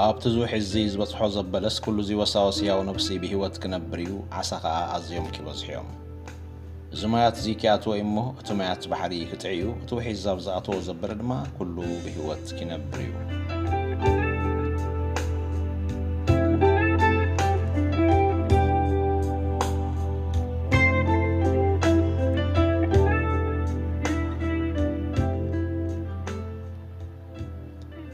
ኣብቲ እዚ ውሒዝ እዚ ዝበጽሖ ዘበለስ፣ ኩሉ እዚ ወሳወስ ህያው ነብሲ ብህይወት ክነብር እዩ፣ ዓሳ ኸኣ ኣዝዮም ኪበዝሑ እዮም። እዚ ማያት እዚ ኪኣትዎ እዩ እሞ፣ እቲ ማያት ባሕሪ ክጥዒ እዩ፣ እቲ ውሒዝ ኣብ ዝኣተዎ ዘበለ ድማ ኩሉ ብህይወት ኪነብር እዩ።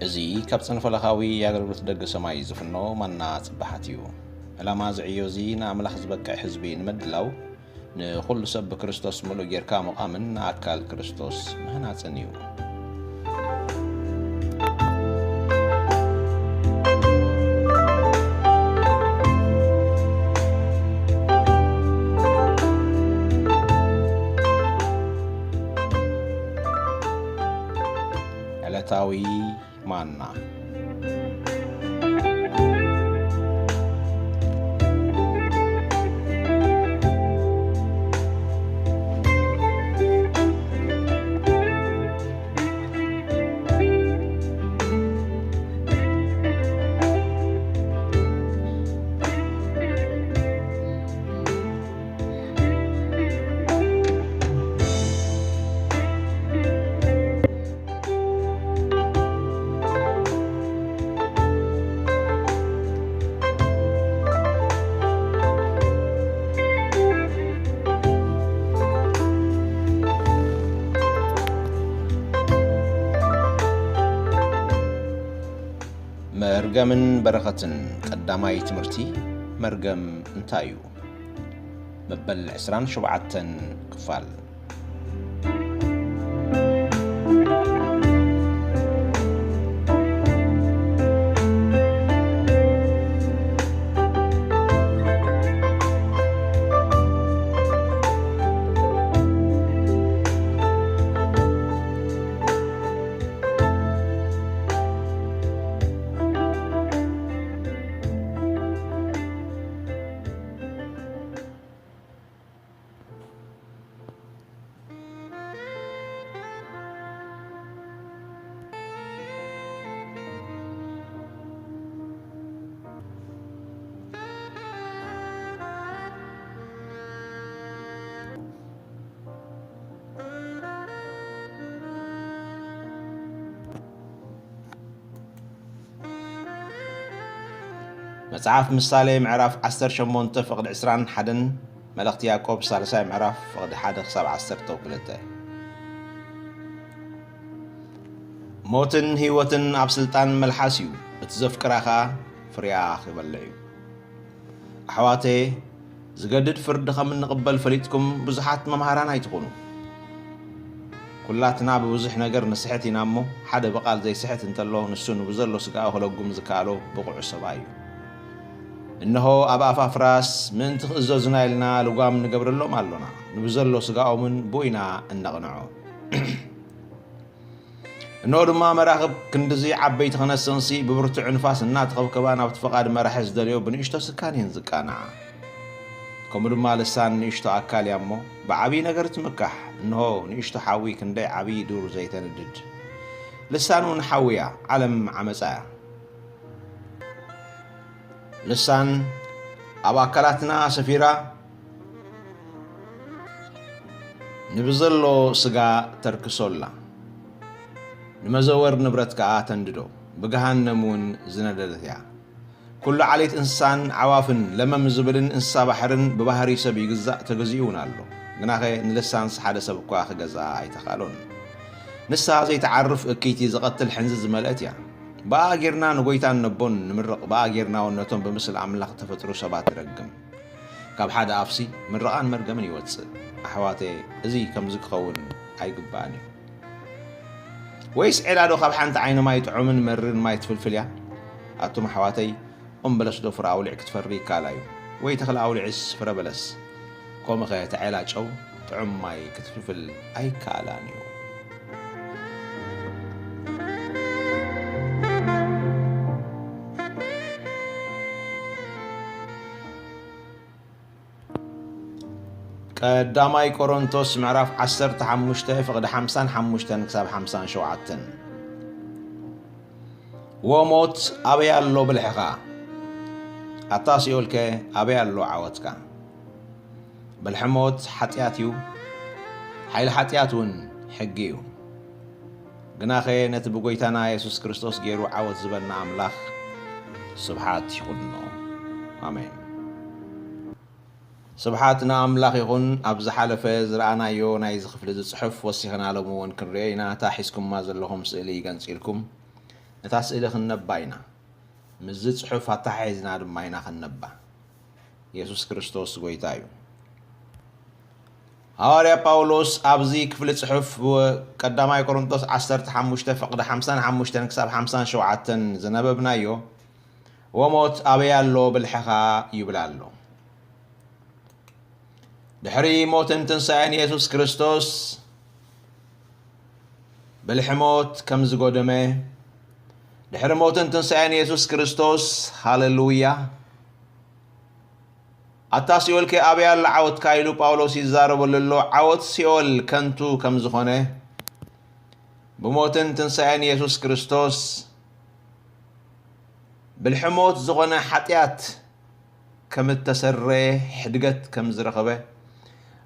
እዚ ካብ ጽንፈለኻዊ ኣገልግሎት ደገ ሰማይ ዝፍኖ ማና ጽባሓት እዩ። ዕላማ እዚ ዕዮ እዚ ንኣምላኽ ዝበቅዕ ህዝቢ ንምድላው፣ ንኹሉ ሰብ ብክርስቶስ ምሉእ ጌርካ ምቓምን ንኣካል ክርስቶስ ምህናጽን እዩ። ዕለታዊ ማና። መርገምን በረኸትን። ቀዳማይ ትምህርቲ፣ መርገም እንታይ እዩ? መበል ዕስራን ሸውዓተን ክፋል። መጽሓፍ ምሳሌ ምዕራፍ ዓሰርተ ሸሞንተ ፍቕዲ ዕስራን ሓደን፣ መልእኽቲ ያዕቆብ ሳልሳይ ምዕራፍ ፍቕዲ ሓደ ክሳብ ዓሰርተ ክልተ። ሞትን ህይወትን ኣብ ስልጣን መልሓስ እዩ፣ እቲ ዘፍቅራ ኸኣ ፍርያ ክበልዕ እዩ። ኣሕዋተየ፣ ዝገድድ ፍርዲ ከም እንቕበል ፈሊጥኩም ብዙሓት መምሃራን ኣይትኹኑ። ኩላትና ብብዙሕ ነገር ንስሕት ኢና እሞ፣ ሓደ ብቓል ዘይስሕት እንተሎ፣ ንሱ ንብዘሎ ስጋኡ ክለጉም ዝከኣሎ ብቑዕ ሰብኣይ እዩ። እንሆ ኣብ ኣፋፍራስ ምእንቲ ክእዘዙና ኢልና ልጓም ንገብረሎም ኣሎና፣ ንብዘሎ ስጋኦምን ብኡ ኢና እነቕንዖ። እንሆ ድማ መራኽብ ክንድዚ ዓበይቲ ክነሰንሲ ብብርቱዕ ንፋስ እናተኸብከባ ናብቲ ፍቓድ መራሒ ዝደልዮ ብንእሽቶ ስካን እየን ዝቃንዓ። ከምኡ ድማ ልሳን ንእሽቶ ኣካል እያ እሞ ብዓብዪ ነገር ትምካሕ። እንሆ ንእሽቶ ሓዊ ክንደይ ዓብዪ ዱር ዘይተንድድ። ልሳን እውን ሓዊ እያ፣ ዓለም ዓመፃ እያ። ልሳን ኣብ ኣካላትና ሰፊራ ንብዘሎ ስጋ ተርክሶ ኣላ። ንመዘወር ንብረት ከኣ ተንድዶ፣ ብገሃነም እውን ዝነደደት እያ። ኩሉ ዓሌት እንስሳን ዓዋፍን ለመም ዝብልን እንስሳ ባሕርን ብባህሪ ሰብ ይግዛእ፣ ተገዚኡ እውን ኣሎ። ግናኸ ንልሳንስ ሓደ ሰብ እኳ ክገዝኣ ኣይተኻእሎን። ንሳ ዘይትዓርፍ እክይቲ ዝቐትል ሕንዚ ዝመልአት እያ። ብኣ ጌርና ንጎይታን ነቦን ንምርቕ፣ ብኣ ጌርና እውን ነቶም ብምስል ኣምላኽ እተፈጥሩ ሰባት ንረግም። ካብ ሓደ ኣፍሲ ምርቓን መርገምን ይወጽእ። ኣሕዋተየ፣ እዚ ከምዚ ክኸውን ኣይግባእን እዩ። ወይስ ዒላዶ ካብ ሓንቲ ዓይኒ ማይ ጥዑምን መሪርን ማይ ትፍልፍል እያ? ኣቱም ኣሕዋተይ፣ ኦም በለስዶ ፍረ ኣውሊዕ ክትፈሪ ይከኣላ እዩ? ወይ ተኽሊ ኣውሊዕስ ፍረ በለስ? ከምኡኸ እታ ዒላ ጨው ጥዑም ማይ ክትፍልፍል ኣይከኣላን እዩ። ቀዳማይ ቆሮንቶስ ምዕራፍ ዓሰርተ ሓሙሽተ ፍቕዲ ሓምሳን ሓሙሽተን ክሳብ ሓምሳን ሸውዓተን። ወሞት ኣበይ ኣሎ ብልሕኻ? ኣታ ሲኦልከ ኣበይ ኣሎ ዓወትካ? ብልሒ ሞት ሓጢኣት እዩ፣ ሓይሊ ሓጢኣት እውን ሕጊ እዩ። ግናኸ ነቲ ብጎይታና የሱስ ክርስቶስ ገይሩ ዓወት ዝበልና ኣምላኽ ስብሓት ይኹንኖ። ኣሜን። ስብሓት ንኣምላኽ ይኹን። ኣብ ዝሓለፈ ዝረኣናዮ ናይዚ ክፍሊ እዚ ጽሑፍ ወሲኽና ሎሚ እውን ክንርእዮ ኢና። እታ ሒዝኩማ ዘለኹም ስእሊ ገንጺልኩም ነታ ስእሊ ክንነባ ኢና። ምስዚ ጽሑፍ ኣተሓሒዝና ድማ ኢና ክንነባ። የሱስ ክርስቶስ ጎይታ እዩ። ሃዋርያ ጳውሎስ ኣብዚ ክፍሊ ጽሑፍ ቀዳማይ ቆሮንቶስ ዓሰርተ ሓሙሽተ ፍቕዲ ሓምሳን ሓሙሽተን ክሳብ ሓምሳን ሸውዓተን ዝነበብናዮ፣ "ወሞት ኣበይ ኣሎ ብልሕኻ?" ይብል ኣሎ። ድሕሪ ሞትን ትንሳኤን የሱስ ክርስቶስ ብልሒ ሞት ከም ዝጎደመ፣ ድሕሪ ሞትን ትንሳኤን የሱስ ክርስቶስ፣ ሃሌሉያ፣ ኣታ ሲኦልከ ኣበይ ኣሎ ዓወትካ? ኢሉ ጳውሎስ ይዛረበሉ ኣሎ። ዓወት ሲኦል ከንቱ ከም ዝኾነ፣ ብሞትን ትንሳኤን የሱስ ክርስቶስ ብልሒ ሞት ዝኾነ ሓጢኣት ከም እተሰረ፣ ሕድገት ከም ዝረኸበ፣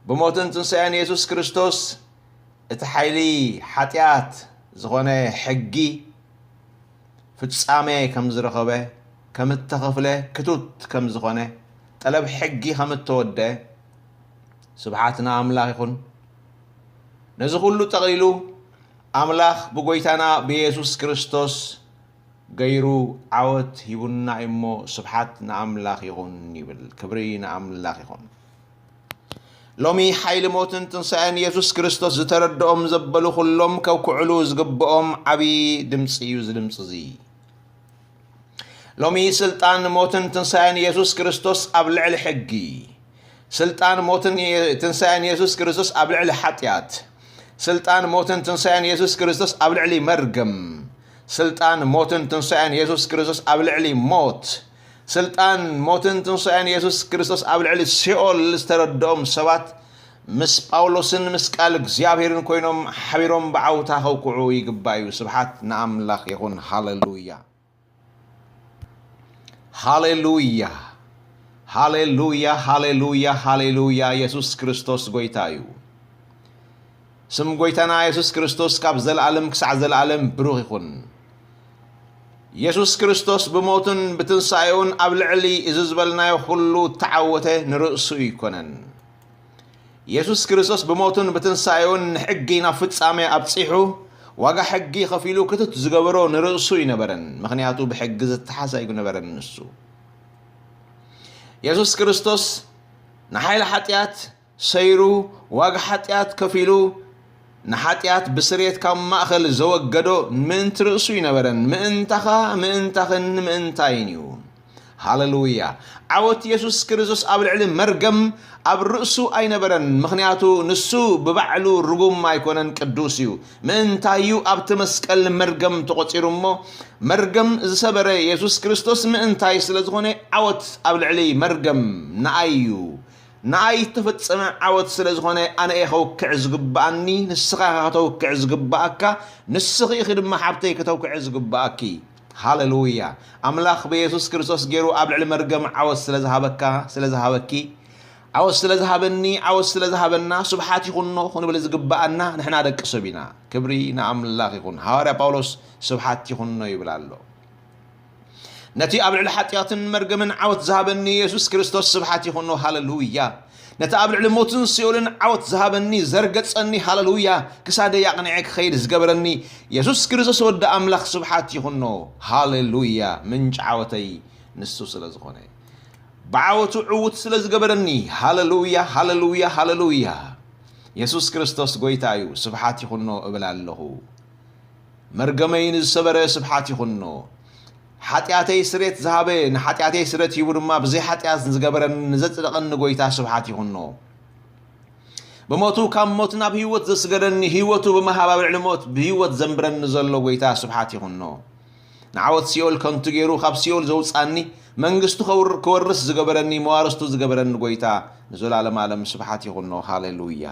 ብሞትን ትንሳኤን የሱስ ክርስቶስ እቲ ሓይሊ ሓጢኣት ዝኾነ ሕጊ ፍጻሜ ከም ዝረኸበ፣ ከም እተኸፍለ፣ ክቱት ከም ዝኾነ፣ ጠለብ ሕጊ ከም እተወደ፣ ስብሓት ንኣምላኽ ይኹን። ነዚ ኩሉ ጠቕሊሉ ኣምላኽ ብጎይታና ብየሱስ ክርስቶስ ገይሩ ዓወት ሂቡና እሞ ስብሓት ንኣምላኽ ይኹን ይብል። ክብሪ ንኣምላኽ ይኹን። ሎሚ ሓይሊ ሞትን ትንሳኤን የሱስ ክርስቶስ ዝተረድኦም ዘበሉ ኩሎም ከብክዕሉ ዝግብኦም ዓብዪ ድምፂ እዩ፣ እዚ ድምፂ እዚ። ሎሚ ስልጣን ሞትን ትንሳኤን የሱስ ክርስቶስ ኣብ ልዕሊ ሕጊ፣ ስልጣን ሞትን የ-፣ ትንሳኤን የሱስ ክርስቶስ ኣብ ልዕሊ ሓጢኣት፣ ስልጣን ሞትን ትንሳኤን የሱስ ክርስቶስ ኣብ ልዕሊ መርገም፣ ስልጣን ሞትን ትንሳኤን የሱስ ክርስቶስ ኣብ ልዕሊ ሞት፣ ስልጣን ሞትን ትንሳኤን የሱስ ክርስቶስ ኣብ ልዕሊ ሲኦል ዝተረድኦም ሰባት ምስ ጳውሎስን ምስ ቃል እግዚኣብሔርን ኮይኖም ሓቢሮም ብዓውታ ከውቅዑ ይግባእ እዩ። ስብሓት ንኣምላኽ ይኹን። ሃሌሉያ፣ ሃሌሉያ፣ ሃሌሉያ፣ ሃሌሉያ፣ ሃሌሉያ። የሱስ ክርስቶስ ጎይታ እዩ። ስም ጎይታና የሱስ ክርስቶስ ካብ ዘለኣለም ክሳዕ ዘለኣለም ብሩኽ ይኹን። የሱስ ክርስቶስ ብሞቱን ብትንሳኤኡን ኣብ ልዕሊ እዚ ዝበልናዮ ኩሉ እተዓወተ ንርእሱ ኣይኮነን። የሱስ ክርስቶስ ብሞቱን ብትንሳኤኡን ንሕጊ ናብ ፍጻሜ ኣብጺሑ፣ ዋጋ ሕጊ ከፊሉ ክትት ዝገበሮ ንርእሱ ኣይነበረን። ምኽንያቱ ብሕጊ ዝተሓዝ ኣይነበረን ንሱ። የሱስ ክርስቶስ ንሓይሊ ሓጢኣት ሰይሩ፣ ዋጋ ሓጢኣት ከፊሉ፣ ንሓጢኣት ብስርየት ካብ ማእከል ዘወገዶ ምእንቲ ርእሱ ኣይነበረን፣ ምእንታኻ፣ ምእንታኽን ምእንታይን እዩ። ሃሌሉያ። ዓወት የሱስ ክርስቶስ ኣብ ልዕሊ መርገም ኣብ ርእሱ ኣይነበረን፣ ምኽንያቱ ንሱ ብባዕሉ ርጉም ኣይኮነን፣ ቅዱስ እዩ። ምእንታዩ ኣብቲ መስቀል መርገም ተቖጺሩ እሞ፣ መርገም ዝሰበረ የሱስ ክርስቶስ ምእንታይ ስለ ዝኾነ፣ ዓወት ኣብ ልዕሊ መርገም ንኣይ እዩ። ንኣይ እተፈጸመ ዓወት ስለ ዝኾነ፣ ኣነ እየ ከውክዕ ዝግብኣኒ፣ ንስኻ ኢኻ ከተውክዕ ዝግብኣካ፣ ንስኺ ኢኺ ድማ ሓብተይ ከተውክዒ ዝግብኣኪ። ሃሌሉያ። ኣምላኽ ብየሱስ ክርስቶስ ገይሩ ኣብ ልዕሊ መርገም ዓወት ስለ ዝሃበካ፣ ስለ ዝሃበኪ፣ ዓወት ስለ ዝሃበኒ፣ ዓወት ስለ ዝሃበና፣ ስብሓት ይኹኖ ክንብል ዝግብኣና ንሕና ደቂ ሰብ ኢና። ክብሪ ንኣምላኽ ይኹን። ሃዋርያ ጳውሎስ ስብሓት ይኹኖ ይብል ኣሎ። ነቲ ኣብ ልዕሊ ሓጢኣትን መርገምን ዓወት ዝሃበኒ የሱስ ክርስቶስ ስብሓት ይኹኖ። ሃሌሉያ። ነቲ ኣብ ልዕሊ ሞትን ሲኦልን ዓወት ዝሃበኒ፣ ዘርገጸኒ፣ ሃሌሉያ፣ ክሳደይ ኣቕኒዐ ክኸይድ ዝገበረኒ የሱስ ክርስቶስ ወዲ ኣምላኽ ስብሓት ይኹኖ። ሃሌሉያ። ምንጪ ዓወተይ ንሱ ስለ ዝኾነ፣ ብዓወቱ ዕዉት ስለ ዝገበረኒ፣ ሃሌሉያ፣ ሃሌሉያ፣ ሃሌሉያ። የሱስ ክርስቶስ ጎይታ እዩ፣ ስብሓት ይኹኖ እብል ኣለኹ። መርገመይ ንዝሰበረ ስብሓት ይኹኖ። ሓጢኣተይ ስሬት ዝሃበ፣ ንሓጢኣተይ ስሬት ሂቡ ድማ ብዘይ ሓጢኣት ንዝገበረኒ፣ ንዘጽደቐኒ ጎይታ ስብሓት ይኹኖ። ብሞቱ ካብ ሞት ናብ ህይወት ዘስገደኒ፣ ህይወቱ ብምሃብ ኣብ ልዕሊ ሞት ብህይወት ዘንብረኒ ዘሎ ጎይታ ስብሓት ይኹኖ። ንዓወት ሲኦል ከንቱ ገይሩ ካብ ሲኦል ዘውጻኒ፣ መንግስቱ ከውር-፣ ክወርስ ዝገበረኒ፣ መዋርስቱ ዝገበረኒ ጎይታ ንዘላለም ዓለም ስብሓት ይኹኖ። ሃሌሉያ፣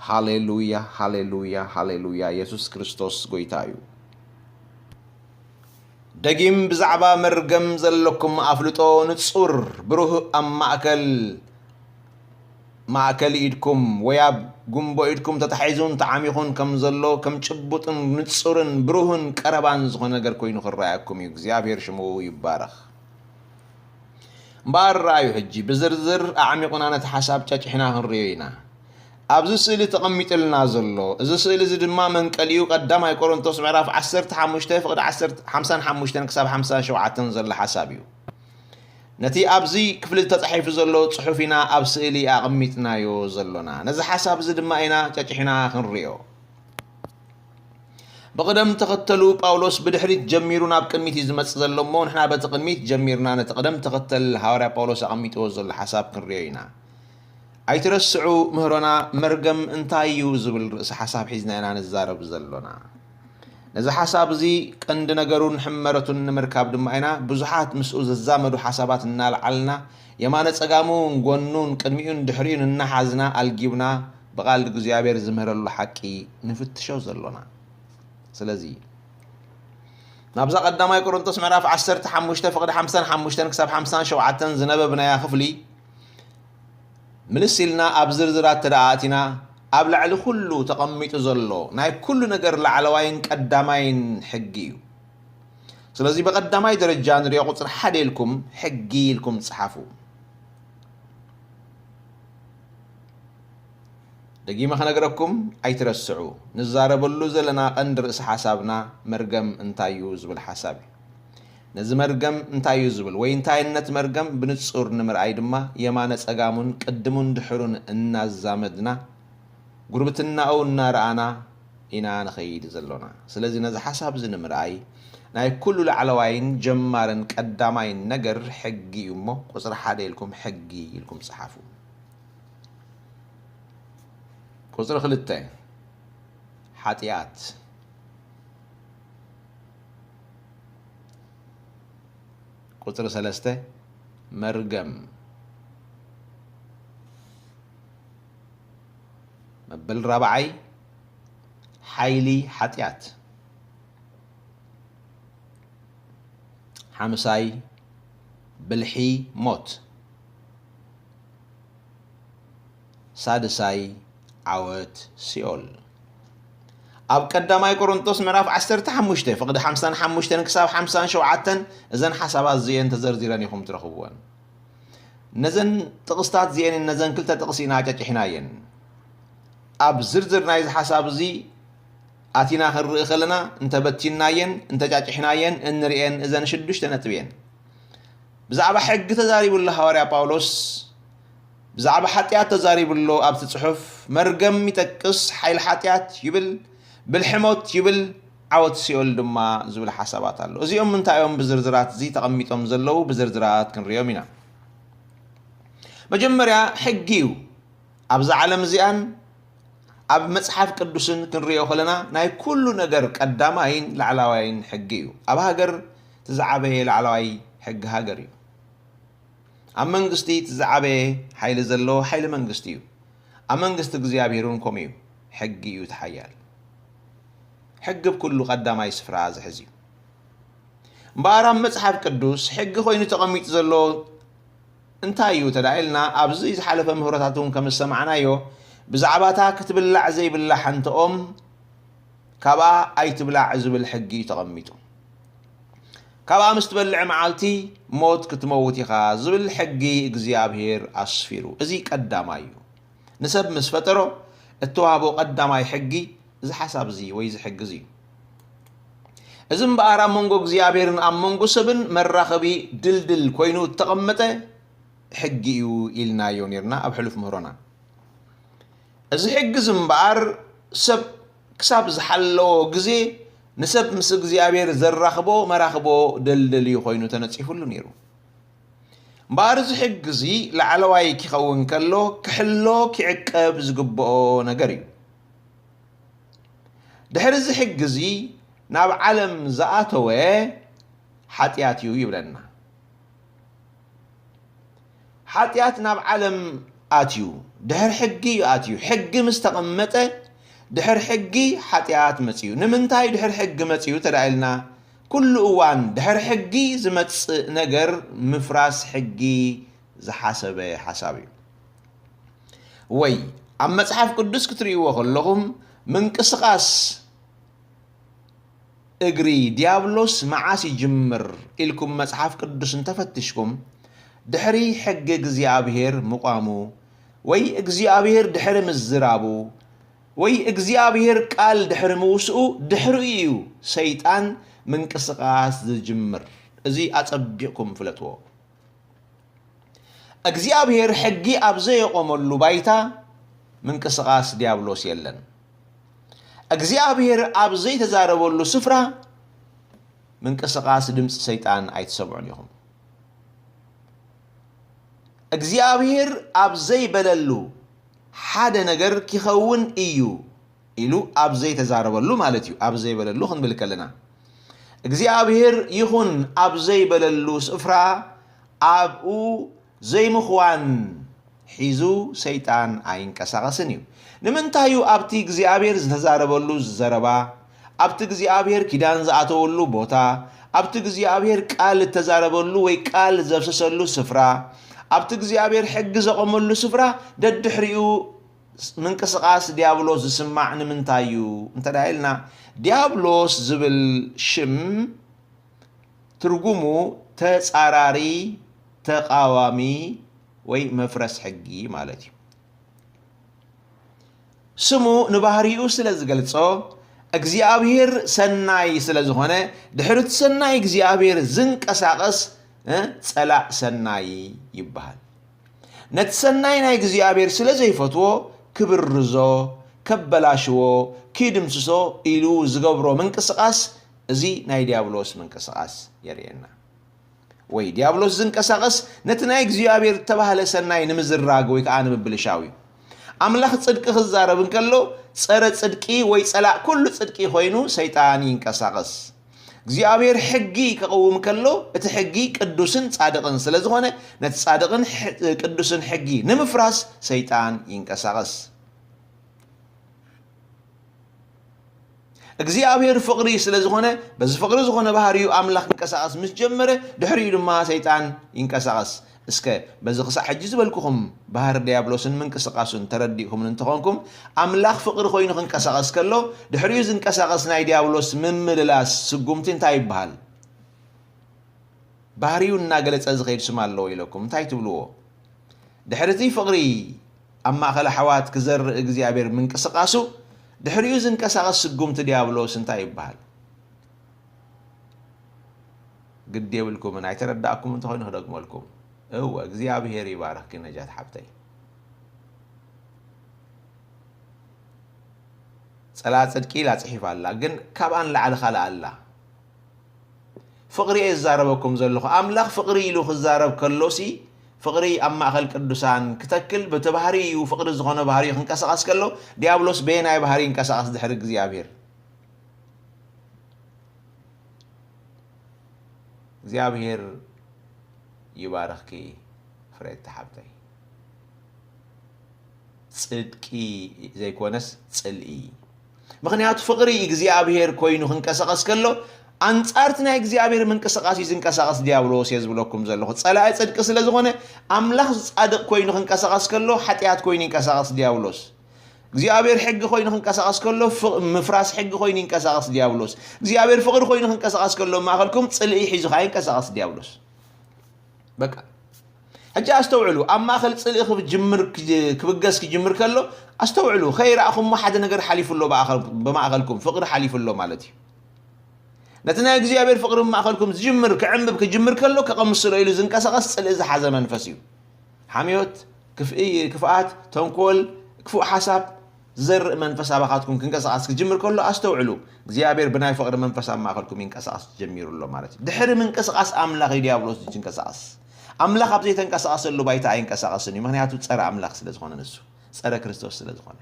ሃሌሉያ፣ ሃሌሉያ፣ ሃሌሉያ። የሱስ ክርስቶስ ጎይታ እዩ። ደጊም ብዛዕባ መርገም ዘለኩም ኣፍልጦ ንጹር፣ ብሩህ፣ ኣብ ማእከል፣ ማእከል ኢድኩም ወይ ኣብ ጉንቦ ኢድኩም ተታሒዙን ተዓሚኹን ከም ዘሎ፣ ከም ጭቡጥን ንጹርን ብሩህን ቀረባን ዝኾነ ነገር ኮይኑ ክረኣየኩም እዩ። እግዚኣብሔር ሽሙ ይባረኽ። እምበኣር ረኣዩ፣ ሕጂ ብዝርዝር ኣዕሚቑና ነቲ ሓሳብ ጨጭሕና ክንርእዮ ኢና። ኣብዚ ስእሊ ተቐሚጥልና ዘሎ፣ እዚ ስእሊ እዚ ድማ መንቀሊኡ ቀዳማይ ቆሮንቶስ ምዕራፍ ዓሰርተ ሓሙሽተ ፍቕዲ ዓሰርተ፣ ሓምሳን ሓሙሽተን ክሳብ ሓምሳን ሸውዓተን ዘሎ ሓሳብ እዩ። ነቲ ኣብዚ ክፍሊ ተጻሒፉ ዘሎ ጽሑፍ ኢና ኣብ ስእሊ ኣቐሚጥናዮ ዘሎና። ነዚ ሓሳብ እዚ ድማ ኢና ጨጭሕና ክንርእዮ። ብቕደም ተኸተሉ ጳውሎስ ብድሕሪት ጀሚሩ ናብ ቅድሚት እዩ ዝመጽእ ዘሎ እሞ፣ ንሕና በቲ ቅድሚት ጀሚርና ነቲ ቅደም ተኸተል ሃዋርያ ጳውሎስ ኣቐሚጥዎ ዘሎ ሓሳብ ክንርእዮ ኢና። ኣይትረስዑ፣ ምህሮና መርገም እንታይ እዩ ዝብል ርእሲ ሓሳብ ሒዝና ኢና ንዛረብ ዘሎና። ነዚ ሓሳብ እዚ ቀንዲ ነገሩን ሕመረቱን ንምርካብ ድማ ኢና ብዙሓት ምስኡ ዘዛመዱ ሓሳባት እናልዓልና፣ የማነ ጸጋሙን ጎኑን ቅድሚኡን ድሕሪኡን እናሓዝና ኣልጊብና ብቓል እግዚኣብሔር ዝምህረሉ ሓቂ ንፍትሾ ዘሎና። ስለዚ ናብዛ ቀዳማይ ቆሮንቶስ ምዕራፍ ዓሰርተ ሓሙሽተ ፍቕዲ ሓምሳን ሓሙሽተን ክሳብ ሓምሳን ሸውዓተን ዝነበብናያ ክፍሊ ምልስ ኢልና ኣብ ዝርዝራት ተደኣ ኣቲና፣ ኣብ ላዕሊ ኩሉ ተቐሚጡ ዘሎ ናይ ኩሉ ነገር ላዕለዋይን ቀዳማይን ሕጊ እዩ። ስለዚ ብቐዳማይ ደረጃ ንሪኦ ቁጽሪ ሓደ ኢልኩም ሕጊ ኢልኩም ጽሓፉ። ደጊመ ክነግረኩም ኣይትረስዑ፣ ንዛረበሉ ዘለና ቀንዲ ርእሲ ሓሳብና መርገም እንታይ እዩ ዝብል ሓሳብ እዩ። ነዚ መርገም እንታይ እዩ ዝብል ወይ እንታይነት መርገም ብንጹር ንምርኣይ ድማ የማነ ጸጋሙን ቅድሙን ድሕሩን እናዛመድና ጉርብትናኡ እናረኣና ኢና ንኸይድ ዘሎና። ስለዚ ነዚ ሓሳብ እዚ ንምርኣይ ናይ ኩሉ ላዕለዋይን ጀማርን ቀዳማይን ነገር ሕጊ እዩ እሞ ቁጽሪ ሓደ ኢልኩም ሕጊ ኢልኩም ጽሓፉ። ቁጽሪ ክልተ ሓጢኣት። ቁጽሪ ሰለስተ መርገም። መበል ራብዓይ ሓይሊ ሓጢኣት። ሓምሳይ ብልሒ ሞት። ሳድሳይ ዓወት ሲኦል። ኣብ ቀዳማይ ቆሮንቶስ ምዕራፍ ዓሰርተ ሓሙሽተ ፍቕዲ ሓምሳን ሓሙሽተን ክሳብ ሓምሳን ሸውዓተን እዘን ሓሳባት እዚኤን ተዘርዚረን ኢኹም ትረኽብወን። ነዘን ጥቕስታት እዚኤን ነዘን ክልተ ጥቕሲ ኢና ጨጭሕናየን። ኣብ ዝርዝር ናይዚ ሓሳብ እዚ ኣቲና ክንርኢ ከለና እንተበቲንናየን እንተጫጭሕናየን እንርእየን እዘን ሽዱሽተ ነጥቢ እየን። ብዛዕባ ሕጊ ተዛሪቡ ኣሎ ሃዋርያ ጳውሎስ። ብዛዕባ ሓጢኣት ተዛሪቡ ኣሎ ኣብቲ ጽሑፍ። መርገም ይጠቅስ፣ ሓይሊ ሓጢኣት ይብል፣ ብልሒ ሞት ይብል፣ ዓወት ሲኦል ድማ ዝብል ሓሳባት ኣሎ። እዚኦም እንታይ እዮም ብዝርዝራት እዚ ተቐሚጦም ዘለዉ? ብዝርዝራት ክንርእዮም ኢና። መጀመርያ ሕጊ እዩ። ኣብዛ ዓለም እዚኣን ኣብ መጽሓፍ ቅዱስን ክንርእዮ ከለና ናይ ኩሉ ነገር ቀዳማይን ላዕላዋይን ሕጊ እዩ። ኣብ ሃገር እቲ ዝዓበየ ላዕላዋይ ሕጊ ሃገር እዩ። ኣብ መንግስቲ እቲ ዝዓበየ ሓይሊ ዘለዎ ሓይሊ መንግስቲ እዩ። ኣብ መንግስቲ እግዚኣብሔር እውን ከምኡ እዩ። ሕጊ እዩ እቲ ሓያል። ሕጊ ብኩሉ ቀዳማይ ስፍራ ዝሕዝ እዩ። እምበኣር ኣብ መጽሓፍ ቅዱስ ሕጊ ኮይኑ ተቐሚጡ ዘሎ እንታይ እዩ ተዳኢልና ኣብዚ ዝሓለፈ ምህሮታት እውን ከም ዝሰማዕናዮ ብዛዕባታ ክትብላዕ ዘይብላ ሓንቲ ኦም ካብኣ ኣይትብላዕ ዝብል ሕጊ እዩ ተቐሚጡ። ካብኣ ምስ ትበልዕ መዓልቲ ሞት ክትመውት ኢኻ ዝብል ሕጊ እግዚኣብሔር ኣስፊሩ። እዚ ቀዳማይ እዩ። ንሰብ ምስ ፈጠሮ እተዋህቦ ቀዳማይ ሕጊ እዚ ሓሳብ እዚ ወይ እዚ ሕጊ እዚ እዩ። እዚ እምበኣር ኣብ መንጎ እግዚኣብሔርን ኣብ መንጎ ሰብን መራኸቢ ድልድል ኮይኑ እተቐመጠ ሕጊ እዩ ኢልናዮ ነርና ኣብ ሕሉፍ ምህሮና። እዚ ሕጊ እዚ እምበኣር ሰብ ክሳብ ዝሓለዎ ግዜ ንሰብ ምስ እግዚኣብሔር ዘራኽቦ መራኽቦ ድልድል እዩ ኮይኑ ተነጺፉሉ ነይሩ። እምበኣር እዚ ሕጊ እዚ ላዕለዋይ ክኸውን ከሎ ክሕሎ ክዕቀብ ዝግብኦ ነገር እዩ። ድሕሪ እዚ ሕጊ እዚ ናብ ዓለም ዝኣተወ ሓጢኣት እዩ ይብለና። ሓጢኣት ናብ ዓለም ኣትዩ ድሕሪ ሕጊ እዩ ኣትዩ። ሕጊ ምስ ተቐመጠ ድሕሪ ሕጊ ሓጢኣት መፅዩ። ንምንታይ ድሕሪ ሕጊ መፅዩ ተዳኢልና ኩሉ እዋን ድሕሪ ሕጊ ዝመጽእ ነገር ምፍራስ ሕጊ ዝሓሰበ ሓሳብ እዩ። ወይ ኣብ መጽሓፍ ቅዱስ ክትርእይዎ ከለኹም ምንቅስቓስ እግሪ ዲያብሎስ መዓስ ይጅምር ኢልኩም መጽሓፍ ቅዱስ እንተፈትሽኩም፣ ድሕሪ ሕጊ እግዚኣብሔር ምቋሙ ወይ እግዚኣብሔር ድሕሪ ምዝራቡ ወይ እግዚኣብሔር ቃል ድሕሪ ምውስኡ ድሕሪኡ እዩ ሰይጣን ምንቅስቓስ ዝጅምር። እዚ ኣጸቢቕኩም ፍለጥዎ። እግዚኣብሔር ሕጊ ኣብ ዘየቖመሉ ባይታ ምንቅስቓስ ዲያብሎስ የለን። እግዚኣብሔር ኣብ ዘይተዛረበሉ ስፍራ ምንቅስቓስ ድምፂ ሰይጣን ኣይትሰምዑን ኢኹም። እግዚኣብሔር ኣብ ዘይበለሉ ሓደ ነገር ኪኸውን እዩ ኢሉ ኣብ ዘይተዛረበሉ ማለት እዩ። ኣብ ዘይበለሉ ክንብል ከለና እግዚኣብሔር ይኹን ኣብ ዘይበለሉ ስፍራ ኣብኡ ዘይምኽዋን ሒዙ ሰይጣን ኣይንቀሳቐስን እዩ። ንምንታይ እዩ ኣብቲ እግዚኣብሔር ዝተዛረበሉ ዘረባ፣ ኣብቲ እግዚኣብሔር ኪዳን ዝኣተወሉ ቦታ፣ ኣብቲ እግዚኣብሔር ቃል እተዛረበሉ ወይ ቃል ዘፍሰሰሉ ስፍራ፣ ኣብቲ እግዚኣብሔር ሕጊ ዘቐመሉ ስፍራ ደድሕሪኡ ምንቅስቓስ ዲያብሎስ ዝስማዕ ንምንታይ እዩ እንተ ደኣ ኢልና፣ ዲያብሎስ ዝብል ሽም ትርጉሙ ተጻራሪ፣ ተቓዋሚ ወይ መፍረስ ሕጊ ማለት እዩ። ስሙ ንባህሪኡ ስለ ዝገልጾ፣ እግዚኣብሔር ሰናይ ስለ ዝኾነ፣ ድሕሪ እቲ ሰናይ እግዚኣብሔር ዝንቀሳቐስ፣ እ፣ ጸላእ ሰናይ ይበሃል። ነቲ ሰናይ ናይ እግዚኣብሔር ስለ ዘይፈትዎ፣ ክብርዞ፣ ከበላሽዎ፣ ኪድምስሶ ኢሉ ዝገብሮ ምንቅስቓስ፣ እዚ ናይ ዲያብሎስ ምንቅስቓስ የርእየና። ወይ ዲያብሎስ ዝንቀሳቐስ ነቲ ናይ እግዚኣብሔር እተባህለ ሰናይ ንምዝራግ ወይ ከዓ ንምብልሻው እዩ። ኣምላኽ ጽድቂ ክዛረብ እንከሎ፣ ጸረ ጽድቂ ወይ ጸላእ ኩሉ ጽድቂ ኮይኑ ሰይጣን ይንቀሳቐስ። እግዚኣብሔር ሕጊ ከቕውም ከሎ፣ እቲ ሕጊ ቅዱስን ጻድቕን ስለ ዝኾነ፣ ነቲ ጻድቕን ሕ-፣ ቅዱስን ሕጊ ንምፍራስ ሰይጣን ይንቀሳቐስ። እግዚኣብሔር ፍቕሪ ስለ ዝኾነ፣ በዚ ፍቕሪ ዝኾነ ባህሪኡ ኣምላኽ ክንቀሳቐስ ምስ ጀመረ፣ ድሕሪኡ ድማ ሰይጣን ይንቀሳቐስ። እስከ በዚ ክሳዕ ሕጂ ዝበልኩኹም ባህሪ ዲያብሎስን ምንቅስቓሱን ተረዲእኩምን እንተኾንኩም፣ ኣምላኽ ፍቕሪ ኮይኑ ክንቀሳቐስ ከሎ፣ ድሕሪኡ ዝንቀሳቐስ ናይ ዲያብሎስ ምምልላስ ስጉምቲ እንታይ ይበሃል? ባህሪኡ እናገለጸ ዝኸይድ ስም ኣለዎ ኢለኩም እንታይ ትብልዎ? ድሕሪ እቲ ፍቕሪ ኣብ ማእከል ኣሕዋት ክዘርእ እግዚኣብሔር ምንቅስቓሱ፣ ድሕሪኡ ዝንቀሳቐስ ስጉምቲ ዲያብሎስ እንታይ ይበሃል? ግዲ የብልኩምን፣ ኣይተረዳእኩም እንተኾይኑ ክደግመልኩም። እወ፣ እግዚኣብሔር ይባርኽኪ ነጃት ሓብተይ። ጸላእ ጽድቂ ኢላ ጽሒፋ ኣላ፣ ግን ካብኣ ንላዕሊ ካልእ ኣላ። ፍቕሪ እየ ዝዛረበኩም ዘለኹ። ኣምላኽ ፍቕሪ ኢሉ ክዛረብ ከሎሲ፣ ፍቕሪ ኣብ ማእከል ቅዱሳን ክተክል፣ በቲ ባህሪ እዩ፣ ፍቕሪ ዝኾነ ባህሪ እዩ ክንቀሳቐስ ከሎ፣ ዲያብሎስ በየናይ ባህሪ ይንቀሳቐስ ድሕሪ እግዚኣብሔር? እግዚኣብሔር ይባርኽኪ ፍሬታ ሓብተይ። ጽድቂ ዘይኮነስ ጽልኢ። ምኽንያቱ ፍቕሪ እግዚኣብሔር ኮይኑ ክንቀሳቐስ ከሎ፣ ኣንጻርቲ ናይ እግዚኣብሔር ምንቅስቓስ እዩ ዝንቀሳቐስ ዲያብሎስ እየ ዝብለኩም ዘለኹ። ጸላኢ ጽድቂ ስለ ዝኾነ፣ ኣምላኽ ጻድቕ ኮይኑ ክንቀሳቐስ ከሎ፣ ሓጢኣት ኮይኑ ይንቀሳቐስ ዲያብሎስ። እግዚኣብሔር ሕጊ ኮይኑ ክንቀሳቐስ ከሎ፣ ፍ-፣ ምፍራስ ሕጊ ኮይኑ ይንቀሳቐስ ዲያብሎስ። እግዚኣብሔር ፍቕሪ ኮይኑ ክንቀሳቐስ ከሎ፣ ማእከልኩም ጽልኢ ሒዙ ኸዓ ይንቀሳቐስ ዲያብሎስ። በቃ። ሕጂ ኣስተውዕሉ፣ ኣብ ማእከል ጽልኢ ክጅምር፣ ክብገስ ክጅምር ከሎ፣ ኣስተውዕሉ፣ ከይረኣኹሞ ሓደ ነገር ሓሊፉ ኣሎ ብኣኸል-፣ ብማእከልኩም፣ ፍቕሪ ሓሊፉ ኣሎ ማለት እዩ። ነቲ ናይ እግዚኣብሔር ፍቕሪ ብማእከልኩም ዝጅምር፣ ክዕምብብ ክጅምር ከሎ፣ ከቐምስሎ ኢሉ ዝንቀሳቐስ ጽልኢ ዝሓዘ መንፈስ እዩ። ሓምዮት፣ ክፍኢ-፣ ክፍኣት፣ ተንኮል፣ ክፉእ ሓሳብ ዝዘርእ መንፈስ ኣባኻትኩም ክንቀሳቐስ ክጅምር ከሎ፣ ኣስተውዕሉ፣ እግዚኣብሔር ብናይ ፍቕሪ መንፈስ ኣብ ማእከልኩም ይንቀሳቐስ ጀሚሩ ኣሎ ማለት እዩ። ድሕሪ ምንቅስቓስ ኣምላኽ እዩ ዲያብሎስ ዝንቀሳቐስ። ኣምላኽ ኣብ ዘይተንቀሳቐሰሉ ባይታ ኣይንቀሳቐስን እዩ። ምኽንያቱ ጸረ ኣምላኽ ስለ ዝኾነ ንሱ፣ ጸረ ክርስቶስ ስለ ዝኾነ።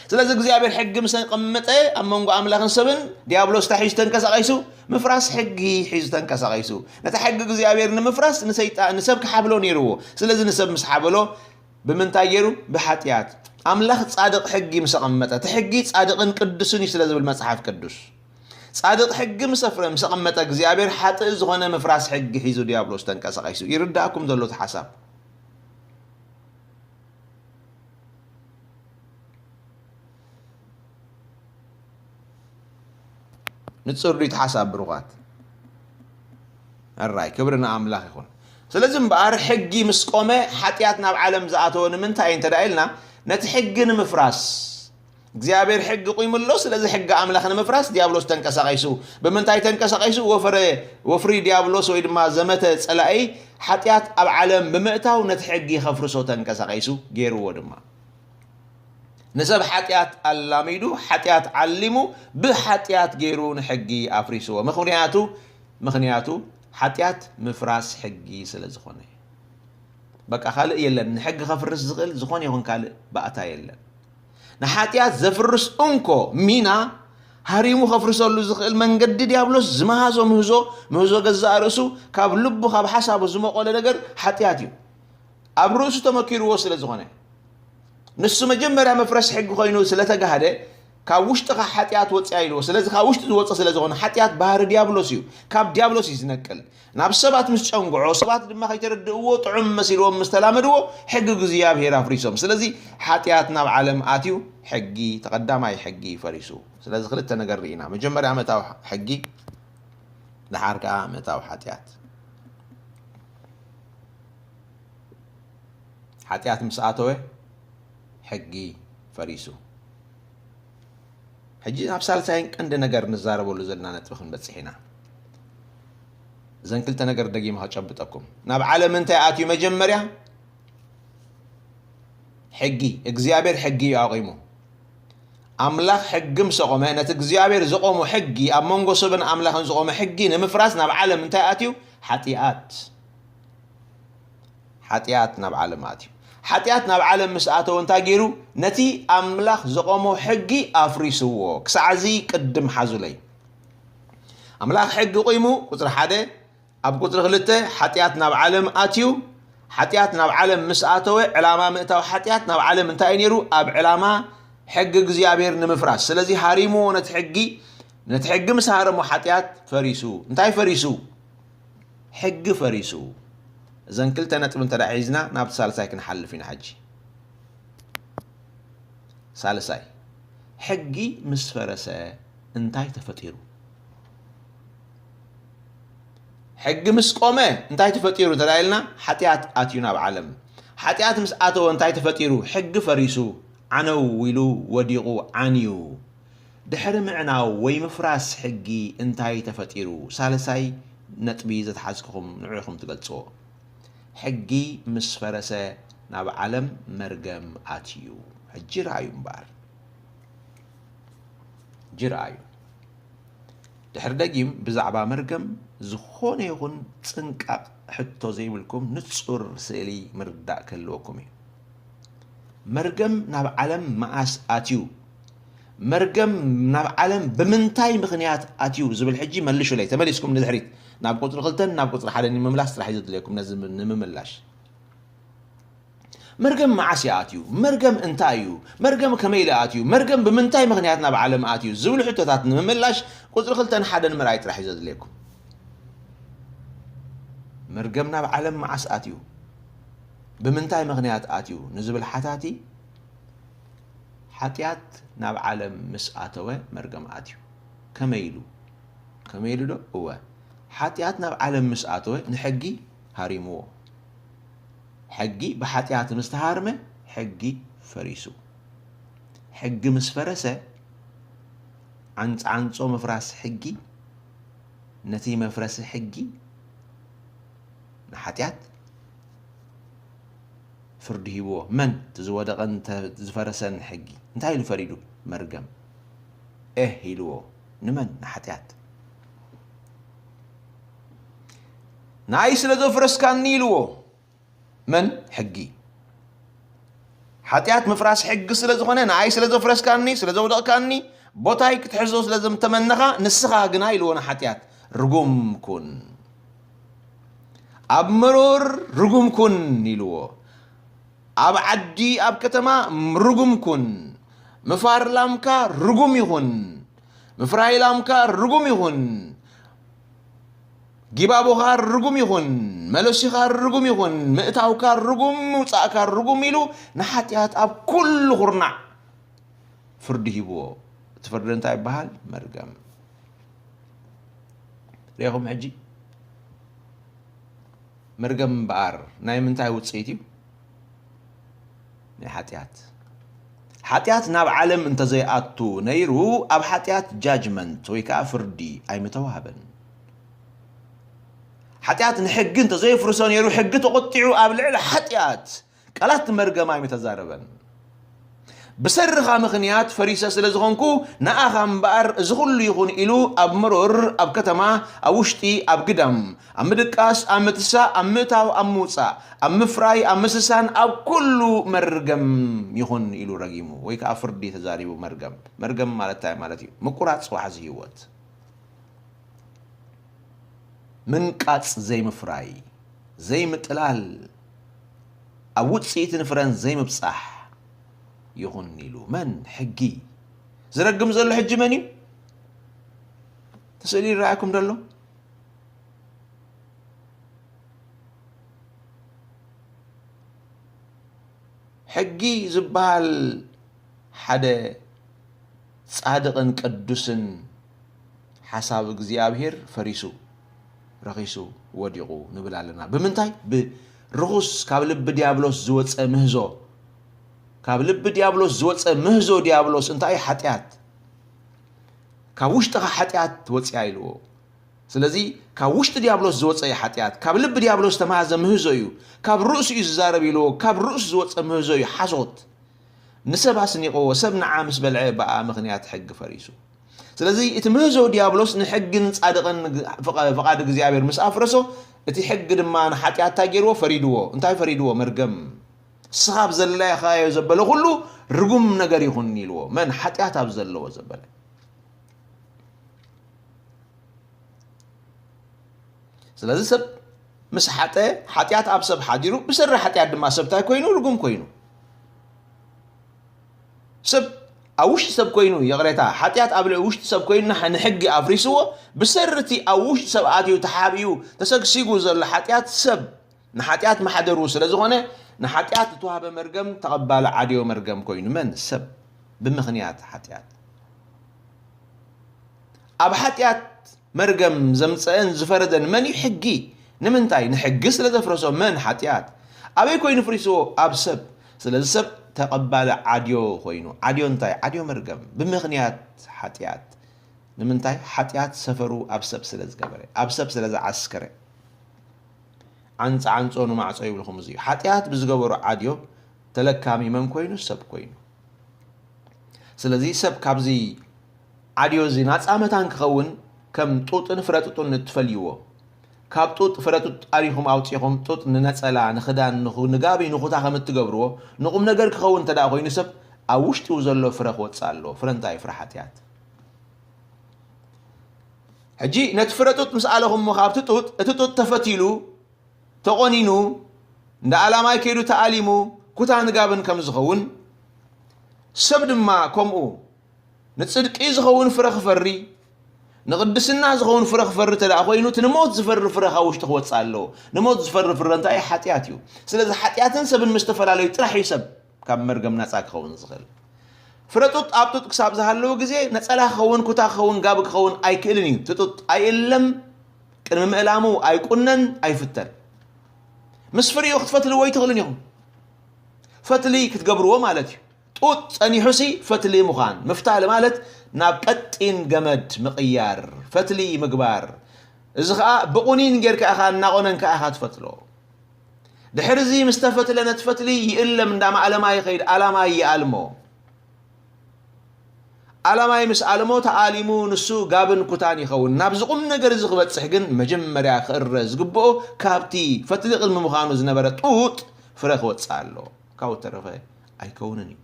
ስለዚ እግዚኣብሔር ሕጊ ምስ ኣቐመጠ ኣብ መንጎ ኣምላኽን ሰብን ዲያብሎስ እንታይ ሒዙ ተንቀሳቒሱ? ምፍራስ ሕጊ ሒዙ ተንቀሳቒሱ። ነታ ሕጊ እግዚኣብሔር ንምፍራስ ንሰይጣን፣ ንሰብ ክሓብሎ ነይርዎ። ስለዚ ንሰብ ምስ ሓበሎ ብምንታይ ገይሩ? ብሓጢኣት። ኣምላኽ ጻድቕ ሕጊ ምስ ኣቐመጠ፣ እቲ ሕጊ ጻድቕን ቅዱስን እዩ ስለ ዝብል መጽሓፍ ቅዱስ። ጻድቕ ሕጊ ምስ ኣፍረ፣ ምስ ኣቐመጠ እግዚኣብሔር ሓጥእ ዝኾነ ምፍራስ ሕጊ ሒዙ ዲያብሎስ ተንቀሳቒሱ። ይርዳእኩም ዘሎ እቲ ሓሳብ? ንጹር ድዩ እቲ ሓሳብ ብሩኻት? ኣራይ ክብሪ ንኣምላኽ ይኹን። ስለዚ እምበኣር ሕጊ ምስ ቆመ ሓጢኣት ናብ ዓለም ዝኣተወ ንምንታይ እንተ ደኣ ኢልና ነቲ ሕጊ ንምፍራስ እግዚኣብሔር ሕጊ ቁይሙ ኣሎ። ስለዚ ሕጊ ኣምላኽ ንምፍራስ ዲያብሎስ ተንቀሳቒሱ። ብምንታይ ተንቀሳቒሱ? ወፈረ ወፍሪ ዲያብሎስ ወይ ድማ ዘመተ ጸላኢ ሓጢኣት ኣብ ዓለም ብምእታው ነቲ ሕጊ ከፍርሶ ተንቀሳቒሱ፣ ገይርዎ ድማ። ንሰብ ሓጢኣት ኣላሚዱ፣ ሓጢኣት ዓሊሙ፣ ብሓጢኣት ገይሩ ንሕጊ ኣፍሪስዎ። ምኽንያቱ ምኽንያቱ ሓጢኣት ምፍራስ ሕጊ ስለ ዝኾነ። በቃ ካልእ የለን። ንሕጊ ከፍርስ ዝኽእል ዝኾነ ይኹን ካልእ ባእታ የለን። ንሓጢኣት ዘፍርስ እንኮ ሚና ሃሪሙ ከፍርሰሉ ዝኽእል መንገዲ ዲያብሎስ ዝመሃዞ ምህዞ፣ ምህዞ ገዛእ ርእሱ፣ ካብ ልቡ ካብ ሓሳቡ ዝመቖለ ነገር ሓጢኣት እዩ። ኣብ ርእሱ ተመኪርዎ ስለ ዝኾነ ንሱ መጀመርያ መፍረስ ሕጊ ኮይኑ ስለ ተጋህደ ካብ ውሽጥኻ ሓጢኣት ወፅያ ኢልዎ። ስለዚ ካብ ውሽጢ ዝወፀ ስለ ዝኾነ ሓጢኣት ባህሪ ዲያብሎስ እዩ። ካብ ዲያብሎስ እዩ ዝነቅል። ናብ ሰባት ምስ ጨንግዖ ሰባት ድማ ከይተረድእዎ ጥዑም መሲልዎም ምስ ተላመድዎ ሕጊ እግዚኣብሔር ኣፍሪሶም። ስለዚ ሓጢኣት ናብ ዓለም ኣትዩ ሕጊ ተቐዳማይ ሕጊ ፈሪሱ። ስለዚ ክልተ ነገር ርኢና። መጀመርያ ምእታው ሕጊ፣ ደሓር ከዓ ምእታው ሓጢኣት። ሓጢኣት ምስ ኣተወ ሕጊ ፈሪሱ። ሕጂ ናብ ሳልሳይን ቀንዲ ነገር ንዛረበሉ ዘለና ነጥቢ ክንበጽሕ ኢና። እዘን ክልተ ነገር ደጊመ ከጨብጠኩም። ናብ ዓለም እንታይ ኣትዩ? መጀመርያ ሕጊ እግዚኣብሔር ሕጊ እዩ ኣቑሙ። ኣምላኽ ሕጊ ምስ ኣቖመ ነቲ እግዚኣብሔር ዘቖሞ ሕጊ፣ ኣብ መንጎ ሰብን ኣምላኽን ዘቖመ ሕጊ ንምፍራስ ናብ ዓለም እንታይ ኣትዩ? ሓጢኣት። ሓጢኣት ናብ ዓለም ኣትዩ። ሓጢኣት ናብ ዓለም ምስ ኣተወ እንታይ ገይሩ? ነቲ ኣምላኽ ዘቖሞ ሕጊ ኣፍሪስዎ። ክሳዕ እዚ ቅድም ሓዙለይ። ኣምላኽ ሕጊ ቁይሙ፣ ቁፅሪ ሓደ፣ ኣብ ቁፅሪ ክልተ ሓጢኣት ናብ ዓለም ኣትዩ። ሓጢኣት ናብ ዓለም ምስ ኣተወ ዕላማ ምእታው ሓጢኣት ናብ ዓለም እንታይ እዩ ነይሩ? ኣብ ዕላማ ሕጊ እግዚኣብሔር ንምፍራስ። ስለዚ ሃሪምዎ ነቲ ሕጊ፣ ነቲ ሕጊ ምስ ሃረሞ ሓጢኣት ፈሪሱ። እንታይ ፈሪሱ? ሕጊ ፈሪሱ። እዘን ክልተ ነጥቢ እንተ ደኣ ሒዝና ናብቲ ሳልሳይ ክንሓልፍ ኢና። ሕጂ ሳልሳይ፣ ሕጊ ምስ ፈረሰ እንታይ ተፈጢሩ? ሕጊ ምስ ቆመ እንታይ ተፈጢሩ እንተ ደኣ ኢልና፣ ሓጢኣት ኣትዩ ናብ ዓለም። ሓጢኣት ምስ ኣተወ እንታይ ተፈጢሩ? ሕጊ ፈሪሱ፣ ዓነው ኢሉ ወዲቑ ዓንዩ። ድሕሪ ምዕናው ወይ ምፍራስ ሕጊ እንታይ ተፈጢሩ? ሳልሳይ ነጥቢ ዘትሓዝክኹም ንዑ ኢኹም ትገልጽዎ። ሕጊ ምስ ፈረሰ ናብ ዓለም መርገም ኣትዩ። ሕጂ ረኣዩ እምበኣር። ሕጂ ረኣዩ። ድሕሪ ደጊም ብዛዕባ መርገም ዝኾነ ይኹን ጽንቃቕ ሕቶ ዘይብልኩም ንጹር ስእሊ ምርዳእ ክህልወኩም እዩ። መርገም ናብ ዓለም መዓስ ኣትዩ? መርገም ናብ ዓለም ብምንታይ ምኽንያት ኣትዩ ዝብል ሕጂ መልሹለይ። ተመሊስኩም ንድሕሪት ናብ ቁጽሪ ክልተን ናብ ቁጽሪ ሓደን ንምምላስ ጥራሕ እዩ ዘድልየኩም ነዚ ንምምላሽ። መርገም መዓስ እዩ ኣትዩ? መርገም እንታይ እዩ? መርገም ከመይ ኢሉ ኣትዩ? መርገም ብምንታይ ምኽንያት ናብ ዓለም ኣትዩ? ዝብሉ ሕቶታት ንምምላሽ ቁጽሪ ክልተን ሓደን ምርኣይ ጥራሕ እዩ ዘድልየኩም። መርገም ናብ ዓለም መዓስ ኣትዩ? ብምንታይ ምኽንያት ኣትዩ ንዝብል ሓታቲ፣ ሓጢኣት ናብ ዓለም ምስ ኣተወ መርገም ኣትዩ። ከመይ ኢሉ? ከመይ ኢሉ ዶ? እወ፣ ሓጢኣት ናብ ዓለም ምስ ኣተወ ንሕጊ ሃሪምዎ። ሕጊ ብሓጢኣት ምስ ተሃርመ ሕጊ ፈሪሱ። ሕጊ ምስ ፈረሰ ዓንጻዓንጾ ምፍራስ ሕጊ፣ ነቲ መፍረሲ ሕጊ ንሓጢኣት ፍርዲ ሂብዎ። መን? እቲ ዝወደቐን ተ-፣ ዝፈረሰን ሕጊ። እንታይ ኢሉ ፈሪዱ? መርገም። ኤህ ኢልዎ። ንመን? ንሓጢኣት። ንኣይ ስለ ዘፍረስካኒ ኢልዎ። መን? ሕጊ። ሓጢኣት ምፍራስ ሕጊ ስለ ዝኾነ፣ ንኣይ ስለ ዘፍረስካኒ፣ ስለ ዘውደቕካኒ፣ ቦታይ ክትሕዞ ስለ ዘምተመነኻ፣ ንስኻ ግና ኢልዎ ንሓጢኣት፣ ርጉም ኩን። ኣብ መሮር ርጉም ኩን ኢልዎ። ኣብ ዓዲ፣ ኣብ ከተማ ርጉም ኩን። ምፋር ላምካ ርጉም ይኹን። ምፍራይ ላምካ ርጉም ይኹን፣ ጊባቦኻ ርጉም ይኹን፣ መለሲኻ ርጉም ይኹን፣ ምእታውካ ርጉም፣ ምውጻእካ ርጉም ኢሉ ንሓጢኣት ኣብ ኩሉ ኩርናዕ ፍርዲ ሂብዎ። እቲ ፍርዲ እንታይ ይበሃል? መርገም። ርኢኹም ሕጂ? መርገም እምበኣር ናይ ምንታይ ውጽኢት እዩ? ናይ ሓጢኣት። ሓጢኣት ናብ ዓለም እንተዘይኣቱ ነይሩ፣ ኣብ ሓጢኣት ጃጅመንት ወይ ከኣ ፍርዲ ኣይምተዋህበን። ሓጢኣት ንሕጊ እንተዘይፍርሶ ነይሩ፣ ሕጊ ተቖጢዑ ኣብ ልዕሊ ሓጢኣት ቃላት መርገም ኣይምተዛረበን። ብሰሪኻ ምኽንያት ፈሪሰ ስለ ዝኾንኩ፣ ንኣኻ እምበኣር እዚ ኹሉ ይኹን ኢሉ ኣብ መሮር፣ ኣብ ከተማ፣ ኣብ ውሽጢ፣ ኣብ ግዳም፣ ኣብ ምድቃስ፣ ኣብ ምትሳእ፣ ኣብ ምእታው፣ ኣብ ምውጻእ፣ ኣብ ምፍራይ፣ ኣብ ምስሳን፣ ኣብ ኩሉ መርገም ይኹን ኢሉ ረጊሙ፣ ወይ ከኣ ፍርዲ ተዛሪቡ። መርገም፣ መርገም ማለት እንታይ ማለት እዩ? ምቁራጽ ዋሕዚ ህይወት። ምንቃጽ ዘይምፍራይ፣ ዘይምጥላል፣ ኣብ ውጽኢትን ፍረን ዘይምብጻሕ ይኹን ኢሉ። መን? ሕጊ። ዝረግም ዘሎ ሕጂ መን እዩ? እቲ ስእሊ ይረኣየኩም ደሎ? ሕጊ ዝበሃል ሓደ ጻድቕን ቅዱስን ሓሳብ እግዚኣብሔር ፈሪሱ፣ ረኺሱ፣ ወዲቑ ንብል ኣለና። ብምንታይ? ብርኹስ ካብ ልቢ ዲያብሎስ ዝወጸ ምህዞ። ካብ ልቢ ዲያብሎስ ዝወጸ ምህዞ ዲያብሎስ እንታይ? ሓጢኣት። ካብ ውሽጥኻ ሓጢኣት ወጺኣ ኢልዎ። ስለዚ ካብ ውሽጢ ዲያብሎስ ዝወጸ እዩ ሓጢኣት። ካብ ልቢ ዲያብሎስ ዝተማህዘ ምህዞ እዩ። ካብ ርእሱ እዩ ዝዛረብ ኢልዎ። ካብ ርእሱ ዝወጸ ምህዞ እዩ ሓሶት። ንሰብ ኣስኒቕዎ፣ ሰብ ንዓ ምስ በልዐ ብኣ ምኽንያት ሕጊ ፈሪሱ። ስለዚ እቲ ምህዞ ዲያብሎስ ንሕግን ጻድቕን ፍቓ-፣ ፍቓድ እግዚኣብሔር ምስ ኣፍረሶ፣ እቲ ሕጊ ድማ ንሓጢኣት እንታይ ገይርዎ? ፈሪድዎ። እንታይ ፈሪድዎ? መርገም። ንስኻ ኣብ ዘለኻዮ ዘበለ ኩሉ ርጉም ነገር ይኹን ኢልዎ። መን? ሓጢኣት ኣብ ዘለዎ ዘበለ። ስለዚ ሰብ ምስ ሓጠ፣ ሓጢኣት ኣብ ሰብ ሓዲሩ፣ ብሰሪ ሓጢኣት ድማ ሰብ እንታይ ኮይኑ? ርጉም ኮይኑ። ሰብ ኣብ ውሽጢ ሰብ ኮይኑ፣ ይቕሬታ፣ ሓጢኣት ኣብ ልዕሊ ውሽጢ ሰብ ኮይኑ ንሕ-፣ ንሕጊ ኣፍሪስዎ፣ ብሰሪ እቲ ኣብ ውሽጢ ሰብ ኣትዩ ተሓቢኡ ተሰግሲጉ ዘሎ ሓጢኣት ሰብ ንሓጢኣት ማሕደሩ ስለ ዝኾነ፣ ንሓጢኣት ዝተዋህበ መርገም ተቐባሊ ዓድዮ መርገም ኮይኑ። መን? ሰብ። ብምኽንያት ሓጢኣት። ኣብ ሓጢኣት መርገም ዘምጸአን ዝፈረደን መን እዩ? ሕጊ። ንምንታይ? ንሕጊ ስለ ዘፍረሶ። መን? ሓጢኣት። ኣበይ ኮይኑ ፍሪስዎ? ኣብ ሰብ። ስለዚ ሰብ ተቐባሊ ዓድዮ ኮይኑ። ዓድዮ እንታይ? ዓድዮ መርገም። ብምኽንያት ሓጢኣት። ንምንታይ? ሓጢኣት ሰፈሩ ኣብ ሰብ ስለ ዝገበረ፣ ኣብ ሰብ ስለ ዝዓስከረ። ዓንጸ ዓንጾ ንማዕጾ ይብልኹም እዚ እዩ። ሓጢኣት ብዝገበሮ ዓድዮ ተለካሚ መን ኮይኑ? ሰብ ኮይኑ። ስለዚ ሰብ ካብዚ ዓድዮ እዚ ናጻ መታን ክኸውን ከም ጡጥን ፍረ ጡጥን እትፈልይዎ። ካብ ጡጥ ፍረ ጡጥ ኣሪኹም ኣውጺኹም ጡጥ ንነጸላ፣ ንኽዳን፣ ንኹ-፣ ንጋቢ፣ ንኹታ ከም እትገብርዎ ንቁም ነገር ክኸውን እንተ ደኣ ኮይኑ ሰብ ኣብ ውሽጡ ዘሎ ፍረ ክወጽእ ኣለዎ። ፍረ እንታይ? ፍረ ሓጢኣት። ሕጂ ነቲ ፍረ ጡጥ ምስ ኣለኹሞ ካብቲ ጡጥ፣ እቲ ጡጥ ተፈቲሉ፣ ተቖኒኑ፣ እንደ ኣላማይ ከይዱ ተኣሊሙ፣ ኩታን ጋብን ከም ዝኸውን፣ ሰብ ድማ ከምኡ ንጽድቂ ዝኸውን ፍረ ክፈሪ፣ ንቕድስና ዝኸውን ፍረ ክፈሪ እንተ ደኣ ኮይኑ፣ እቲ ንሞት ዝፈሪ ፍረ ካብ ውሽጢ ክወጽእ ኣለዎ። ንሞት ዝፈሪ ፍረ እንታይ? ሓጢኣት እዩ። ስለዚ ሓጢኣትን ሰብን ምስ ተፈላለዩ ጥራሕ እዩ ሰብ ካብ መርገም ናጻ ክኸውን ዝኽእል። ፍረ ጡጥ ኣብ ጡጥ ክሳብ ዝሃለወ ግዜ ነጸላ ክኸውን፣ ኩታ ክኸውን፣ ጋቢ ክኸውን ኣይክእልን እዩ። እቲ ጡጥ ኣይእለም፣ ቅድሚ ምእላሙ ኣይቁነን፣ ኣይፍተል። ምስ ፍሪኡ ክትፈትልዎ ኣይትኽእሉን ኢኹም። ፈትሊ ክትገብርዎ ማለት እዩ። ጡጥ ጸኒሑሲ ፈትሊ ምዃን። ምፍታል ማለት ናብ ቀጢን ገመድ ምቕያር፣ ፈትሊ ምግባር። እዚ ኸኣ ብቑኒን ጌርካ ኢኻ፣ እናቖነንካ ኢኻ ትፈትሎ። ድሕሪ እዚ ምስ ተፈትለ ነቲ ፈትሊ ይእለም፣ እንዳ ማእለማ ይኸይድ፣ ኣላማይ ይኣልሞ። ኣላማይ ምስ ኣልሞ ተኣሊሙ ንሱ ጋብን ኩታን ይኸውን። ናብዚ ቁም ነገር እዚ ክበጽሕ ግን መጀመርያ ክእረ ዝግብኦ ካብቲ ፈትሊ ቅድሚ ምዃኑ ዝነበረ ጡጥ ፍረ ክወጽእ ኣሎ። ካብኡ ተረፈ ኣይከውንን እዩ።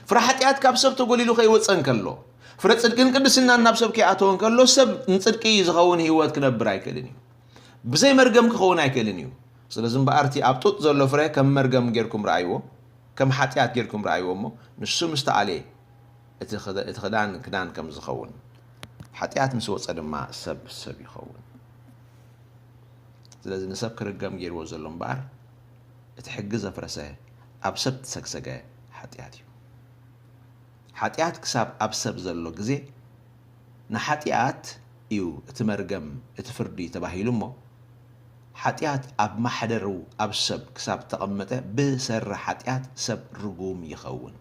ፍረ ሓጢኣት ካብ ሰብ ተጎሊሉ ከይወጸ እንከሎ፣ ፍረ ጽድቅን ቅድስናን ናብ ሰብ ከይኣተወ እንከሎ፣ ሰብ ንጽድቂ ዝኸውን ህይወት ክነብር ኣይክእልን እዩ። ብዘይ መርገም ክኸውን ኣይክእልን እዩ። ስለዚ እምበኣር እቲ ኣብ ጡጥ ዘሎ ፍረ ከም መርገም ጌርኩም ረኣይዎ፣ ከም ሓጢኣት ጌርኩም ረኣይዎ እሞ፣ ንሱ ምስ ተኣልየ፣ እቲ ክዳ- እቲ ክዳን ክዳን ከም ዝኸውን፣ ሓጢኣት ምስ ወፀ ድማ ሰብ ሰብ ይኸውን። ስለዚ ንሰብ ክርገም ገይርዎ ዘሎ እምበኣር፣ እቲ ሕጊ ዘፍረሰ፣ ኣብ ሰብ እተሰግሰገ ሓጢኣት እዩ። ሓጢኣት ክሳብ ኣብ ሰብ ዘሎ ግዜ ንሓጢኣት እዩ እቲ መርገም፣ እቲ ፍርዲ ተባሂሉ እሞ፣ ሓጢኣት ኣብ ማሕደሩ ኣብ ሰብ ክሳብ ተቐመጠ ብሰሪ ሓጢኣት ሰብ ርጉም ይኸውን።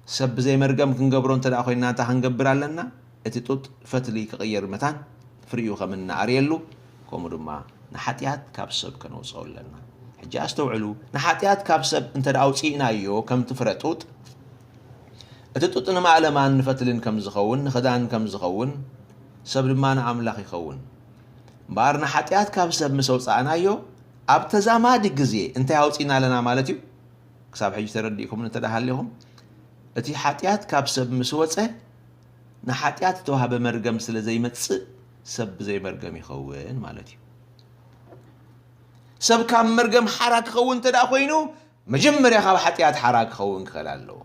ሰብ ብዘይ መርገም ክንገብሮ እንተ ደኣ ኮይንና እንታይ ክንገብር ኣለና? እቲ ጡጥ ፈትሊ ክቕየር መታን ፍሪኡ ከም እንኣርየሉ፣ ከምኡ ድማ ንሓጢኣት ካብ ሰብ ከነውፅኦ ኣለና። ሕጂ ኣስተውዕሉ፣ ንሓጢኣት ካብ ሰብ እንተ ደኣ ኣውፂእናዮ ከምቲ ፍረ ጡጥ፣ እቲ ጡጥ ንማእለማን ንፈትልን ከም ዝኸውን፣ ንኽዳን ከም ዝኸውን፣ ሰብ ድማ ንኣምላኽ ይኸውን። እምበኣር ንሓጢኣት ካብ ሰብ ምስ ኣውፃእናዮ፣ ኣብ ተዛማዲ ግዜ እንታይ ኣውፂእና ኣለና ማለት እዩ? ክሳብ ሕጂ ተረዲእኩም እንተ ደኣ ሃሊኹም፣ እቲ ሓጢኣት ካብ ሰብ ምስ ወፀ፣ ንሓጢኣት ዝተዋህበ መርገም ስለ ዘይመጽእ፣ ሰብ ብዘይ መርገም ይኸውን ማለት እዩ። ሰብ ካብ መርገም ሓራ ክኸውን እንተ ደኣ ኮይኑ፣ መጀመርያ ካብ ሓጢኣት ሓራ ክኸውን ክኽእል ኣለዎ።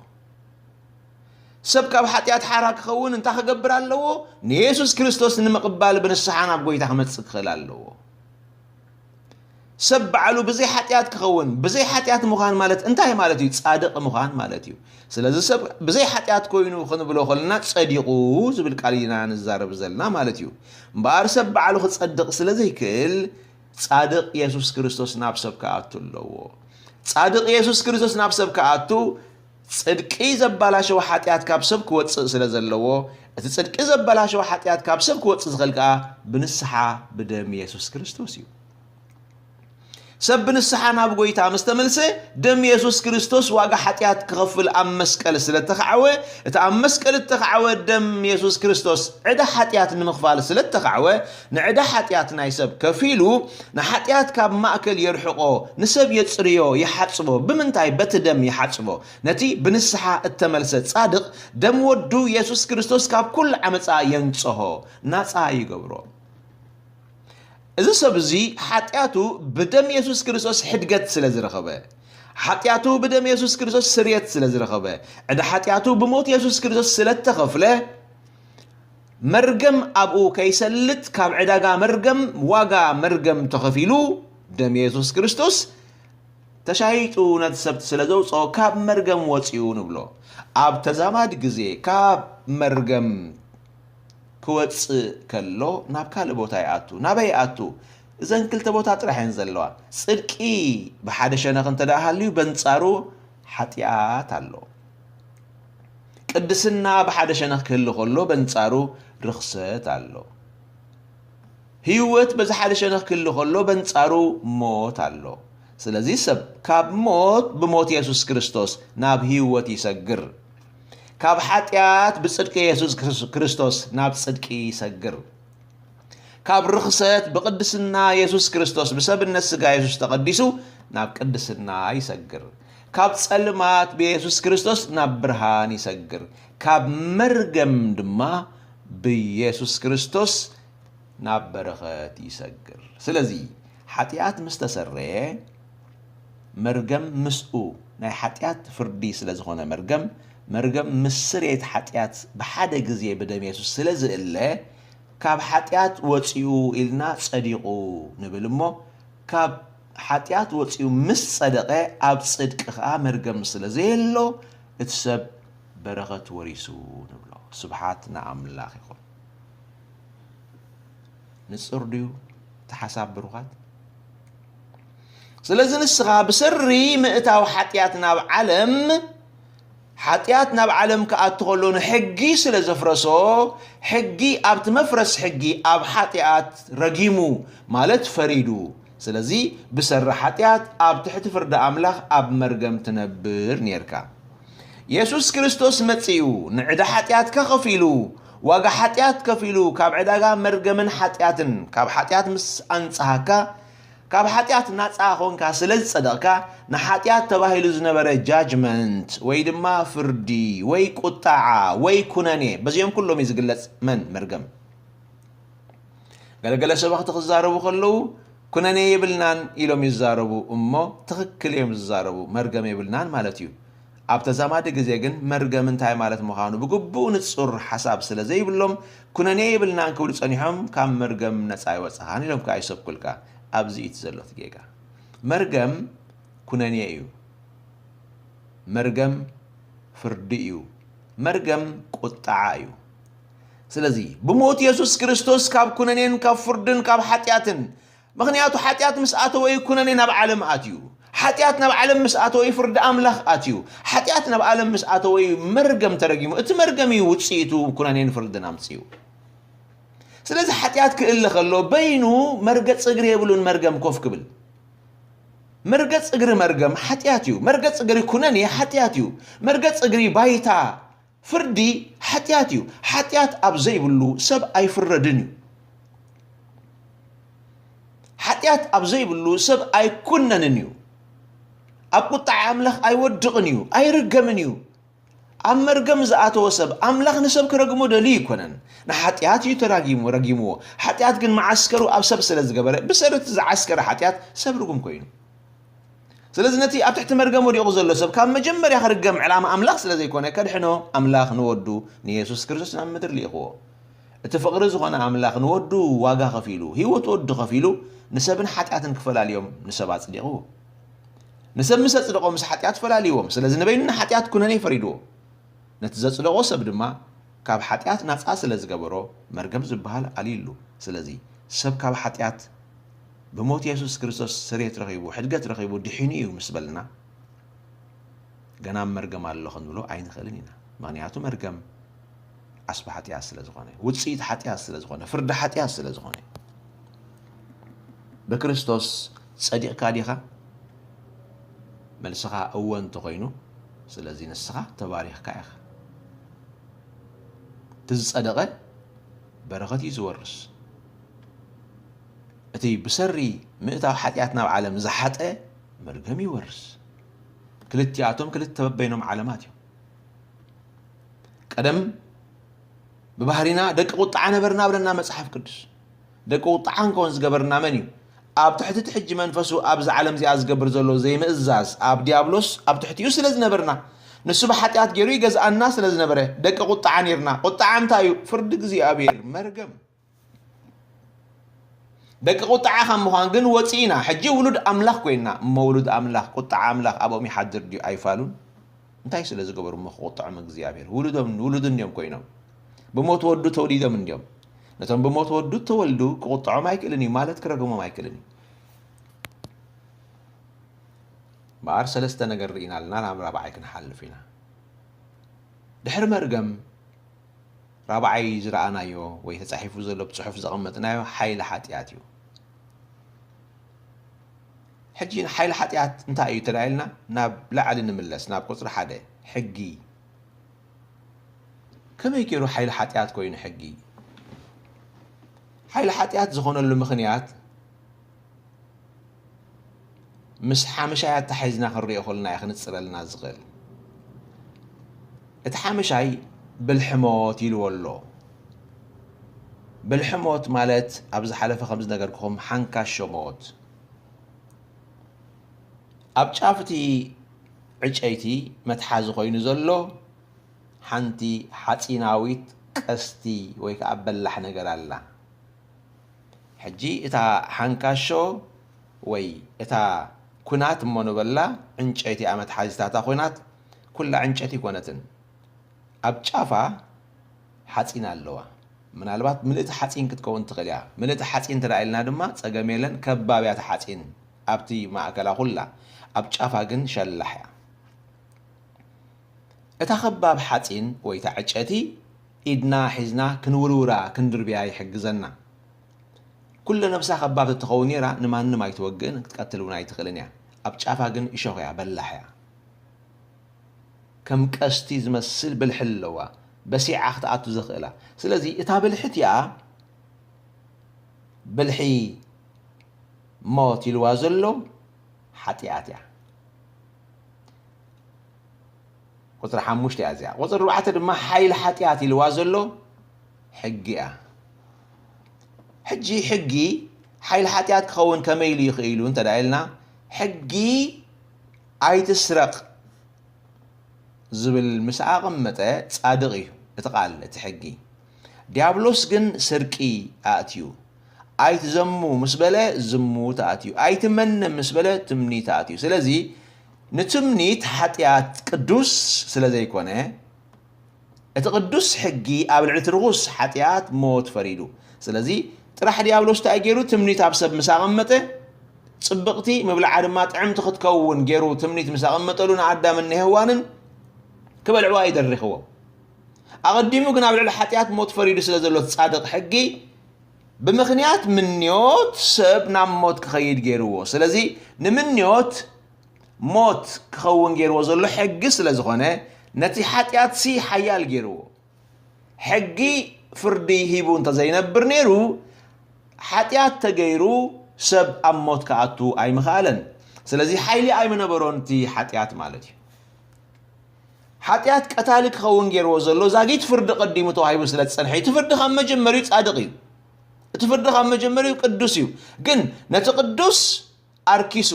ሰብ ካብ ሓጢኣት ሓራ ክኸውን እንታይ ክገብር ኣለዎ? ንየሱስ ክርስቶስ ንምቕባል ብንስሓ ናብ ጎይታ ክመጽእ ክኽእል ኣለዎ። ሰብ ባዕሉ ብዘይ ሓጢኣት ክኸውን፣ ብዘይ ሓጢኣት ምዃን ማለት እንታይ ማለት እዩ? ጻድቕ ምዃን ማለት እዩ። ስለዚ ሰብ ብዘይ ሓጢኣት ኮይኑ ክንብሎ ከለና ጸዲቑ ዝብል ቃል ኢና ንዛረብ ዘለና ማለት እዩ። እምበኣር ሰብ ባዕሉ ክጸድቕ ስለ ዘይክእል፣ ጻድቕ የሱስ ክርስቶስ ናብ ሰብ ክኣቱ ኣለዎ። ጻድቕ የሱስ ክርስቶስ ናብ ሰብ ክኣቱ፣ ጽድቂ ዘባላሸወ ሓጢኣት ካብ ሰብ ክወጽእ ስለ ዘለዎ፣ እቲ ጽድቂ ዘባላሸወ ሓጢኣት ካብ ሰብ ክወጽእ ዝኽእል ከኣ ብንስሓ ብደም የሱስ ክርስቶስ እዩ። ሰብ ብንስሓ ናብ ጎይታ ምስ ተመልሰ፣ ደም የሱስ ክርስቶስ ዋጋ ሓጢኣት ክኸፍል ኣብ መስቀል ስለ እተኻዕወ፣ እቲ ኣብ መስቀል እተኻዕወ ደም የሱስ ክርስቶስ ዕዳ ሓጢኣት ንምኽፋል ስለ እተኻዕወ፣ ንዕዳ ሓጢኣት ናይ ሰብ ከፊሉ፣ ንሓጢኣት ካብ ማእከል የርሕቖ፣ ንሰብ የጽርዮ፣ ይሓጽቦ። ብምንታይ? በቲ ደም ይሓጽቦ። ነቲ ብንስሓ እተመልሰ ጻድቕ፣ ደም ወዱ የሱስ ክርስቶስ ካብ ኩሉ ዓመጻ የንጽሆ፣ ናጻ ይገብሮ። እዚ ሰብ እዚ ሓጢኣቱ ብደም የሱስ ክርስቶስ ሕድገት ስለ ዝረኸበ፣ ሓጢኣቱ ብደም የሱስ ክርስቶስ ስርየት ስለ ዝረኸበ፣ ዕዳ ሓጢኣቱ ብሞት የሱስ ክርስቶስ ስለ እተኸፍለ፣ መርገም ኣብኡ ከይሰልጥ፣ ካብ ዕዳጋ መርገም፣ ዋጋ መርገም ተኸፊሉ፣ ደም የሱስ ክርስቶስ ተሻይጡ ነቲ ሰብ ስለ ዘውጽኦ፣ ካብ መርገም ወጺኡ ንብሎ። ኣብ ተዛማዲ ግዜ፣ ካብ መርገም ክወጽእ ከሎ፣ ናብ ካልእ ቦታ ይኣቱ። ናበይ ይኣቱ? እዘን ክልተ ቦታ ጥራሕ እየን ዘለዋ። ጽድቂ ብሓደ ሸነኽ እንተ ደኣ ሃልዩ፣ በንጻሩ ሓጢኣት ኣሎ። ቅድስና ብሓደ ሸነኽ ክህሉ ከሎ፣ በንጻሩ ርኽሰት ኣሎ። ህይወት በዚ ሓደ ሸነኽ ክህሉ ከሎ፣ በንጻሩ ሞት ኣሎ። ስለዚ ሰብ ካብ ሞት ብሞት የሱስ ክርስቶስ ናብ ህይወት ይሰግር። ካብ ሓጢኣት ብጽድቂ የሱስ ክርስ-፣ ክርስቶስ ናብ ጽድቂ ይሰግር። ካብ ርኽሰት ብቅድስና የሱስ ክርስቶስ፣ ብሰብነት ስጋ የሱስ ተቐዲሱ ናብ ቅድስና ይሰግር። ካብ ጸልማት ብየሱስ ክርስቶስ ናብ ብርሃን ይሰግር። ካብ መርገም ድማ ብየሱስ ክርስቶስ ናብ በረኸት ይሰግር። ስለዚ ሓጢኣት ምስ ተሰረየ፣ መርገም ምስኡ፣ ናይ ሓጢኣት ፍርዲ ስለ ዝኾነ መርገም፣ መርገም ምስ ስርየት ሓጢኣት ብሓደ ግዜ ብደም የሱስ ስለ ዝእለ፣ ካብ ሓጢኣት ወጺኡ ኢልና ጸዲቑ ንብል እሞ፣ ካብ ሓጢኣት ወጺኡ ምስ ጸደቐ፣ ኣብ ጽድቂ ኸኣ መርገም ስለ ዘየሎ፣ እቲ ሰብ በረኸት ወሪሱ ንብሎ። ስብሓት ንኣምላኽ ይኹን። ንጹር ድዩ እቲ ሓሳብ ብሩኻት? ስለዚ ንስኻ ብሰሪ ምእታው ሓጢኣት ናብ ዓለም፣ ሓጢኣት ናብ ዓለም ክኣቱ ከሎ ንሕጊ ስለ ዘፍረሶ፣ ሕጊ ኣብቲ መፍረስ ሕጊ ኣብ ሓጢኣት ረጊሙ፣ ማለት ፈሪዱ። ስለዚ ብሰሪ ሓጢኣት ኣብ ትሕቲ ፍርዲ ኣምላኽ ኣብ መርገም ትነብር ኔርካ። የሱስ ክርስቶስ መጺኡ ንዕዳ ሓጢኣትካ ከፊሉ፣ ዋጋ ሓጢኣት ከፊሉ፣ ካብ ዕዳጋ መርገምን ሓጢኣትን፣ ካብ ሓጢኣት ምስ ኣንጽሃካ፣ ካብ ሓጢኣት ናጻ ኾንካ ስለ ዝጸደቕካ፣ ንሓጢኣት ተባሂሉ ዝነበረ ጃጅመንት ወይ ድማ ፍርዲ ወይ ቁጣዓ ወይ ኩነኔ፣ በዚኦም ኩሎም እዩ ዝግለጽ። መን መርገም? ገለገለ ሰባኽቲ ክዛረቡ ከለዉ፣ ኩነኔ የብልናን ኢሎም ይዛረቡ እሞ፣ ትኽክል እዮም ዝዛረቡ፣ መርገም የብልናን ማለት እዩ። ኣብ ተዛማዲ ግዜ ግን መርገም እንታይ ማለት ምዃኑ ብግቡእ ንጹር ሓሳብ ስለ ዘይብሎም፣ "ኩነኔ የብልናን" ክብሉ ጸኒሖም፣ "ካብ መርገም ነጻ ኣይወጻኻን" ኢሎም ከኣ ይሰብኩልካ። ኣብዚ እዩ እቲ ዘሎ እቲ ጌጋ። መርገም ኩነኔ እዩ። መርገም ፍርዲ እዩ። መርገም ቁጥዓ እዩ። ስለዚ ብሞት የሱስ ክርስቶስ ካብ ኩነኔን ካብ ፍርድን ካብ ሓጢኣትን፣ ምኽንያቱ ሓጢኣት ምስ ኣተወ እዩ ኩነኔ ናብ ዓለም ኣትዩ። ሓጢኣት ናብ ዓለም ምስ ኣተወ እዩ ፍርዲ ኣምላኽ ኣትዩ። ሓጢኣት ናብ ዓለም ምስ ኣተወ እዩ መርገም ተረጊሙ። እቲ መርገም እዩ ውጽኢቱ ኩነኔን ፍርድን ኣምጽኡ። ስለዚ ሓጢኣት ክእለ ከሎ በይኑ መርገጽ እግሪ የብሉን መርገም ኮፍ ክብል። መርገጽ እግሪ መርገም ሓጢኣት እዩ። መርገጽ እግሪ ኩነኔ ሓጢኣት እዩ። መርገጽ እግሪ ባይታ ፍርዲ ሓጢኣት እዩ። ሓጢኣት ኣብ ዘይብሉ ሰብ ኣይፍረድን እዩ። ሓጢኣት ኣብ ዘይብሉ ሰብ ኣይኩነንን እዩ። ኣብ ቁጥዓ ኣምላኽ ኣይወድቕን እዩ፣ ኣይርገምን እዩ። ኣብ መርገም ዝኣተወ ሰብ ኣምላኽ ንሰብ ክረግሞ ደልዩ ኣይኮነን። ንሓጢኣት እዩ ተራጊሙ፣ ረጊምዎ። ሓጢኣት ግን መዓስከሩ ኣብ ሰብ ስለ ዝገበረ፣ ብሰሪ እቲ ዝዓስከረ ሓጢኣት ሰብ ርጉም ኮይኑ። ስለዚ ነቲ ኣብ ትሕቲ መርገም ወዲቑ ዘሎ ሰብ ካብ መጀመርያ ክርገም ዕላማ ኣምላኽ ስለ ዘይኮነ፣ ከድሕኖ ኣምላኽ ንወዱ ንየሱስ ክርስቶስ ናብ ምድሪ ልኢኽዎ። እቲ ፍቕሪ ዝኾነ ኣምላኽ ንወዱ ዋጋ ከፊሉ፣ ህይወት ወዱ ከፊሉ፣ ንሰብን ሓጢኣትን ክፈላልዮም ንሰብ ኣጽዲቕዎ። ንሰብ ምስ ኣጽደቖ ምስ ሓጢኣት ፈላልይዎም። ስለዚ ንበይኑ ንሓጢኣት ኩነኔ ፈሪድዎ። ነቲ ዘጽደቖ ሰብ ድማ ካብ ሓጢኣት ናጻ ስለ ዝገበሮ መርገም ዝበሃል ኣልዩሉ። ስለዚ ሰብ ካብ ሓጢኣት ብሞት የሱስ ክርስቶስ ስርየት ረኺቡ፣ ሕድገት ረኺቡ ድሒኑ እዩ ምስ በልና፣ ገና ኣብ መርገም ኣሎ ክንብሎ ኣይንኽእልን ኢና። ምኽንያቱ መርገም ዓስቢ ሓጢኣት ስለ ዝኾነ፣ ውጽኢት ሓጢኣት ስለ ዝኾነ፣ ፍርዲ ሓጢኣት ስለ ዝኾነ። ብክርስቶስ ጸዲቕካ ዲኻ? መልስኻ እወ እንተኾይኑ፣ ስለዚ ንስኻ ተባሪኽካ ኢኻ። እቲ ዝጸደቐ በረኸት እዩ ዝወርስ። እቲ ብሰሪ ምእታው ሓጢኣት ናብ ዓለም ዝሓጠ መርገም ይወርስ። ክልቲኣቶም ክልተ በበይኖም ዓለማት እዮም። ቀደም ብባህሪና ደቂ ቁጥዓ ነበርና ብለና መጽሓፍ ቅዱስ። ደቂ ቁጥዓ እንከውን ዝገበርና መን እዩ? ኣብ ትሕቲ እቲ ሕጂ መንፈሱ ኣብዚ ዓለም እዚኣ ዝገብር ዘሎ ዘይምእዛዝ ኣብ ዲያብሎስ ኣብ ትሕቲኡ ስለ ዝነበርና፣ ንሱ ብሓጢኣት ገይሩ ይገዝኣና ስለ ዝነበረ ደቂ ቁጥዓ ነይርና። ቁጥዓ እንታይ እዩ? ፍርዲ እግዚኣብሔር፣ መርገም። ደቂ ቁጥዓ ካብ ምዃን ግን ወፂእና። ሕጂ ውሉድ ኣምላኽ ኮይንና። እሞ ውሉድ ኣምላኽ፣ ቁጥዓ ኣምላኽ ኣብኦም ይሓድር ድዩ? ኣይፋሉን። እንታይ ስለ ዝገበሩ እሞ ክቁጥዖም እግዚኣብሔር? ውሉዶም፣ ውሉዱ እንዲዮም ኮይኖም። ብሞት ወዱ ተወሊዶም እንዲዮም። ነቶም ብሞት ወዱ ተወልዱ ክቁጥዖም ኣይክእልን እዩ ማለት ክረግሞም ኣይክእልን እዩ። እምበኣር ሰለስተ ነገር ርኢና ኣለና፣ ናብ ራብዓይ ክንሓልፍ ኢና። ድሕሪ መርገም ራብዓይ ዝረኣናዮ ወይ ተጻሒፉ ዘሎ ብጽሑፍ ዘቐመጥናዮ ሓይሊ ሓጢኣት እዩ። ሕጂ ሓይሊ ሓጢኣት እንታይ እዩ ተዳኢልና ናብ ላዕሊ ንምለስ፣ ናብ ቁጽሪ ሓደ፣ ሕጊ። ከመይ ገይሩ ሓይሊ ሓጢኣት ኮይኑ ሕጊ? ሓይሊ ሓጢኣት ዝኾነሉ ምኽንያት ምስ ሓምሻይ ኣተሓሒዝና ክንሪኦ ከለና እዩ ክንጽረልና ዝኽእል። እቲ ሓምሻይ ብልሒ ሞት ኢልዎ ኣሎ። ብልሒ ሞት ማለት ኣብ ዝሓለፈ ከም ዝነገርኩኹም ሓንካሾ ሞት። ኣብ ጫፍ እቲ ዕጨይቲ መትሓዚ ኮይኑ ዘሎ ሓንቲ ሓጺናዊት ቀስቲ ወይ ከኣ በላሕ ነገር ኣላ። ሕጂ እታ ሓንካሾ ወይ እታ ኩናት እሞ ንበላ ዕንጨይቲ እያ መትሓዚታታ ኩናት፣ ኩላ ዕንጨይቲ ኣይኮነትን። ኣብ ጫፋ ሓጺን ኣለዋ። ምናልባት ምልእቲ ሓጺን ክትከውን ትኽእል እያ። ምልእቲ ሓጺን እንተ ኢልና ድማ ጸገም የለን፣ ከባብያ እታ ሓጺን ኣብቲ ማእከላ ኩላ፣ ኣብ ጫፋ ግን ሸላሕ እያ። እታ ከባብ ሓጺን ወይ እታ ዕጨቲ ኢድና ሒዝና ክንውርውራ ክንድርብያ ይሕግዘና። ኩለ ነብሳ ከባብ ተትኸውን ነይራ ንማንም ኣይትወግእን፣ ክትቀትል እውን ኣይትኽእልን እያ። ኣብ ጫፋ ግን እሾኽ እያ፣ በላሕ እያ። ከም ቀስቲ ዝመስል ብልሒ ኣለዋ፣ በሲዓ ክትኣቱ ዘኽእላ። ስለዚ እታ ብልሒ እቲኣ ብልሒ ሞት ኢልዋ ዘሎ ሓጢኣት እያ። ቁጽሪ ሓሙሽተ እያ እዚኣ። ቁጽሪ ኣርባዕተ ድማ ሓይሊ ሓጢኣት ኢልዋ ዘሎ ሕጊ እያ። ሕጂ ሕጊ ሓይሊ ሓጢኣት ክኸውን ከመይ ኢሉ ይኽእል ኢሉ እንተ ደኣ ኢልና፣ ሕጊ ኣይትስረቕ፣ ዝብል ምስ ኣቐመጠ ጻድቕ እዩ እቲ ቃል፣ እቲ ሕጊ። ዲያብሎስ ግን ስርቂ ኣእትዩ። ኣይትዘሙ ምስ በለ ዝሙት ኣእትዩ። ኣይትመነ ምስ በለ ትምኒት ኣእትዩ። ስለዚ ንትምኒት ሓጢኣት ቅዱስ ስለ ዘይኮነ፣ እቲ ቅዱስ ሕጊ ኣብ ልዕሊ እቲ ርኹስ ሓጢኣት ሞት ፈሪዱ። ስለዚ ጥራሕ ዲያብሎስ እንታይ ገይሩ? ትምኒት ኣብ ሰብ ምስ ኣቐመጠ፣ ጽብቕቲ ምብልዓ ድማ ጥዕምቲ ክትከውን ገይሩ ትምኒት ምስ ኣቐመጠሉ ንኣዳምን ንሄዋንን ክበልዕዋ እዩ ደሪኽዎም። ኣቐዲሙ ግን ኣብ ልዕሊ ሓጢኣት ሞት ፈሪዱ ስለ ዘሎ እቲ ጻድቕ ሕጊ፣ ብምኽንያት ምንዮት ሰብ ናብ ሞት ክኸይድ ገይርዎ። ስለዚ ንምንዮት ሞት ክኸውን ገይርዎ ዘሎ ሕጊ ስለ ዝኾነ፣ ነቲ ሓጢኣትሲ ሓያል ገይርዎ። ሕጊ ፍርዲ ሂቡ እንተዘይነብር ነይሩ፣ ሓጢኣት ተገይሩ ሰብ ኣብ ሞት ክኣቱ ኣይምኽኣለን። ስለዚ ሓይሊ ኣይምነበሮን እቲ ሓጢኣት ማለት እዩ። ሓጢኣት ቀታሊ ክኸውን ገይርዎ ዘሎ ዛጊት ፍርዲ ቀዲሙ ተዋሂቡ ስለ ዝጸንሐ፣ እቲ ፍርዲ ካብ መጀመሪኡ ጻድቕ እዩ። እቲ ፍርዲ ካብ መጀመሪኡ ቅዱስ እዩ። ግን ነቲ ቅዱስ ኣርኪሱ፣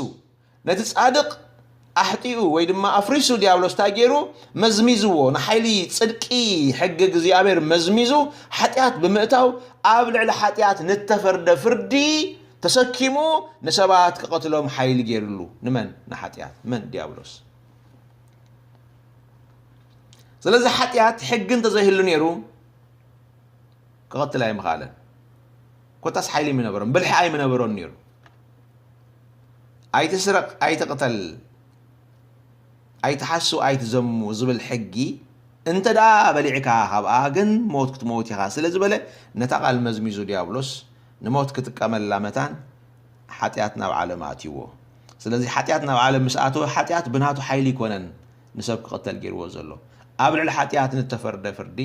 ነቲ ጻድቕ ኣሕጢኡ ወይ ድማ ኣፍሪሱ ዲያብሎስ እንታይ ገይሩ? መዝሚዝዎ። ንሓይሊ ጽድቂ ሕጊ እግዚኣብሔር መዝሚዙ ሓጢኣት ብምእታው ኣብ ልዕሊ ሓጢኣት ንተፈርደ ፍርዲ ተሰኪሙ ንሰባት ክቐትሎም ሓይሊ ገይሩሉ። ንመን? ንሓጢኣት። መን? ዲያብሎስ። ስለዚ ሓጢኣት ሕጊ እንተዘይህሉ ነይሩ ክቐትል ኣይምኽኣለን። ኮታስ ሓይሊ ኣይምነበሮን፣ ብልሒ ኣይምነበሮን ነይሩ። ኣይትስረቕ፣ ኣይትቕተል፣ ኣይትሓሱ፣ ኣይትዘሙ ዝብል ሕጊ እንተ ደኣ በሊዕካ ካብኣ ግን ሞት ክትመውት ኢኻ ስለ ዝበለ፣ ነታ ቃል መዝሚዙ ዲያብሎስ ንሞት ክጥቀመላ መታን ሓጢኣት ናብ ዓለም ኣእትይዎ። ስለዚ ሓጢኣት ናብ ዓለም ምስ ኣተወ፣ ሓጢኣት ብናቱ ሓይሊ ኣይኮነን ንሰብ ክቕተል ገይርዎ ዘሎ። ኣብ ልዕሊ ሓጢኣት ንተፈርደ ፍርዲ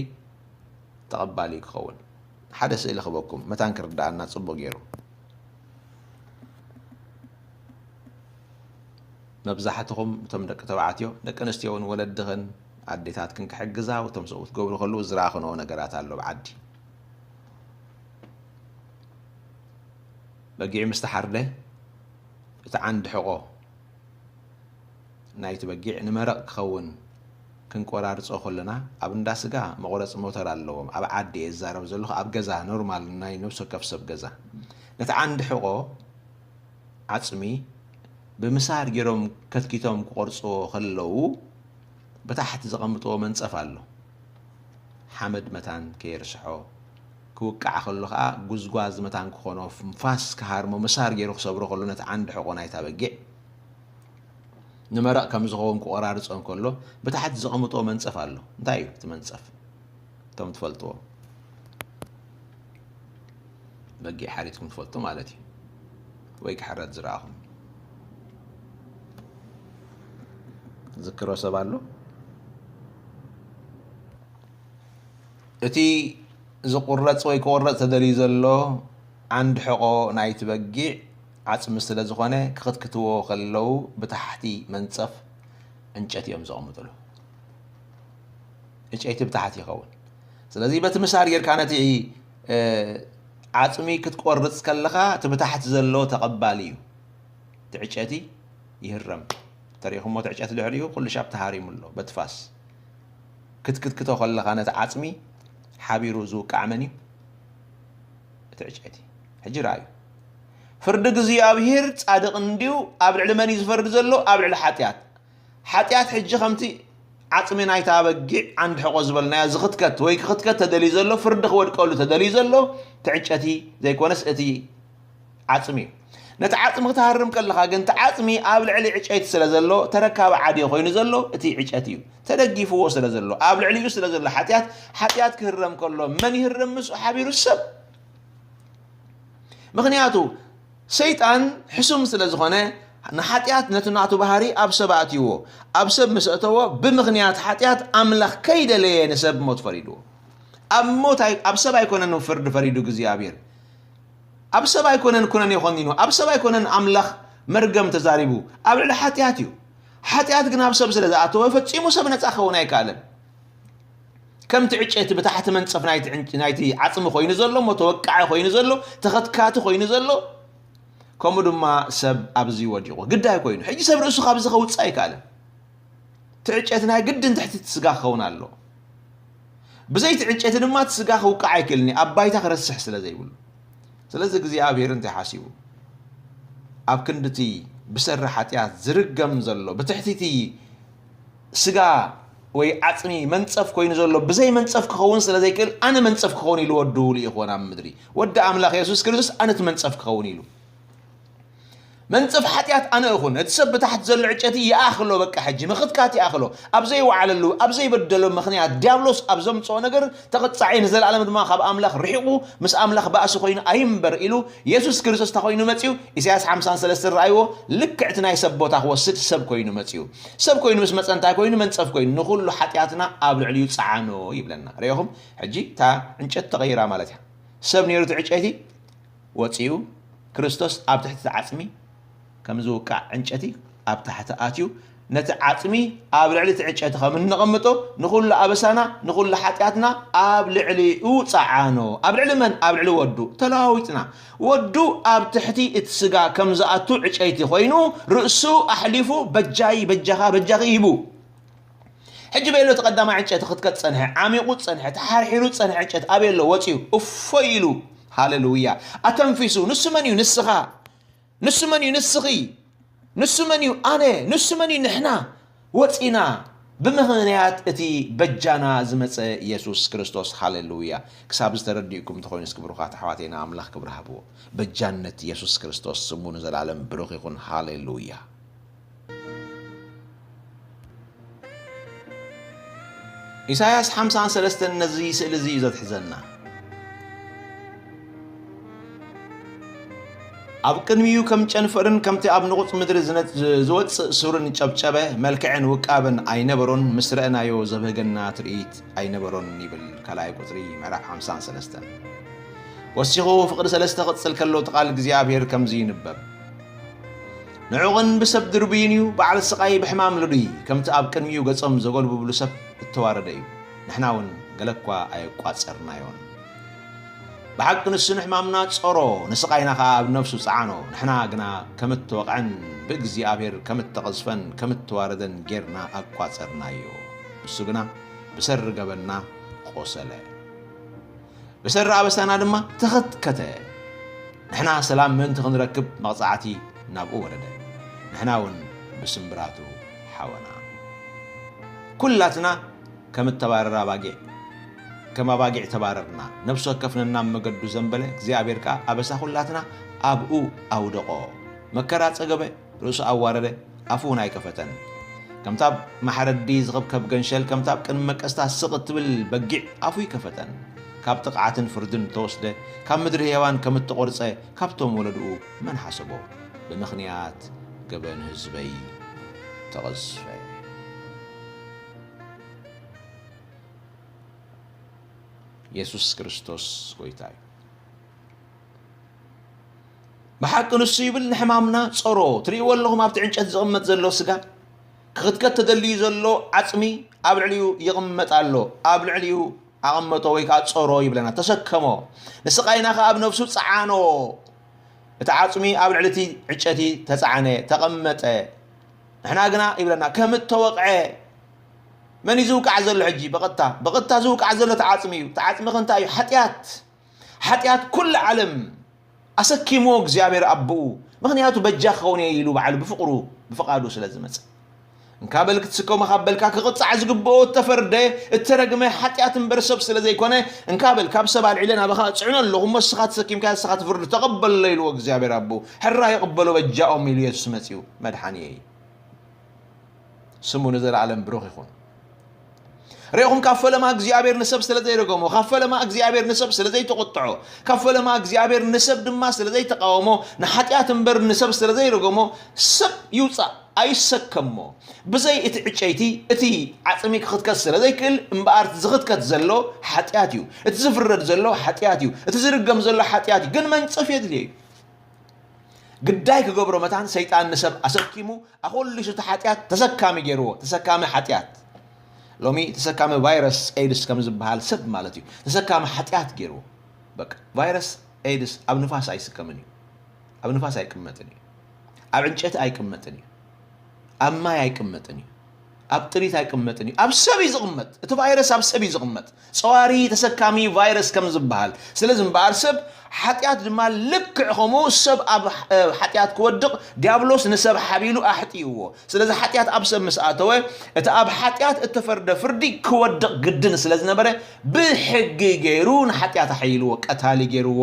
ተቐባሊ ክኸውን። ሓደ ስእሊ ክበኩም፣ መታን ክርድኣና ጽቡቕ ገይሩ። መብዛሕትኹም እቶም ደቂ ተባዕትዮ፣ ደቂ ኣንስትዮ እውን ወለድኽን ኣዴታትክን ክሕግዛ፣ እቶም ሰብኡት ክገብሩ ከለዉ ዝረኣኽንኦ ነገራት ኣሎ ኣብ ዓዲ። በጊዕ ምስ ተሓርደ፣ እቲ ዓንዲ ሕቖ ናይቲ በጊዕ ንመረቕ ክኸውን ክንቆራርጾ ከለና፣ ኣብ እንዳ ስጋ መቑረጺ ሞተር ኣለዎም። ኣብ ዓዲ እየ ዝዛረብ ዘለኹ፣ ኣብ ገዛ ኖርማል ናይ ነብሲ ወከፍ ሰብ ገዛ። ነቲ ዓንዲ ሕቖ ዓጽሚ ብምሳር ገይሮም ከትኪቶም ክቆርጽዎ ከለዉ፣ ብታሕቲ ዘቐምጥዎ መንጸፍ ኣሎ። ሓመድ መታን ከየርስሖ፣ ክውቃዕ ከሎ ኸኣ ጉዝጓዝ መታን ክኾኖ፣ ንፋስ ክሃርሞ፣ ምሳር ገይሩ ክሰብሮ ከሎ ነቲ ዓንዲ ሕቖ ናይታ በጊዕ፣ ንመረቕ ከም ዝኸውን ክቆራርጾ እንከሎ፣ ብታሕቲ ዘቐምጥዎ መንጸፍ ኣሎ። እንታይ እዩ እቲ መንጸፍ? እቶም ትፈልጥዎ፣ በጊዕ ሓሪድኩም ትፈልጡ ማለት እዩ። ወይ ክሕረድ ዝረኣኹም። ዝክሮ ሰብ ኣሎ? እቲ ዝቑረጽ ወይ ክቑረጽ ተደልዩ ዘሎ ዓንዲ ሕቖ ናይቲ በጊዕ ዓጽሚ ስለ ዝኾነ፣ ክኽትክትዎ ከለዉ ብታሕቲ መንጸፍ ዕንጨት እዮም ዘቐምጥሉ። ዕጨይቲ ብታሕቲ ይኸውን። ስለዚ በቲ ምሳር ጌርካ ነቲ፣ እ፣ ዓጽሚ ክትቆርጽ ከለኻ፣ እቲ ብታሕቲ ዘሎ ተቐባሊ እዩ። እቲ ዕጨቲ ይህረም። ተሪእኹሞ፣ እቲ ዕጨቲ ድሕሪኡ ኩሉ ሻብ ተሃሪሙ ኣሎ በቲ ፋስ። ክትክትክቶ ከለኻ ነቲ ዓጽሚ ሓቢሩ ዝውቃዕ መን እዩ? እቲ ዕጨቲ። ሕጂ ረኣዩ። ፍርዲ እግዚኣብሔር ጻድቕ እንድዩ፣ ኣብ ልዕሊ መን እዩ ዝፈርድ ዘሎ? ኣብ ልዕሊ ሓጢኣት። ሓጢኣት ሕጂ ከምቲ ዓጽሚ ናይታ በጊዕ ዓንዲ ሕቖ ዝበልናዮ ዝኽትከት ወይ ክኽትከት ተደልዩ ዘሎ፣ ፍርዲ ክወድቀሉ ተደልዩ ዘሎ፣ እቲ ዕጨቲ ዘይኮነስ እቲ ዓጽሚ እዩ። ነቲ ዓጽሚ ክትሃርም ከለኻ ግን፣ እቲ ዓጽሚ ኣብ ልዕሊ ዕጨይቲ ስለ ዘሎ፣ ተረካቢ ዓድዮ ኮይኑ ዘሎ እቲ ዕጨቲ እዩ። ተደጊፍዎ ስለ ዘሎ፣ ኣብ ልዕሊኡ ስለ ዘሎ ሓጢኣት፣ ሓጢኣት ክህረም ከሎ፣ መን ይህረም? ምስኡ ሓቢሩ ሰብ። ምኽንያቱ፣ ሰይጣን ሕሱም ስለ ዝኾነ፣ ንሓጢኣት ነቲ ናቱ ባህሪ ኣብ ሰብ ኣእትይዎ። ኣብ ሰብ ምስ ኣእተዎ፣ ብምኽንያት ሓጢኣት ኣምላኽ ከይደለየ ንሰብ ሞት ፈሪድዎ። ኣብ ሞት ኣይ-፣ ኣብ ሰብ ኣይኮነን ፍርዲ ፈሪዱ እግዚኣብሔር። ኣብ ሰብ ኣይኮነን ኩነኔ ኮኒኑ፣ ኣብ ሰብ ኣይኮነን ኣምላኽ መርገም ተዛሪቡ፣ ኣብ ልዕሊ ሓጢኣት እዩ። ሓጢኣት ግን ኣብ ሰብ ስለ ዝኣተወ፣ ፈጺሙ ሰብ ነጻ ክኸውን ኣይከኣለን። ከምቲ ዕጨይቲ ብታሕቲ መንጸፍ ናይቲ ዕንጭ-፣ ናይቲ ዓጽሚ ኮይኑ ዘሎ፣ እሞ ተወቃዒ ኮይኑ ዘሎ፣ ተኸትካቲ ኮይኑ ዘሎ፣ ከምኡ ድማ ሰብ ኣብዚ ወዲቑ ግዳይ ኮይኑ፣ ሕጂ ሰብ ርእሱ ካብዚ ከውጽእ ኣይከኣለን። እቲ ዕጨቲ ናይ ግድን ትሕቲ እቲ ስጋ ክኸውን ኣለዎ። ብዘይ እቲ ዕጨቲ ድማ እቲ ስጋ ክውቃዕ ኣይክእልን እዩ፣ ኣብ ባይታ ክረስሕ ስለ ዘይብሉ። ስለዚ እግዚኣብሔር እንታይ ሓሲቡ? ኣብ ክንድቲ ብሰሪ ሓጢኣት ዝርገም ዘሎ፣ ብትሕቲ እቲ ስጋ ወይ ዓጽሚ መንጸፍ ኮይኑ ዘሎ፣ ብዘይ መንጸፍ ክኸውን ስለ ዘይክእል፣ ኣነ መንጸፍ ክኸውን ኢሉ ወዱ ልኢኽዎ ናብ ምድሪ። ወዲ ኣምላኽ የሱስ ክርስቶስ ኣነ እቲ መንጸፍ ክኸውን ኢሉ። መንጸፍ ሓጢኣት ኣነ እኹን። እቲ ሰብ ብታሕቲ ዘሎ ዕጨቲ ይኣኽሎ፣ በቃ ሕጂ ምኽትካት ይኣኽሎ። ኣብ ዘይወዓለሉ፣ ኣብ ዘይበደሎ ምኽንያት፣ ዲያብሎስ ኣብ ዘምጽኦ ነገር ተቐጻዒ፣ ንዘለኣለም ድማ ካብ ኣምላኽ ርሒቑ፣ ምስ ኣምላኽ ባእሲ ኮይኑ ኣይንበር ኢሉ፣ የሱስ ክርስቶስ እንታይ ኮይኑ መጺኡ? ኢሳያስ ሓምሳን ሰለስተን ረኣይዎ፣ ልክዕ እቲ ናይ ሰብ ቦታ ክወስድ ሰብ ኮይኑ መጺኡ። ሰብ ኮይኑ ምስ መጸ እንታይ ኮይኑ? መንጸፍ ኮይኑ፣ ንኹሉ ሓጢኣትና ኣብ ልዕሊኡ ጸዓኖ ይብለና። ርኢኹም? ሕጂ እታ ዕንጨት ተቐይራ ማለት እያ። ሰብ ነይሩ እቲ ዕጨይቲ፣ ወጺኡ፣ ክርስቶስ ኣብ ትሕቲ እቲ ዓጽሚ ከም ዝውቃዕ ዕንጨቲ ኣብ ታሕቲ ኣትዩ፣ ነቲ ዓጽሚ ኣብ ልዕሊ እቲ ዕጨቲ ከም እነቐምጦ፣ ንኹሉ ኣበሳና፣ ንኹሉ ሓጢኣትና ኣብ ልዕሊኡ ጸዓኖ። ኣብ ልዕሊ መን? ኣብ ልዕሊ ወዱ። ተለዋዊጥና። ወዱ ኣብ ትሕቲ እቲ ስጋ ከም ዝኣቱ ዕጨይቲ ኮይኑ፣ ርእሱ ኣሕሊፉ በጃይ፣ በጃኻ፣ በጃኺ ሂቡ። ሕጂ በየሎ እቲ ቀዳማይ ዕንጨቲ ክትከት ጸንሐ፣ ዓሚቑ ጸንሐ፣ ተሓርሒሩ ጸንሐ ዕንጨቲ ኣበየሎ ወጺኡ፣ እፎይ ኢሉ፣ ሃሌሉያ፣ ኣተንፊሱ። ንሱ መን እዩ? ንስኻ። ንሱ መን እዩ? ንስኺ። ንሱ መን እዩ? ኣነ። ንሱ መን እዩ? ንሕና። ወጺና ብምኽንያት እቲ በጃና ዝመጸ የሱስ ክርስቶስ። ሃሌሉያ። ክሳብ ዝተረድእኩም እንተኾይኑ፣ እስኪ ብሩኻት ኣሕዋተይ ንኣምላኽ ክብሪ ሃብዎ። በጃነት የሱስ ክርስቶስ ስሙ ንዘለኣለም ብሩኽ ይኹን። ሃሌሉያ። ኢሳያስ ሓምሳን ሰለስተን ነዚ ስእሊ እዚ እዩ ዘትሕዘና። ኣብ ቅድሚኡ ከም ጨንፈርን ከምቲ ኣብ ንቑጽ ምድሪ ዝነ-፣ ዝወጽእ ሱርን ጨብጨበ፣ መልክዕን ውቃብን ኣይነበሮን፣ ምስ ረእናዮ ዘብህገና ትርኢት ኣይነበሮን ይብል ካልኣይ ቁጽሪ ምዕራፍ ሓምሳን ሰለስተን። ወሲኹ ፍቕዲ ሰለስተ ክቕጽል ከሎ እቲ ቃል እግዚኣብሔር ከምዚ ይንበብ። ንዑቕን ብሰብ ድርቡይን እዩ፣ በዓል ስቓይ ብሕማም ልዱይ፣ ከምቲ ኣብ ቅድሚኡ ገጾም ዘጎልብብሉ ሰብ እተዋረደ እዩ። ንሕና እውን ገለ እኳ ኣየቋጸርናዮን። ብሓቂ ንሱ ንሕማምና ጾሮ፣ ንስቓይና ኸኣ ኣብ ነፍሱ ጸዓኖ። ንሕና ግና ከም እተወቕዐን ብእግዚኣብሔር ከም እተቐዝፈን ከም እተዋረደን ጌርና ኣቋጸርናዮ። ንሱ ግና ብሰሪ ገበንና ቖሰለ። ብሰሪ ኣበሳና ድማ ተኸትከተ። ንሕና ሰላም ምእንቲ ክንረክብ መቕጻዕቲ ናብኡ ወረደ። ንሕና እውን ብስምብራቱ ሓወና። ኩላትና ከም እተባረራ ኣባጊዕ፣ ከም ኣባጊዕ ተባረርና። ነፍሲ ወከፍ ነናብ መገዱ ዘንበለ፣ እግዚኣብሔር ከኣ ኣበሳ ኩላትና ኣብኡ ኣውደቖ። መከራ ጸገበ፣ ርእሱ ኣዋረደ፣ ኣፉ እውን ኣይከፈተን። ከምታ ኣብ ማሕረዲ ዝኽብከብ ገንሸል፣ ከምታ ኣብ ቅድሚ መቀስታ ስቕ እትብል በጊዕ ኣፉ ኣይከፈተን። ካብ ጥቕዓትን ፍርድን እተወስደ፣ ካብ ምድሪ ህያዋን ከም እተቖርጸ፣ ካብቶም ወለድኡ መን ሓሰቦ? ብምኽንያት ገበን ህዝበይ ተቐዝፈ። የሱስ ክርስቶስ ጐይታ እዩ። ብሓቂ ንሱ ይብል ንሕማምና ጾሮ። ትርእይዎ ኣለኹም ኣብቲ ዕንጨት ዝቕመጥ ዘሎ ስጋ? ክኽትከት ተደልዩ ዘሎ ዓጽሚ ኣብ ልዕሊኡ ይቕመጥ ኣሎ። ኣብ ልዕሊኡ ኣቐመጦ ወይ ከኣ ጾሮ ይብለና። ተሰከሞ። ንስቓይና ከኣ ኣብ ነፍሱ ጸዓኖ። እቲ ዓጽሚ ኣብ ልዕሊ እቲ ዕጨቲ ተጻዕነ፣ ተቐመጠ። ንሕና ግና ይብለና ከም እተወቕዐ። መን እዩ ዝውቃዕ ዘሎ ሕጂ? ብቐጥታ፣ ብቐጥታ ዝውቃዕ ዘሎ እቲ ዓጽሚ እዩ። እቲ ዓጽሚ ከ እንታይ እዩ? ሓጢኣት። ሓጢኣት ኩሉ ዓለም ኣሰኪምዎ እግዚኣብሔር ኣቦኡ። ምኽንያቱ በጃ ክኸውን እየ ኢሉ ባዕሉ ብፍቕሩ፣ ብፍቓዱ ስለ ዝመጸ። እንካ በል ክትስከሞ ካብ በልካ ክቕጻዕ ዝግብኦ እተፈርደ፣ እተረግመ ሓጢኣት እምበር ሰብ ስለ ዘይኮነ፣ እንካ በል ካብ ሰብ ኣልዒለ ናባኻ እጽዕኖ ኣለኹ፣ እሞ ንስኻ ተሰኪምካዮ ንስኻ ትፍርዶ፣ ተቐበሎ ኢልዎ እግዚኣብሔር ኣቦኡ። ሕራይ ይቕበሎ በጃኦም ኢሉ የሱስ መጺኡ መድሓኒየይ። ስሙ ንዘለኣለም ብሩኽ ይኹን። ርኢኹም፣ ካብ ፈለማ እግዚኣብሔር ንሰብ ስለ ዘይረገሞ፣ ካብ ፈለማ እግዚኣብሔር ንሰብ ስለ ዘይተቖጥዖ፣ ካብ ፈለማ እግዚኣብሔር ንሰብ ድማ ስለ ዘይተቃወሞ፣ ንሓጢኣት እምበር ንሰብ ስለ ዘይረገሞ፣ ሰብ ይውጻእ ኣይሰከሞ። ብዘይ እቲ ዕጨይቲ፣ እቲ ዓጽሚ ክኽትከት ስለ ዘይክእል፣ እምበኣር እቲ ዝኽትከት ዘሎ ሓጢኣት እዩ። እቲ ዝፍረድ ዘሎ ሓጢኣት እዩ። እቲ ዝርገም ዘሎ ሓጢኣት እዩ። ግን መንጸፍ የድልዮ እዩ። ግዳይ ክገብሮ መታን ሰይጣን ንሰብ ኣሰኪሙ ኣኾሊሱ እቲ ሓጢኣት ተሰካሚ ገይርዎ። ተሰካሚ ሓጢኣት። ሎሚ ተሰካሚ ቫይረስ ኤድስ ከም ዝበሃል ሰብ ማለት እዩ። ተሰካሚ ሓጢኣት ገይርዎ። በቃ ቫይረስ ኤድስ ኣብ ንፋስ ኣይስከምን እዩ። ኣብ ንፋስ ኣይቅመጥን እዩ። ኣብ ዕንጨቲ ኣይቅመጥን እዩ። ኣብ ማይ ኣይቅመጥን እዩ። ኣብ ጥሪት ኣይቅመጥን እዩ፣ ኣብ ሰብ እዩ ዝቕመጥ። እቲ ቫይረስ ኣብ ሰብ እዩ ዝቕመጥ፣ ጸዋሪ ተሰካሚ ቫይረስ ከም ዝበሃል። ስለዚ እምበኣር ሰብ ሓጢኣት ድማ ልክዕ ከምኡ ሰብ ኣብ ሓጢኣት ክወድቕ ዲያብሎስ ንሰብ ሓቢሉ ኣሕጢእዎ። ስለዚ ሓጢኣት ኣብ ሰብ ምስ ኣተወ እቲ ኣብ ሓጢኣት እተፈርደ ፍርዲ ክወድቕ ግድን ስለ ዝነበረ ብሕጊ ገይሩ ንሓጢኣት ኣሐይልዎ፣ ቀታሊ ገይርዎ።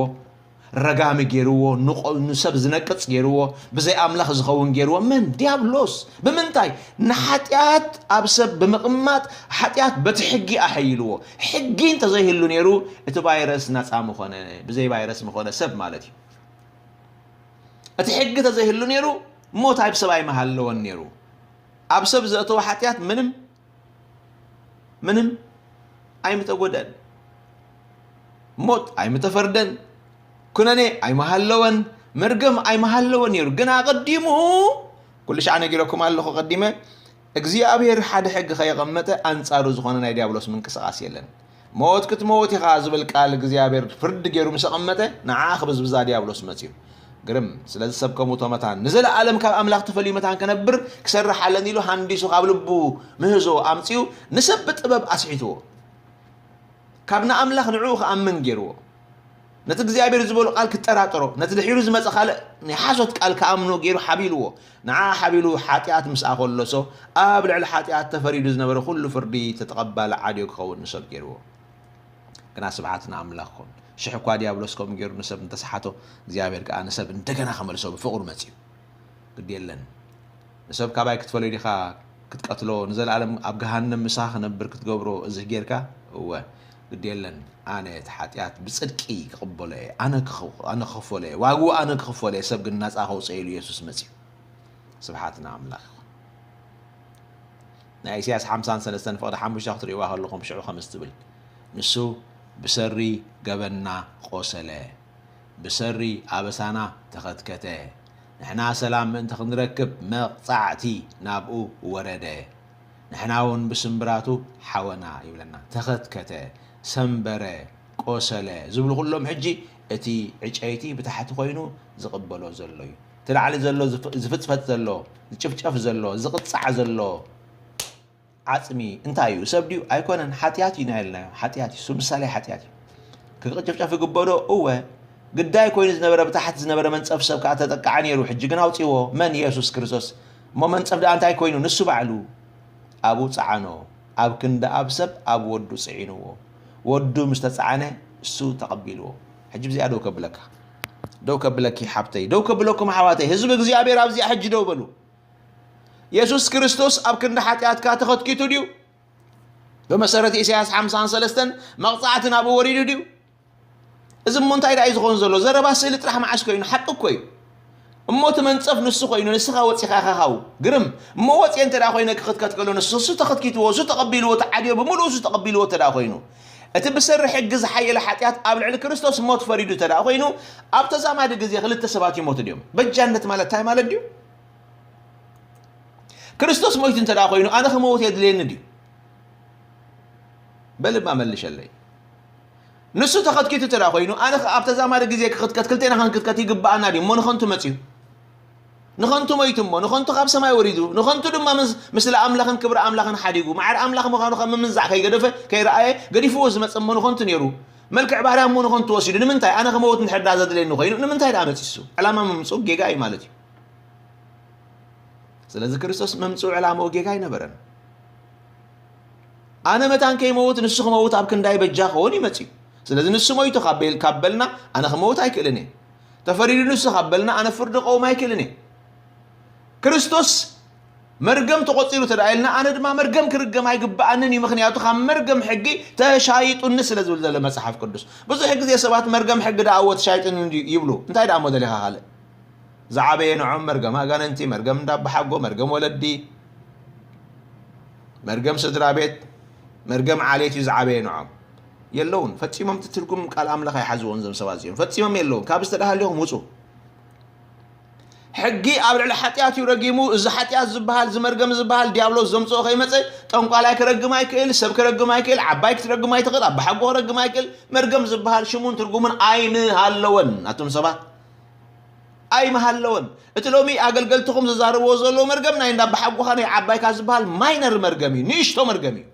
ረጋሚ ገይርዎ፣ ንቆ- ንሰብ ዝነቅጽ ገይርዎ፣ ብዘይ ኣምላኽ ዝኸውን ገይርዎ። መን? ዲያብሎስ። ብምንታይ? ንሓጢኣት ኣብ ሰብ ብምቕማጥ ሓጢኣት በቲ ሕጊ ኣሐይልዎ። ሕጊ እንተዘይህሉ ነይሩ እቲ ቫይረስ ናጻ ምኾነ፣ ብዘይ ቫይረስ ምኾነ ሰብ ማለት እዩ። እቲ ሕጊ እንተዘይህሉ ነይሩ ሞት ኣብ ሰብ ኣይምሃለወን ነይሩ። ኣብ ሰብ ዘእተወ ሓጢኣት ምንም ምንም ኣይምተጎደን። ሞት ኣይምተፈርደን። ኩነኔ ኣይምሃለወን። መርገም ኣይምሃለወን ነይሩ። ግን ኣቐዲሙ ኩሉ ሻዕ ነጊረኩም ኣለኹ ቀዲመ፣ እግዚኣብሔር ሓደ ሕጊ ከየቐመጠ ኣንጻሩ ዝኾነ ናይ ዲያብሎስ ምንቅስቓስ የለን። ሞት ክትመውት ኢኻ ዝብል ቃል እግዚኣብሔር ፍርዲ ገይሩ ምስ ኣቐመጠ ንዓ ክብዝብዛ ዲያብሎስ መጽዩ። ግርም። ስለዚ ሰብ ከምኡ እቶ መታን ንዘለኣለም ካብ ኣምላኽ ተፈልዩ መታን ከነብር ክሰርሕ ኣለኒ ኢሉ ሃንዲሱ ካብ ልቡ ምህዞ ኣምጺኡ ንሰብ ብጥበብ ኣስሒትዎ። ካብ ንኣምላኽ ንዕኡ ክኣምን ገይርዎ። ነቲ እግዚኣብሔር ዝበሎ ቃል ክጠራጠሮ፣ ነቲ ድሒሩ ዝመጸ ካልእ ናይ ሓሶት ቃል ክኣምኖ ገይሩ ሓቢልዎ። ንዓ ሓቢሉ ሓጢኣት ምስ ኣኸለሶ ኣብ ልዕሊ ሓጢኣት ተፈሪዱ ዝነበረ ኩሉ ፍርዲ ተተቐባሊ ዓድዮ ክኸውን ንሰብ ገይርዎ። ግና ስብሓት ንኣምላኽ ይኹን። ሽሕ እኳ ዲያብሎስ ከምኡ ገይሩ ንሰብ እንተሰሓቶ እግዚኣብሔር ከኣ ንሰብ እንደገና ከመልሶ ብፍቕሩ መጺኡ። ግዲ የለን። ንሰብ ካባይ ክትፈልዮ ዲኻ ክትቀትሎ ንዘለኣለም ኣብ ገሃነም ምሳኻ ክነብር ክትገብሮ እዝህ ጌርካ? እወ። ግዲ የለን። ኣነ እቲ ሓጢኣት ብጽድቂ ክቕበሎ እየ። ኣነ ክኸ- ኣነ ክኸፈሎ እየ። ዋግኡ ኣነ ክኸፈሎ እየ። ሰብ ግን ናጻ ከውጽኦ ኢሉ የሱስ መጺኡ። ስብሓት ንኣምላኽ ይኹን። ናይ ኢሳያስ ሓምሳን ሰለስተን ፍቕዲ ሓሙሽተ ክትርእይዋ ከለኹም ሽዑ ከምዚ ትብል፣ ንሱ ብሰሪ ገበንና ቆሰለ፣ ብሰሪ ኣበሳና ተኸትከተ፣ ንሕና ሰላም ምእንቲ ክንረክብ መቕጻዕቲ ናብኡ ወረደ፣ ንሕና እውን ብስምብራቱ ሓወና ይብለና። ተኸትከተ፣ ሰምበረ፣ ቆሰለ ዝብሉ ኩሎም ሕጂ እቲ ዕጨይቲ ብታሕቲ ኮይኑ ዝቕበሎ ዘሎ እዩ። እቲ ላዕሊ ዘሎ ዝፍ- ዝፍጽፈጥ ዘሎ፣ ዝጭፍጨፍ ዘሎ፣ ዝቕጻዕ ዘሎ ዓጽሚ እንታይ እዩ? ሰብ ድዩ? ኣይኮነን። ሓጢኣት እዩ ናይ ኢልናዮ። ሓጢኣት እዩ። እሱ ምሳሌ ሓጢኣት እዩ። ክቅጭፍጨፍ ይግበኦ ዶ? እወ። ግዳይ ኮይኑ ዝነበረ ብታሕቲ ዝነበረ መንጸፍ ሰብ ከኣ ተጠቃዐ ነይሩ። ሕጂ ግን ኣውጺዎ። መን? የሱስ ክርስቶስ። እሞ መንጸፍ ደኣ እንታይ ኮይኑ? ንሱ ባዕሉ ኣብኡ ጸዓኖ። ኣብ ክንዲ ኣብ ሰብ ኣብ ወዱ ጽዒንዎ። ወዱ ምስ ተጻዕነ እሱ ተቐቢልዎ። ሕጂ ብዚኣ ደው ከብለካ። ደው ከብለኪ ሓብተይ። ደው ከብለኩም ኣሕዋተይ። ህዝቢ እግዚኣብሔር ኣብዚኣ ሕጂ ደው በሉ። የሱስ ክርስቶስ ኣብ ክንዲ ሓጢኣትካ ተኸትኪቱ ድዩ? ብመሰረት ኢሳያስ ሓምሳን ሰለስተን መቕጻዕቲ ናብኡ ወሪዱ ድዩ? እዚ እሞ እንታይ ደኣ እዩ ዝኾን ዘሎ? ዘረባ ስእሊ ጥራሕ መዓስ ኮይኑ? ሓቂ እኮ እዩ። እሞ እቲ መንጸፍ ንሱ ኮይኑ፣ ንስኻ ወጺኻ ኢኻ ካብኡ። ግርም። እሞ ወጺኤ እንተ ደኣ ኮይነ ክኽትከት ከሎ ንሱ፣ እሱ ተኸትኪትዎ፣ እሱ ተቐቢልዎ፣ እቲ ዓድዮ ብምሉኡ እሱ ተቐቢልዎ እንተ ደኣ ኮይኑ፣ እቲ ብሰሪ ሕጊ ዝሓየለ ሓጢኣት ኣብ ልዕሊ ክርስቶስ ሞት ፈሪዱ እንተ ደኣ ኮይኑ፣ ኣብ ተዛማዲ ግዜ ክልተ ሰባት ይሞቱ ድዮም? በጃነት ማለት እንታይ ማለት ድዩ? ክርስቶስ ሞይቱ እንተ ደኣ ኮይኑ፣ ኣነ ክመውት የድልየኒ ድዩ? በል እባ መልሸለይ። ንሱ ተኸትኪቱ እንተ ደኣ ኮይኑ፣ ኣነ ኸ ኣብ ተዛማዲ ግዜ ክኽትከት፣ ክልቴና ክንክትከት ይግብኣና ድዩ? እሞ ንኸንቱ መጺኡ። ንኸንቱ ሞይቱ እሞ፣ ንኸንቱ ካብ ሰማይ ወሪዱ፣ ንኸንቱ ድማ ምስ-፣ ምስሊ ኣምላኽን ክብሪ ኣምላኽን ሓዲጉ፣ ማዕረ ኣምላኽ ምዃኑ ካብ ምምንዛዕ ከይገደፈ፣ ከይረኣየ፣ ገዲፍዎ ዝመጸ እሞ ንኸንቱ ነይሩ። መልክዕ ባርያ እሞ ንኸንቱ ወሲዱ። ንምንታይ? ኣነ ክመውት እንድሕር ደኣ ዘድልየኒ ኮይኑ፣ ንምንታይ ደኣ መጺሱ? ዕላማ ምምጽኡ ጌጋ እዩ ማለት እዩ። ስለዚ ክርስቶስ መምጽኡ ዕላምኡ ጌጋ ኣይነበረን። ኣነ መታን ከይመውት ንሱ ክመውት ኣብ ክንዳይ በጃ ክኸውን እዩ መጺኡ። ስለዚ ንሱ ሞይቱ ካብ በል-፣ ካብ በልና ኣነ ክመውት ኣይክእልን እየ። ተፈሪዱ ንሱ ካብ በልና ኣነ ፍርዲ ክቐውም ኣይክእልን እየ። ክርስቶስ መርገም ተቖጺሩ እንተ ደኣ ኢልና ኣነ ድማ መርገም ክርገም ኣይግብኣንን እዩ። ምኽንያቱ ካብ መርገም ሕጊ ተሻይጡኒ ስለ ዝብል ዘሎ መጽሓፍ ቅዱስ። ብዙሕ ግዜ ሰባት መርገም ሕጊ ደኣ እወ ተሻይጡኒ እንድዩ ይብሉ። እንታይ ደኣ እሞ ደሊኻ ካልእ? ዝዓበየ ንዖም መርገም ኣጋንንቲ፣ መርገም እንዳባሓጎ፣ መርገም ወለዲ፣ መርገም ስድራ ቤት፣ መርገም ዓሌት እዩ ዝዓበየ ንዖም። የለውን። ፈጺሞም እቲ ትርጉም ቃል ኣምላኽ ኣይሓዝዎን እዞም ሰባት እዚኦም። ፈጺሞም የለውን። ካብ ዝተዳሃልዮም ውጹ። ሕጊ ኣብ ልዕሊ ሓጢኣት እዩ ረጊሙ። እዚ ሓጢኣት ዝበሃል፣ እዚ መርገም ዝበሃል ዲያብሎስ ዘምጽኦ ከይመጸ፣ ጠንቋላይ ክረግም ኣይክእል፣ ሰብ ክረግም ኣይክእል፣ ዓባይ ክትረግም ኣይትኽእል፣ ኣባሓጎ ክረግም ኣይክእል። መርገም ዝበሃል ሽሙን ትርጉምን ኣይምሃለወን። ኣቱም ሰባት፣ ኣይምሃለወን። እቲ ሎሚ ኣገልገልትኹም ዝዛረብዎ ዘለዉ መርገም ናይ እንዳ ኣባሓጎኻ ናይ ዓባይካ ዝበሃል ማይነር መርገም እዩ፣ ንእሽቶ መርገም እዩ።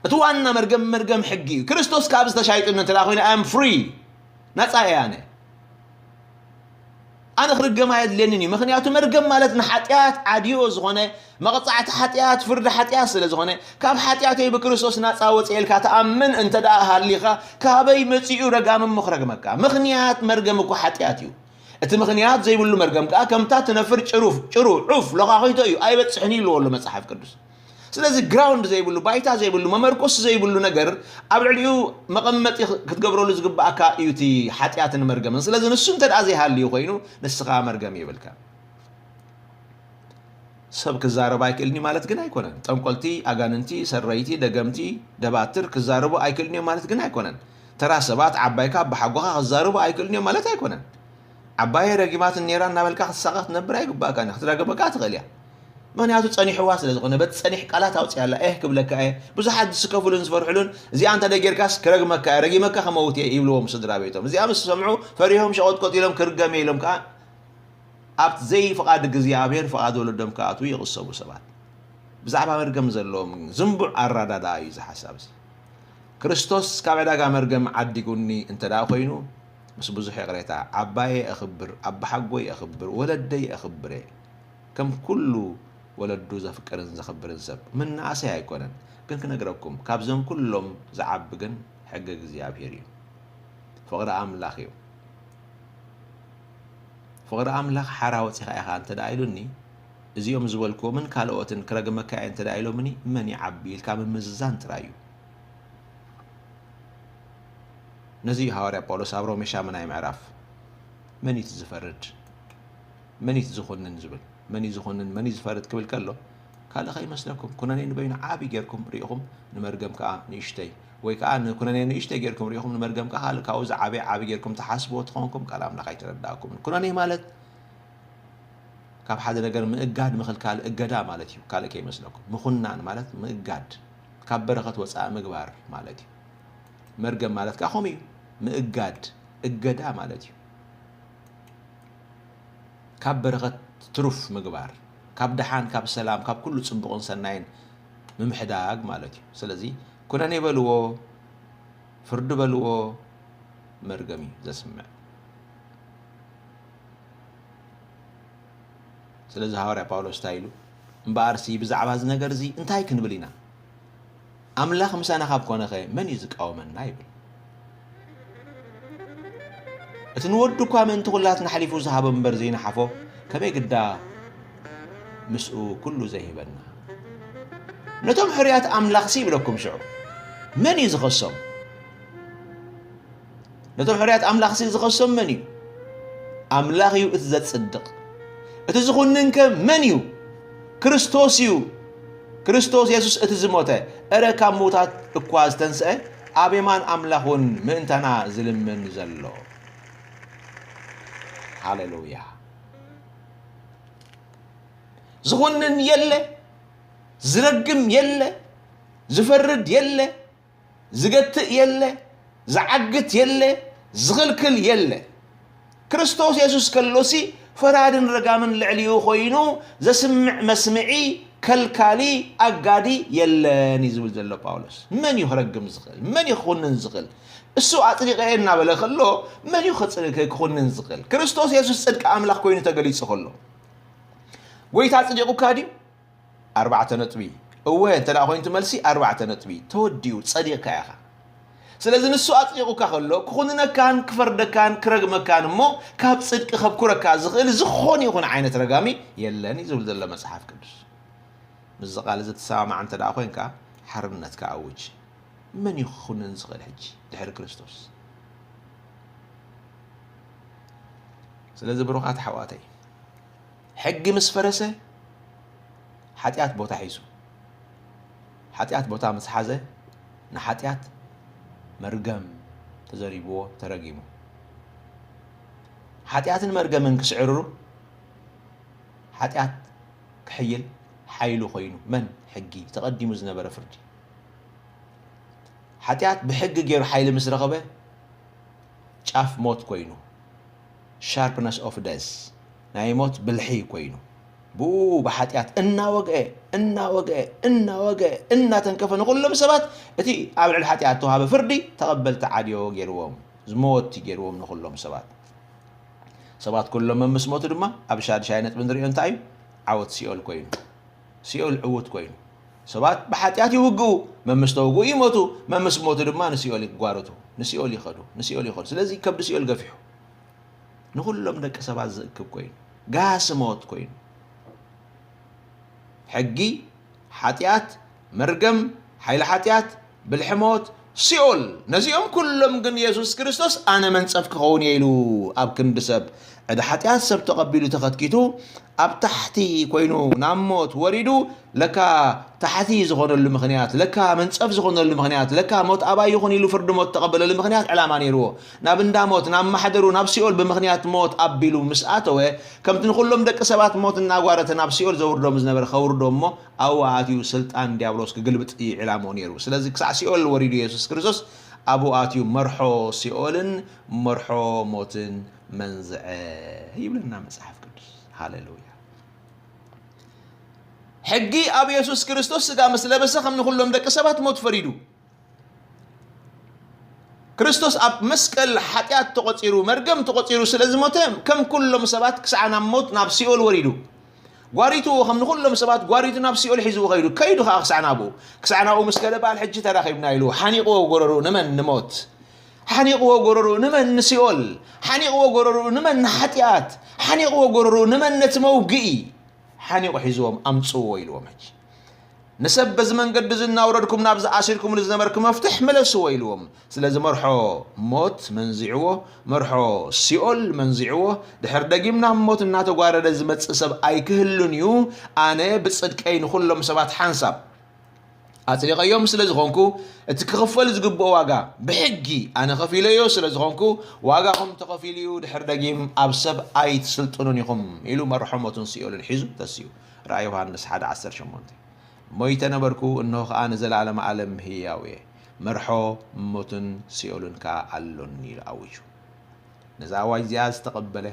እቲ ዋና መርገም መርገም ሕጊ እዩ። ክርስቶስ ካብ ዝተሻይጥኒ እንተ ደኣ ኮይነ፣ I am free፣ ናጻ እየ ኣነ። ኣነ ክርገም ኣየድልየንን እዩ። ምኽንያቱ መርገም ማለት ንሓጢኣት ዓድዮ ዝኾነ፣ መቕጻዕቲ ሓጢኣት፣ ፍርዲ ሓጢኣት ስለ ዝኾነ፣ ካብ ሓጢኣተይ ብክርስቶስ ናጻ ወጽኤ ኢልካ ትኣምን እንተ ደኣ ሃሊኻ፣ ካበይ መጺኡ ረጋሚ እሞ ክረግመካ? ምኽንያት መርገም እኮ ሓጢኣት እዩ። እቲ ምኽንያት ዘይብሉ መርገም ከኣ ከምታ ትነፍር ጭሩፍ፣ ጭሩ፣ ዑፍ፣ ሎኻኺቶ እዩ፣ ኣይበጽሕን እዩ ኢልዎ ኣሎ መጽሓፍ ቅዱስ። ስለዚ ግራውንድ ዘይብሉ፣ ባይታ ዘይብሉ፣ መመርኮሲ ዘይብሉ ነገር ኣብ ልዕሊኡ መቐመጢ ክትገብረሉ ዝግብኣካ እዩ እቲ ሓጢኣትን መርገምን። ስለዚ ንሱ እንተ ደኣ ዘይሃልዩ ኮይኑ ንስኻ መርገም የብልካ። ሰብ ክዛረብ ኣይክእልን እዩ ማለት ግን ኣይኮነን። ጠንቆልቲ፣ ኣጋንንቲ፣ ሰረይቲ፣ ደገምቲ፣ ደባትር ክዛረቡ ኣይክእልን እዮም ማለት ግን ኣይኮነን። ተራ ሰባት ዓባይካ ኣባሓጎኻ ክዛረቡ ኣይክእልን እዮም ማለት ኣይኮነን። ዓባየ ረጊማትን ነይራ እናበልካ ክትሳቐ ክትነብር ኣይግባእካን እዩ። ክትረግመካ ትኽእል እያ። ምኽንያቱ ጸኒሕዋ ስለ ዝኾነ፣ በቲ ጸኒሕ ቃላት ኣውፅኣላ። ኤህ ክብለካ እየ። ብዙሓት ዝስከፉሉን ዝፈርሑሉን፣ "እዚኣ እንተ ደይ ጌርካስ ክረግመካ እየ፣ ረጊመካ ክመውት እየ" ይብልዎም ስድራ ቤቶም። እዚኣ ምስ ሰምዑ ፈሪሆም ሸቖጥቆጥ ኢሎም፣ "ክርገም እየ" ኢሎም ከኣ ኣብቲ ዘይፍቓድ እግዚኣብሔር ፍቓድ ወለዶም ክኣትዉ ይቕሰቡ ሰባት። ብዛዕባ መርገም ዘለዎም ዝንቡዕ ኣረዳድኣ እዩ እዚ ሓሳብ እዚ። ክርስቶስ ካብ ዕዳጋ መርገም ዓዲጉኒ እንተ ደኣ ኮይኑ፣ ምስ ብዙሕ ይቕሬታ፣ ዓባየ እኽብር፣ ኣባሓጎይ እኽብር፣ ወለደይ እኽብር እየ። ከም ኩሉ ወለዱ ዘፍቅርን ዘኽብርን ሰብ፣ ምንኣሰይ ኣይኮነን። ግን ክነግረኩም፣ ካብዞም ኩሎም ዝዓቢ ግን ሕጊ እግዚኣብሔር እዩ። ፍቕሪ ኣምላኽ እዩ። ፍቕሪ ኣምላኽ ሓራ ወጺኻ ኢኻ እንተ ደኣ ኢሉኒ፣ እዚኦም ዝበልክዎምን ካልኦትን ክረግመካ እየ እንተ ደኣ ኢሎምኒ፣ መን ይዓቢ ኢልካ ምምዝዛን ጥራይ እዩ። ነዚ እዩ ሃዋርያ ጳውሎስ ኣብ ሮሜ ሻምናይ ምዕራፍ፣ "መን እዩ እቲ ዝፈርድ? መን እዩ እቲ ዝኹንን?" ዝብል። "መን እዩ ዝኹንን? መን እዩ ዝፈርድ?" ክብል ከሎ፣ ካልእ ከይመስለኩም፣ ኩነኔ ንበይኑ ዓቢ ጌርኩም ርኢኹም፣ ንመርገም ከኣ ንእሽተይ፣ ወይ ከኣ ንኩነኔ ንእሽተይ ጌርኩም ርኢኹም፣ ንመርገም ከኣ ካልእ ካብኡ ዝዓበየ ዓቢ ጌርኩም ትሓስብዎ ተኾንኩም፣ ቃል ኣምላኽ ኣይተረዳእኩምን። ኩነኔ ማለት ካብ ሓደ ነገር ምእጋድ፣ ምኽልካል፣ እገዳ ማለት እዩ። ካልእ ከይመስለኩም። ምኹናን ማለት ምእጋድ፣ ካብ በረኸት ወጻኢ ምግባር ማለት እዩ። መርገም ማለት ከኣ ከምኡ እዩ። ምእጋድ፣ እገዳ ማለት እዩ። ካብ በረኸት ትሩፍ ምግባር፣ ካብ ደሓን፣ ካብ ሰላም፣ ካብ ኩሉ ጽቡቕን ሰናይን ምምሕዳግ ማለት እዩ። ስለዚ ኩነኔ በልዎ፣ ፍርዲ በልዎ፣ መርገም እዩ ዘስምዕ። ስለዚ ሃዋርያ ጳውሎስ እንታይ ኢሉ? "እምበኣርሲ ብዛዕባ እዚ ነገር እዚ እንታይ ክንብል ኢና? ኣምላኽ ምሳና ካብ ኮነኸ መን እዩ ዝቃወመና?" ይብል። እቲ ንወዱ እኳ ምእንቲ ኩላትና ኣሕሊፉ ዝሃቦ እምበር ዘይነሓፎ፣ ከመይ ግዳ ምስኡ ኩሉ ዘይህበና? ነቶም ሕሩያት ኣምላኽሲ ይብለኩም ሽዑ፣ መን እዩ ዝኸሶም? ነቶም ሕሩያት ኣምላኽሲ ዝኸሶም መን እዩ? ኣምላኽ እዩ እቲ ዘጽድቕ። እቲ ዝኹንንከ መን እዩ? ክርስቶስ እዩ። ክርስቶስ የሱስ እቲ ዝሞተ፣ እረ ካብ ምዉታት እኳ ዝተንስአ፣ ኣብ የማን ኣምላኽ እውን ምእንታና ዝልምን ዘሎ። ሃሌሉያ። ዝኹንን የለ፣ ዝረግም የለ፣ ዝፈርድ የለ፣ ዝገትእ የለ፣ ዝዓግት የለ፣ ዝኽልክል የለ። ክርስቶስ የሱስ ከሎሲ ፈራድን ረጋምን ልዕሊኡ ኮይኑ ዘስምዕ መስምዒ፣ ከልካሊ፣ ኣጋዲ የለን እዩ ዝብል ዘሎ ጳውሎስ። መን እዩ ክረግም ዝኽእል? መን እዩ ክኹንን ዝኽእል? እሱ ኣጽዲቐ እናበለ ከሎ መን እዩ ክጽ-፣ ክኹንን ዝኽእል? ክርስቶስ የሱስ ጽድቂ ኣምላኽ ኮይኑ ተገሊጹ ከሎ። ጎይታ ኣጽዲቑካ ድዩ? ኣርባዕተ ነጥቢ። እወ እንተ ደኣ ኮይኑ እቲ መልሲ ኣርባዕተ ነጥቢ። ተወዲኡ፣ ጸዲቕካ ኢኻ። ስለዚ ንሱ ኣጽዲቑካ ከሎ፣ ክኹንነካን ክፈርደካን ክረግመካን እሞ፣ ካብ ጽድቂ ከብኩረካ ዝኽእል ዝኾነ ይኹን ዓይነት ረጋሚ የለን እዩ ዝብል ዘሎ መጽሓፍ ቅዱስ። ምስዚ ቃል እዚ ትሰማማዕ እንተ ደኣ ኮይንካ፣ ሓርነትካ ኣውጅ። መን እዩ ክኹንን ዝኽእል ሕጂ ድሕሪ ክርስቶስ? ስለዚ ብሩኻት ኣሕዋተይ፣ ሕጊ ምስ ፈረሰ፣ ሓጢኣት ቦታ ሒዙ። ሓጢኣት ቦታ ምስ ሓዘ፣ ንሓጢኣት መርገም ተዘሪብዎ፣ ተረጊሙ። ሓጢኣትን መርገምን ክስዕርሩ፣ ሓጢኣት ክሕይል ሓይሉ ኮይኑ። መን? ሕጊ፣ ተቐዲሙ ዝነበረ ፍርዲ። ሓጢኣት ብሕጊ ገይሩ ሓይሊ ምስ ረኸበ፣ ጫፍ ሞት ኮይኑ። sharpness of death፣ ናይ ሞት ብልሒ ኮይኑ፣ ብኡ ብሓጢኣት እናወግአ እናወግአ እናወግአ እናተንከፈ ንኹሎም ሰባት እቲ ኣብ ልዕሊ ሓጢኣት ተዋሃበ ፍርዲ ተቐበልቲ ዓድዮ ገይርዎም፣ ዝሞት ገይርዎም ንኹሎም ሰባት። ሰባት ኩሎም መምስ ሞቱ ድማ ኣብ ሻድሻይ ነጥቢ ንሪኦ እንታይ እዩ? ዓወት ሲኦል ኮይኑ። ሲኦል ዕውት ኮይኑ። ሰባት ብሓጢኣት ይውግኡ፣ መምስ ተውግኡ ይሞቱ፣ መምስ ሞቱ ድማ ንሲኦል ይጓረቱ፣ ንሲኦል ይኸዱ፣ ንሲኦል ይኸዱ። ስለዚ ከብዲ ሲኦል ገፊሑ ንኹሎም ደቂ ሰባት ዝእክብ ኮይኑ፣ ጋሲ ሞት ኮይኑ። ሕጊ፣ ሓጢኣት፣ መርገም፣ ሓይሊ ሓጢኣት፣ ብልሒ ሞት፣ ሲኦል፣ ነዚኦም ኩሎም ግን የሱስ ክርስቶስ ኣነ መንጸፍ ክኸውን እየ ኢሉ ኣብ ክንዲ ሰብ ዕዳ ሓጢኣት ሰብ ተቐቢሉ ተኸትኪቱ ኣብ ታሕቲ ኮይኑ ናብ ሞት ወሪዱ ለካ ታሕቲ ዝኾነሉ ምኽንያት፣ ለካ መንጸፍ ዝኾነሉ ምኽንያት፣ ለካ ሞት ኣባይ ይኹን ኢሉ ፍርዲ ሞት ተቐበለሉ ምኽንያት ዕላማ ነይርዎ። ናብ እንዳ ሞት፣ ናብ ማሕደሩ፣ ናብ ሲኦል ብምኽንያት ሞት ኣቢሉ ምስ ኣተወ፣ ከምቲ ንኹሎም ደቂ ሰባት ሞት እናጓረተ ናብ ሲኦል ዘውርዶም ዝነበረ ከውርዶ እሞ ኣብኡ ኣትዩ ስልጣን ዲያብሎስ ክግልብጥ እዩ ዕላምኡ ነይሩ። ስለዚ ክሳዕ ሲኦል ወሪዱ የሱስ ክርስቶስ ኣብኡ ኣትዩ መርሖ ሲኦልን መርሖ ሞትን መንዝዐ ይብለና መጽሓፍ ቅዱስ። ሃሌሉያ። ሕጊ ኣብ የሱስ ክርስቶስ ስጋ ምስ ለበሰ ከም ንኹሎም ደቂ ሰባት ሞት ፈሪዱ። ክርስቶስ ኣብ መስቀል ሓጢኣት ተቖጺሩ፣ መርገም ተቖጺሩ ስለ ዝሞተ ከም ኩሎም ሰባት ክሳዕ ናብ ሞት ናብ ሲኦል ወሪዱ። ጓሪትዎ ከም ንኹሎም ሰባት ጓሪቱ ናብ ሲኦል ሒዝዎ ከይዱ። ከይዱ ከኣ ክሳዕ ናብኡ። ክሳዕ ናብኡ ምስ ከደ በዓል ሕጂ ተራኺብና ኢሉ ሓኒቕዎ ጎረርኡ ንመን ንሞት። ሓኒቕዎ ጎረርኡ ንመን ንሲኦል። ሓኒቕዎ ጎረርኡ ንመን ንሓጢኣት። ሓኒቕዎ ጎረርኡ ንመን ነቲ መውግኢ። ሓኒቑ ሒዝዎም ኣምጽዎ ኢልዎም። ሕጂ ንሰብ በዚ መንገዲ እዚ እናውረድኩም ናብዚ ኣሲርኩምሉ ዝነበርኩም መፍትሕ ምለስዎ ኢልዎም። ስለዚ መርሖ ሞት መንዚዕዎ፣ መርሖ ሲኦል መንዚዕዎ። ድሕር ደጊም ናብ ሞት እናተጓረደ ዝመጽእ ሰብ ኣይክህሉን እዩ። ኣነ ብጽድቀይ ንኹሎም ሰባት ሓንሳብ ኣጽዲቐዮም ስለ ዝኾንኩ፣ እቲ ክኽፈል ዝግብኦ ዋጋ ብሕጊ ኣነ ከፊለዮ ስለ ዝኾንኩ፣ ዋጋኹም ተኸፊሉ እዩ። ድሕር ደጊም ኣብ ሰብ ኣይትስልጥኑን ኢኹም ኢሉ መርሖ ሞትን ሲኦልን ሒዙ ተሲኡ። ራእይ ዮሃንስ ሓደ ዓሰርተ ሸሞንተ። ሞይተ ነበርኩ፣ እንሆ ኸኣ ንዘለኣለመ ዓለም ህያው እየ፣ መርሖ ሞትን ሲኦልን ከኣ ኣሎኒ ኢሉ ኣዊጁ። ነዛ ኣዋጅ እዚኣ ዝተቐበለ፣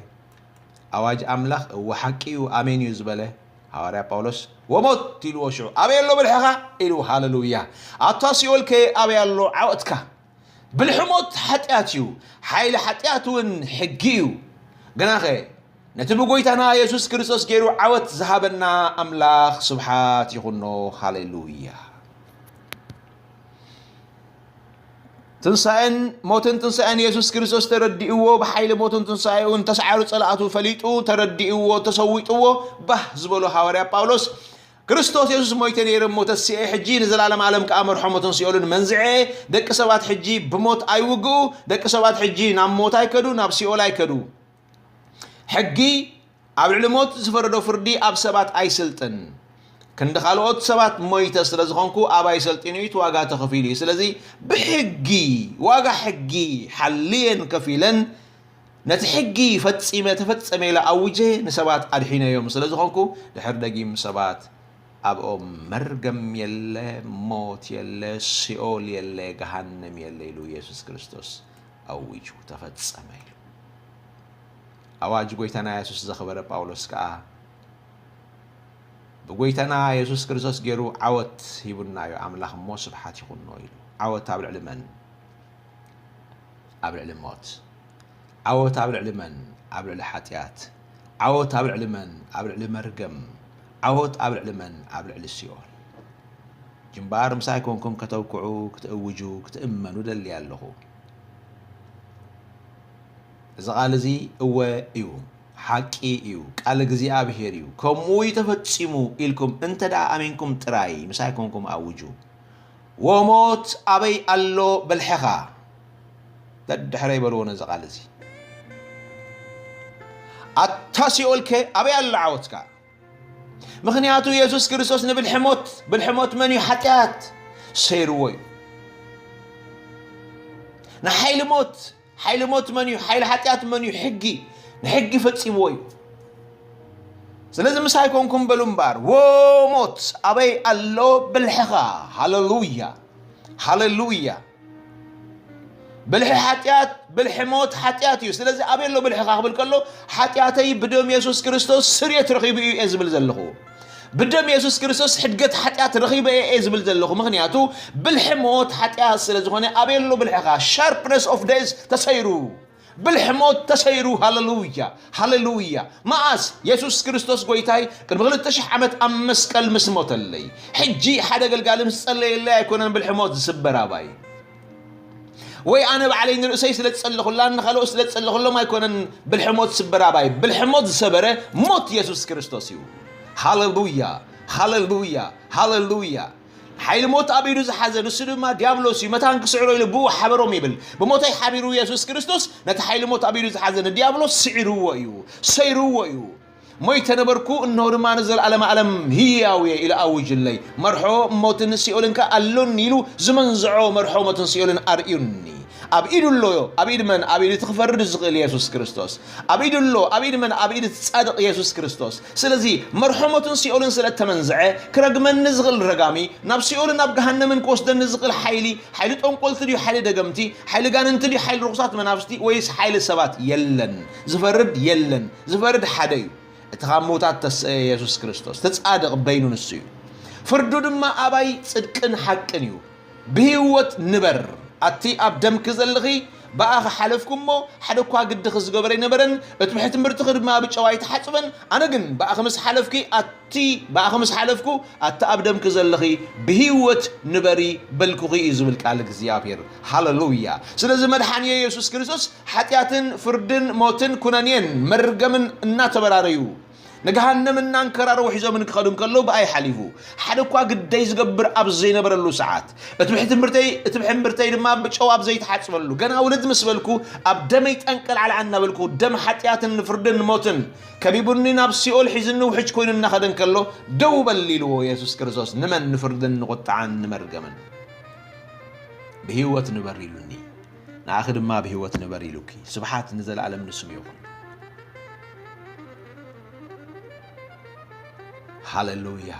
ኣዋጅ ኣምላኽ እወ ሓቂ እዩ፣ ኣሜን እዩ ዝበለ ሃዋርያ ጳውሎስ፣ "ወሞት" ኢልዎ ሽዑ፣ "ኣበይ ኣሎ ብልሕኻ?" ኢሉ። ሃሌሉያ! ኣታ ሲኦልከ ኣበይ ኣሎ ዓወትካ? ብልሒ ሞት ሓጢኣት እዩ፣ ሓይሊ ሓጢኣት እውን ሕጊ እዩ። ግናኸ ነቲ ብጎይታና የሱስ ክርስቶስ ገይሩ ዓወት ዝሃበና ኣምላኽ ስብሓት ይኹኖ። ሃሌሉያ! ትንሳኤን ሞትን ትንሳኤን የሱስ ክርስቶስ ተረዲእዎ፣ ብሓይሊ ሞትን ትንሳኤኡን ተስዓሩ ጸላእቱ ፈሊጡ፣ ተረዲእዎ፣ ተሰዊጥዎ፣ ባህ ዝበሎ ሃዋርያ ጳውሎስ፣ "ክርስቶስ የሱስ ሞይተ ነይረ እሞ ተሲኤ፣ ሕጂ ንዘላለም ዓለም ከኣ መርሖ ሞትን ሲኦልን መንዝዐ፣ ደቂ ሰባት ሕጂ ብሞት ኣይውግኡ፣ ደቂ ሰባት ሕጂ ናብ ሞት ኣይከዱ፣ ናብ ሲኦል ኣይከዱ። ሕጊ ኣብ ልዕሊ ሞት ዝፈረዶ ፍርዲ ኣብ ሰባት ኣይስልጥን። ክንዲ ካልኦት ሰባት ሞይተ ስለ ዝኾንኩ ኣባይ ሰልጢኑ እዩ፣ እቲ ዋጋ ተኸፊሉ እዩ። ስለዚ ብሕጊ፣ ዋጋ ሕጊ ሓልየን ከፊለን፣ ነቲ ሕጊ ፈጺመ፣ ተፈጸመ ኢለ ኣውጀ፣ ንሰባት ኣድሒነዮም ስለ ዝኾንኩ፣ ድሕር ደጊም ሰባት ኣብኦም መርገም የለ፣ ሞት የለ፣ ሲኦል የለ፣ ገሃነም የለ" ኢሉ የሱስ ክርስቶስ ኣዊጁ፣ "ተፈጸመ" ኢሉ። ኣዋጅ ጎይታና የሱስ ዘኽበረ ጳውሎስ ከኣ፣ "ብጎይታና የሱስ ክርስቶስ ገይሩ ዓወት ሂቡና እዩ ኣምላኽ እሞ፣ ስብሓት ይኹኖ" ኢሉ። ዓወት ኣብ ልዕሊ መን? ኣብ ልዕሊ ሞት። ዓወት ኣብ ልዕሊ መን? ኣብ ልዕሊ ሓጢኣት። ዓወት ኣብ ልዕሊ መን? ኣብ ልዕሊ መርገም። ዓወት ኣብ ልዕሊ መን? ኣብ ልዕሊ ሲኦል። ጅምባር ምሳይ ኮንኩም ከተውክዑ፣ ክትእውጁ፣ ክትእመኑ ደሊ ኣለኹ። እዚ ቃል እዚ እወ እዩ፣ ሓቂ እዩ፣ ቃል እግዚኣብሄር እዩ፣ ከምኡ እዩ ተፈጺሙ ኢልኩም እንተ ደኣ ኣሚንኩም ጥራይ፣ ምሳይ ኮንኩም ኣውጁ። "ወሞት ኣበይ ኣሎ ብልሕኻ?" ደድሕረይ በልዎ ነዚ ቃል እዚ። "ኣታ ሲኦልከ ኣበይ ኣሎ ዓወትካ?" ምኽንያቱ የሱስ ክርስቶስ ንብልሒ ሞት፣ ብልሒ ሞት መን እዩ? ሓጢኣት ሰይርዎ እዩ። ንሓይሊ ሞት፣ ሓይሊ ሞት መን እዩ? ሓይሊ ሓጢኣት መን እዩ? ሕጊ። ንሕጊ ፈጺምዎ እዩ። ስለዚ ምሳይ ኮንኩም በሉ እምበኣር፣ "ዎ ሞት ኣበይ ኣሎ ብልሕኻ?" ሃሌሉያ፣ ሃሌሉያ። ብልሒ ሓጢኣት፣ ብልሒ ሞት ሓጢኣት እዩ። ስለዚ ኣበይ ኣሎ ብልሕኻ ክብል ከሎ፣ ሓጢኣተይ ብደም የሱስ ክርስቶስ ስርየት ረኺቡ እዩ እየ ዝብል ዘለኹ። ብደም የሱስ ክርስቶስ ሕድገት ሓጢኣት ረኺበ እየ ዝብል ዘለኹ። ምኽንያቱ ብልሒ ሞት ሓጢኣት ስለ ዝኾነ፣ ኣበይ ኣሎ ብልሕኻ? Sharpness of death ተሰይሩ፣ ብልሒ ሞት ተሰይሩ። ሃሌሉያ፣ ሃሌሉያ። መኣስ? የሱስ ክርስቶስ ጎይታይ ቅድሚ ክልተ ሽሕ ዓመት ኣብ መስቀል ምስ ሞተለይ፣ ሕጂ ሓደ ኣገልጋሊ ምስ ጸለየለይ ኣይኮነን ብልሒ ሞት ዝስበር ኣባይ። ወይ ኣነ ባዕለይ ንርእሰይ ስለ ዝጸለኹላን ንኻልኦት ስለ ዝጸለኹሎም ኣይኮነን ብልሒ ሞት ዝስበር ኣባይ። ብልሒ ሞት ዝሰበረ ሞት የሱስ ክርስቶስ እዩ። ሃሌሉያ፣ ሃሌሉያ፣ ሃሌሉያ። ሓይሊ ሞት ኣብ ኢዱ ዝሓዘ ንሱ ድማ ዲያብሎስ እዩ። መታን ክስዕሮ ኢሉ ብኡ ሓበሮም ይብል። ብሞተይ ሓቢሩ የሱስ ክርስቶስ ነቲ ሓይሊ ሞት ኣብ ኢዱ ዝሓዘ ንዲያብሎስ ስዒርዎ እዩ፣ ሰይርዎ እዩ። ሞይተ ነበርኩ፣ እንሆ ድማ ንዘለኣለመ ዓለም ህያው እየ ኢሉ ኣውጅለይ። መርሖ ሞትን ሲኦልን ከኣ ኣሎኒ ኢሉ ዝመንዝዖ መርሖ ሞትን ሲኦልን ኣርእዩኒ። ኣብ ኢዱ ኣሎ። ኣብ ኢድ መን? ኣብ ኢድ እቲ ክፈርድ ዝኽእል የሱስ ክርስቶስ። ኣብ ኢዱ ኣሎ። ኣብ ኢድ መን? ኣብ ኢድ እቲ ጻድቕ የሱስ ክርስቶስ። ስለዚ መርሖ ሞትን ሲኦልን ስለ እተመንዝዐ፣ ክረግመኒ ዝኽእል ረጋሚ፣ ናብ ሲኦልን ናብ ገሃነምን ክወስደኒ ዝኽእል ሓይሊ፣ ሓይሊ ጠንቆልቲ ድዩ፣ ሓይሊ ደገምቲ፣ ሓይሊ ጋንንቲ ድዩ፣ ሓይሊ ርኹሳት መናፍስቲ፣ ወይስ ሓይሊ ሰባት? የለን። ዝፈርድ የለን። ዝፈርድ ሓደ እዩ። እቲ ካብ ምዉታት ተስአ የሱስ ክርስቶስ፣ እቲ ጻድቕ በይኑ ንሱ እዩ። ፍርዱ ድማ ኣባይ ጽድቅን ሓቅን እዩ። ብህይወት ንበር። ኣቲ ኣብ ደምኪ ዘለኺ፣ ብኣኺ ሓለፍኩ እሞ፣ ሓደ እኳ ግድኺ ዝገበረ ኣይነበረን፣ እቲ ብሕትምብርትኺ ድማ ብጨው ኣይተሓጽበን። ኣነ ግን ብኣኺ ምስ ሓለፍኪ፣ ኣቲ ብኣኺ ምስ ሓለፍኩ፣ ኣቲ ኣብ ደምኪ ዘለኺ፣ ብህይወት ንበሪ በልኩኺ እዩ ዝብል ቃል እግዚኣብሔር። ሃሌሉያ። ስለዚ መድሓኒ የሱስ ክርስቶስ ሓጢኣትን ፍርድን ሞትን ኩነኔን መርገምን እናተበራረዩ ንገሃነም እናንከራረቡ ሒዞምን ክኸዱ እንከለዉ ብኣይ ሓሊፉ። ሓደ እኳ ግደይ ዝገብር ኣብ ዘይነበረሉ ሰዓት፣ እቲ ብሕትምብርተይ፣ እቲ ብሕምብርተይ ድማ ብጨው ኣብ ዘይተሓጽበሉ፣ ገና ውልድ ምስ በልኩ ኣብ ደመይ ጠንቀልዓልዓ እናበልኩ፣ ደም ሓጢኣትን ፍርድን ሞትን ከቢቡኒ ናብ ሲኦል ሒዝኒ ውሕጅ ኮይኑ እናኸደ እንከሎ፣ ደው በል ኢልዎ የሱስ ክርስቶስ። ንመን? ንፍርድን ንቁጥዓን ንመርገምን። ብህይወት ንበር ኢሉኒ፣ ንኣኺ ድማ ብህይወት ንበር ኢሉኪ። ስብሓት ንዘለኣለም ንስሙ ይኹን። ሃሌሉያ፣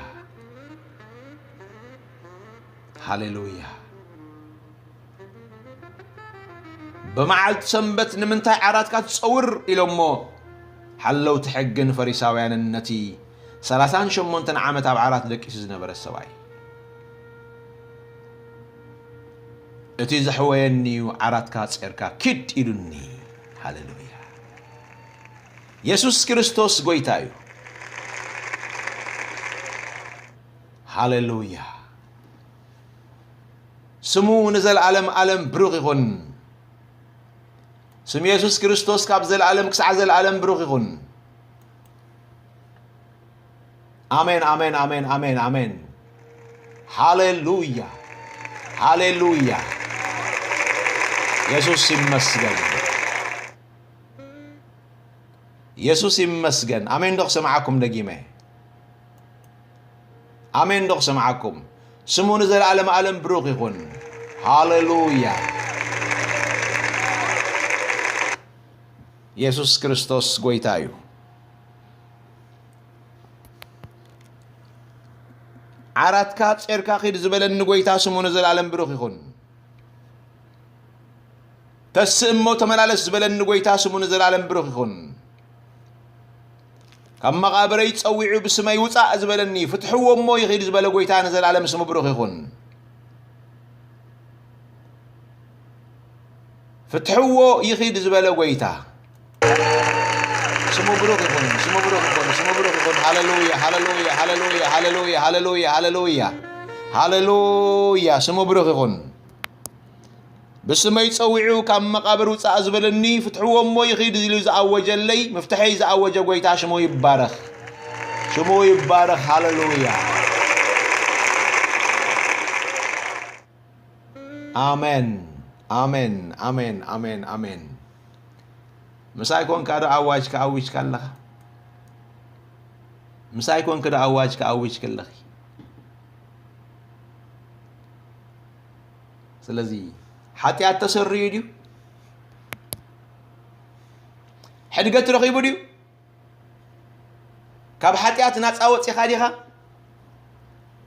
ሃሌሉያ። ብመዓልቲ ሰንበት ንምንታይ ዓራትካ ትጸውር? ኢሎሞ ሓለውቲ ሕግን ፈሪሳውያንን ነቲ ሰላሳን ሸሞንተን ዓመት ኣብ ዓራት ደቂሱ ዝነበረ ሰብኣይ። እቲ ዘሕወየኒ እዩ፣ ዓራትካ ጼርካ ኪድ ኢሉኒ። ሃሌሉያ። የሱስ ክርስቶስ ጎይታ እዩ። ሃሌሉያ። ስሙ ንዘለዓለም ዓለም ብሩኽ ይኹን። ስም የሱስ ክርስቶስ ካብ ዘለዓለም ክሳዕ ዘለዓለም ብሩኽ ይኹን። ኣሜን፣ ኣሜን፣ ኣሜን፣ ኣሜን፣ ኣሜን። ሃሌሉያ፣ ሃሌሉያ። የሱስ ይመስገን። የሱስ ይመስገን። ኣሜን ዶ ክሰምዓኩም ደጊመ? ኣሜን ዶ ክሰምዓኩም? ስሙ ንዘለዓለም ዓለም ብሩኽ ይኹን። ሃሌሉያ። የሱስ ክርስቶስ ጎይታ እዩ። ዓራትካ ጼርካ ኺድ ዝበለኒ ጎይታ ስሙ ንዘለዓለም ብሩኽ ይኹን። ተስእ እሞ ተመላለስ ዝበለኒ ጎይታ ስሙ ንዘለዓለም ብሩኽ ይኹን። ካብ መቓብረይ ጸዊዑ ብስመይ ውጻእ ዝበለኒ፣ ፍትሕዎ እሞ ይኺድ ዝበለ ጎይታ ንዘለዓለም ስሙ ብሩኽ ይኹን። ፍትሕዎ ይኺድ ዝበለ ጎይታ ስሙ ብሩኽ ይኹን፣ ስሙ ብሩኽ ይኹን፣ ስሙ ብሩኽ ይኹን። ሃሌሉያ፣ ሃሌሉያ፣ ሃሌሉያ፣ ሃሌሉያ፣ ሃሌሉያ፣ ሃሌሉያ፣ ሃሌሉያ፣ ስሙ ብሩኽ ይኹን። ብስመይ ጸዊዑ ካብ መቓብር ውጻእ ዝበለኒ፣ ፍትሕዎ እሞ ይኺድ ኢሉ ዝኣወጀለይ፣ መፍትሐይ ዝኣወጀ ጎይታ ሽሙ ይባረኽ። ሽሙ ይባረኽ። ሃሌሉያ። ኣሜን፣ ኣሜን፣ ኣሜን፣ ኣሜን፣ ኣሜን። ምሳይ ኮንካ ዶ ኣዋጅ ከኣውጅ ከለኻ? ምሳይ ኮንክ ዶ ኣዋጅ ከኣውጅ ከለኺ? ስለዚ ሓጢኣት ተሰርዩ ድዩ? ሕድገት ረኺቡ ድዩ? ካብ ሓጢኣት ናጻ ወጺኻ ዲኻ?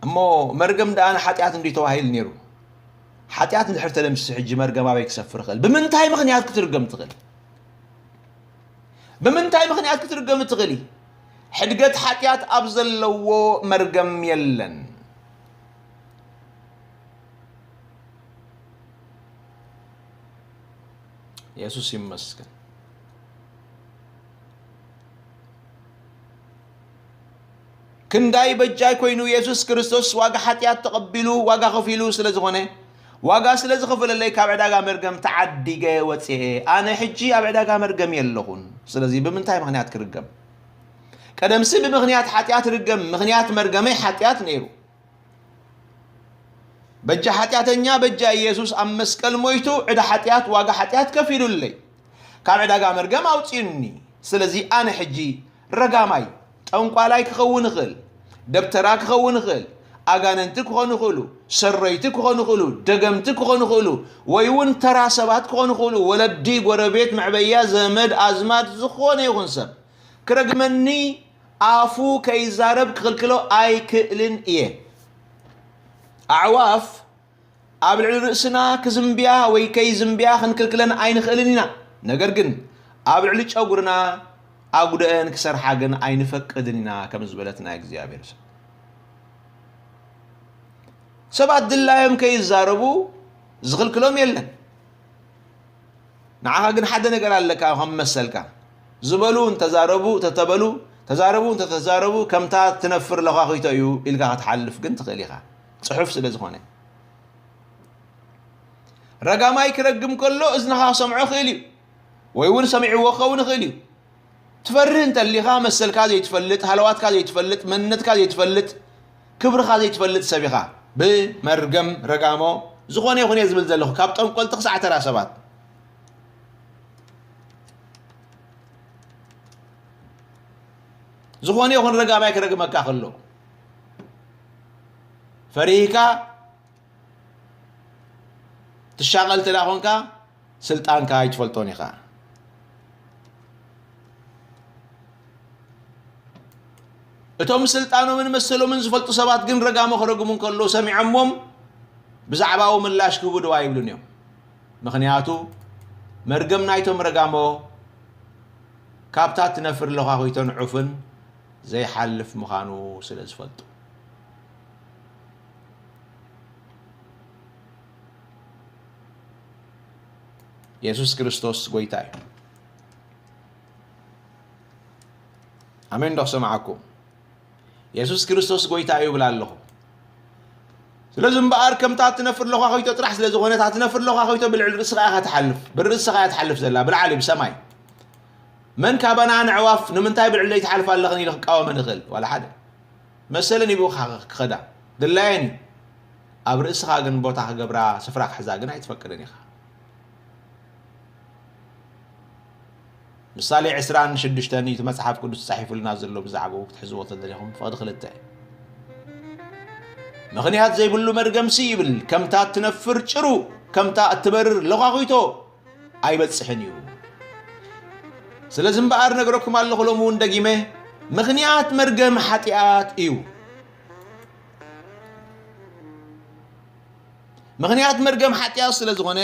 እሞ መርገም ደኣ ንሓጢኣት እንድዩ ተባሂሉ ነይሩ። ሓጢኣት እንድሕር ተደምሲሱ፣ ሕጂ መርገም ኣበይ ክሰፍር ይኽእል? ብምንታይ ምኽንያት ክትርገም ትኽእል? ብምንታይ ምኽንያት ክትርገም ትኽእሊ? ሕድገት ሓጢኣት ኣብ ዘለዎ መርገም የለን። የሱስ ይመስገን። ክንዳይ በጃይ ኮይኑ የሱስ ክርስቶስ ዋጋ ሓጢኣት ተቐቢሉ፣ ዋጋ ከፊሉ ስለ ዝኾነ፣ ዋጋ ስለ ዝኸፈለለይ ካብ ዕዳጋ መርገም ተዓዲገ ወፅኤ። ኣነ ሕጂ ኣብ ዕዳጋ መርገም የለኹን። ስለዚ ብምንታይ ምኽንያት ክርገም? ቀደምሲ ብምኽንያት ሓጢኣት ርገም፣ ምኽንያት መርገመይ ሓጢኣት ነይሩ። በጃ ሓጢኣተኛ በጃ ኢየሱስ ኣብ መስቀል ሞይቱ ዕዳ ሓጢኣት ዋጋ ሓጢኣት ከፊሉለይ። ካብ ዕዳጋ መርገም ኣውፅዩኒ። ስለዚ ኣነ ሕጂ ረጋማይ፣ ጠንቋላይ ክኸውን ይኽእል፣ ደብተራ ክኸውን ይኽእል፣ ኣጋንንቲ ክኾኑ ይኽእሉ፣ ሰረይቲ ክኾኑ ይኽእሉ፣ ደገምቲ ክኾኑ ይኽእሉ፣ ወይ እውን ተራ ሰባት ክኾኑ ይኽእሉ፣ ወለዲ፣ ጎረቤት፣ መዕበያ፣ ዘመድ፣ ኣዝማድ፣ ዝኾነ ይኹን ሰብ ክረግመኒ ኣፉ ከይዛረብ ክኽልክሎ ኣይክእልን እየ። ኣዕዋፍ ኣብ ልዕሊ ርእስና ክዝምብያ ወይ ከይዝምብያ ክንክልክለን ኣይንኽእልን ኢና። ነገር ግን ኣብ ልዕሊ ጨጉርና ኣጉደአን ክሰርሓ ግን ኣይንፈቅድን ኢና፣ ከም ዝበለት ናይ እግዚኣብሔር ሰብ። ሰባት ድላዮም ከይዛረቡ ዝኽልክሎም የለን። ንዓኻ ግን ሓደ ነገር ኣለካ፣ ከም መሰልካ ዝበሉ እንተዛረቡ፣ ተተበሉ፣ ተዛረቡ እንተተዛረቡ፣ ከምታ ትነፍር ለዃኺቶ እዩ ኢልካ ክትሓልፍ ግን ትኽእል ኢኻ፣ ጽሑፍ ስለ ዝኾነ። ረጋማይ ክረግም ከሎ እዝንኻ ክሰምዖ ክእል እዩ፣ ወይ እውን ሰሚዕዎ ክኸውን ይኽእል እዩ። ትፈርህ እንተሊኻ፣ መሰልካ ዘይትፈልጥ፣ ሃለዋትካ ዘይትፈልጥ፣ መንነትካ ዘይትፈልጥ፣ ክብርኻ ዘይትፈልጥ ሰብ ኢኻ። ብመርገም ረጋሞ ዝኾነ ይኹን እየ ዝብል ዘለኹ፣ ካብ ጠንቆልቲ ክሳዕ ተራ ሰባት። ዝኾነ ይኹን ረጋማይ ክረግመካ ከሎ፣ ፈሪህካ ትሻቐል እንተ ደኣ ኾንካ፣ ስልጣንካ ኣይትፈልጦን ኢኻ። እቶም ስልጣኖምን መሰሎምን ዝፈልጡ ሰባት ግን ረጋሞ ክረግሙ እንከለዉ ሰሚዖሞም፣ ብዛዕባኡ ምላሽ ክህቡ ደው ኣይብሉን እዮም። ምኽንያቱ፣ መርገም ናይቶም ረጋሞ ካብታ እትነፍር ለዃኺቶን ዑፍን ዘይሓልፍ ምዃኑ ስለ ዝፈልጡ። የሱስ ክርስቶስ ጐይታ እዩ። ኣሜን ዶ ክሰምዓኩም? የሱስ ክርስቶስ ጐይታ እዩ እብል ኣለኹ። ስለዚ እምበኣር፣ ከምታ እትነፍር ለዃኺቶ ጥራሕ ስለ ዝኾነት፣ እታ እትነፍር ለዃኺቶ ብልዕሊ ርእስኻ ኢኻ ትሓልፍ። ብርእስኻ እያ ትሓልፍ ዘላ፣ ብላዕሊ ብሰማይ። መን ካባና ንዕዋፍ ንምንታይ ብልዕለይ ትሓልፋ ኣለኽን ኢሉ ክቃወመን ይኽእል? ዋላ ሓደ። መሰለን ይብኡ ክኸዳ ድላየን እዩ። ኣብ ርእስኻ ግን ቦታ ክገብራ፣ ስፍራ ክሕዛ ግን ኣይትፈቅድን ኢኻ። ምሳሌ ዕስራን ሽዱሽተን እዩ እቲ መጽሓፍ ቅዱስ ተጻሒፉልና ዘሎ፣ ብዛዕባኡ ክትሕዝዎ ተደሊኹም። ፍቕዲ ክልተ። ምኽንያት ዘይብሉ መርገምሲ ይብል፣ ከምታ እትነፍር ጭሩ፣ ከምታ እትበርር ለዃኺቶ ኣይበጽሕን እዩ። ስለዚ እምበኣር ነግረኩም ኣለኹ፣ ሎሚ እውን ደጊመ፣ ምኽንያት መርገም ሓጢኣት እዩ። ምኽንያት መርገም ሓጢኣት ስለ ዝኾነ፣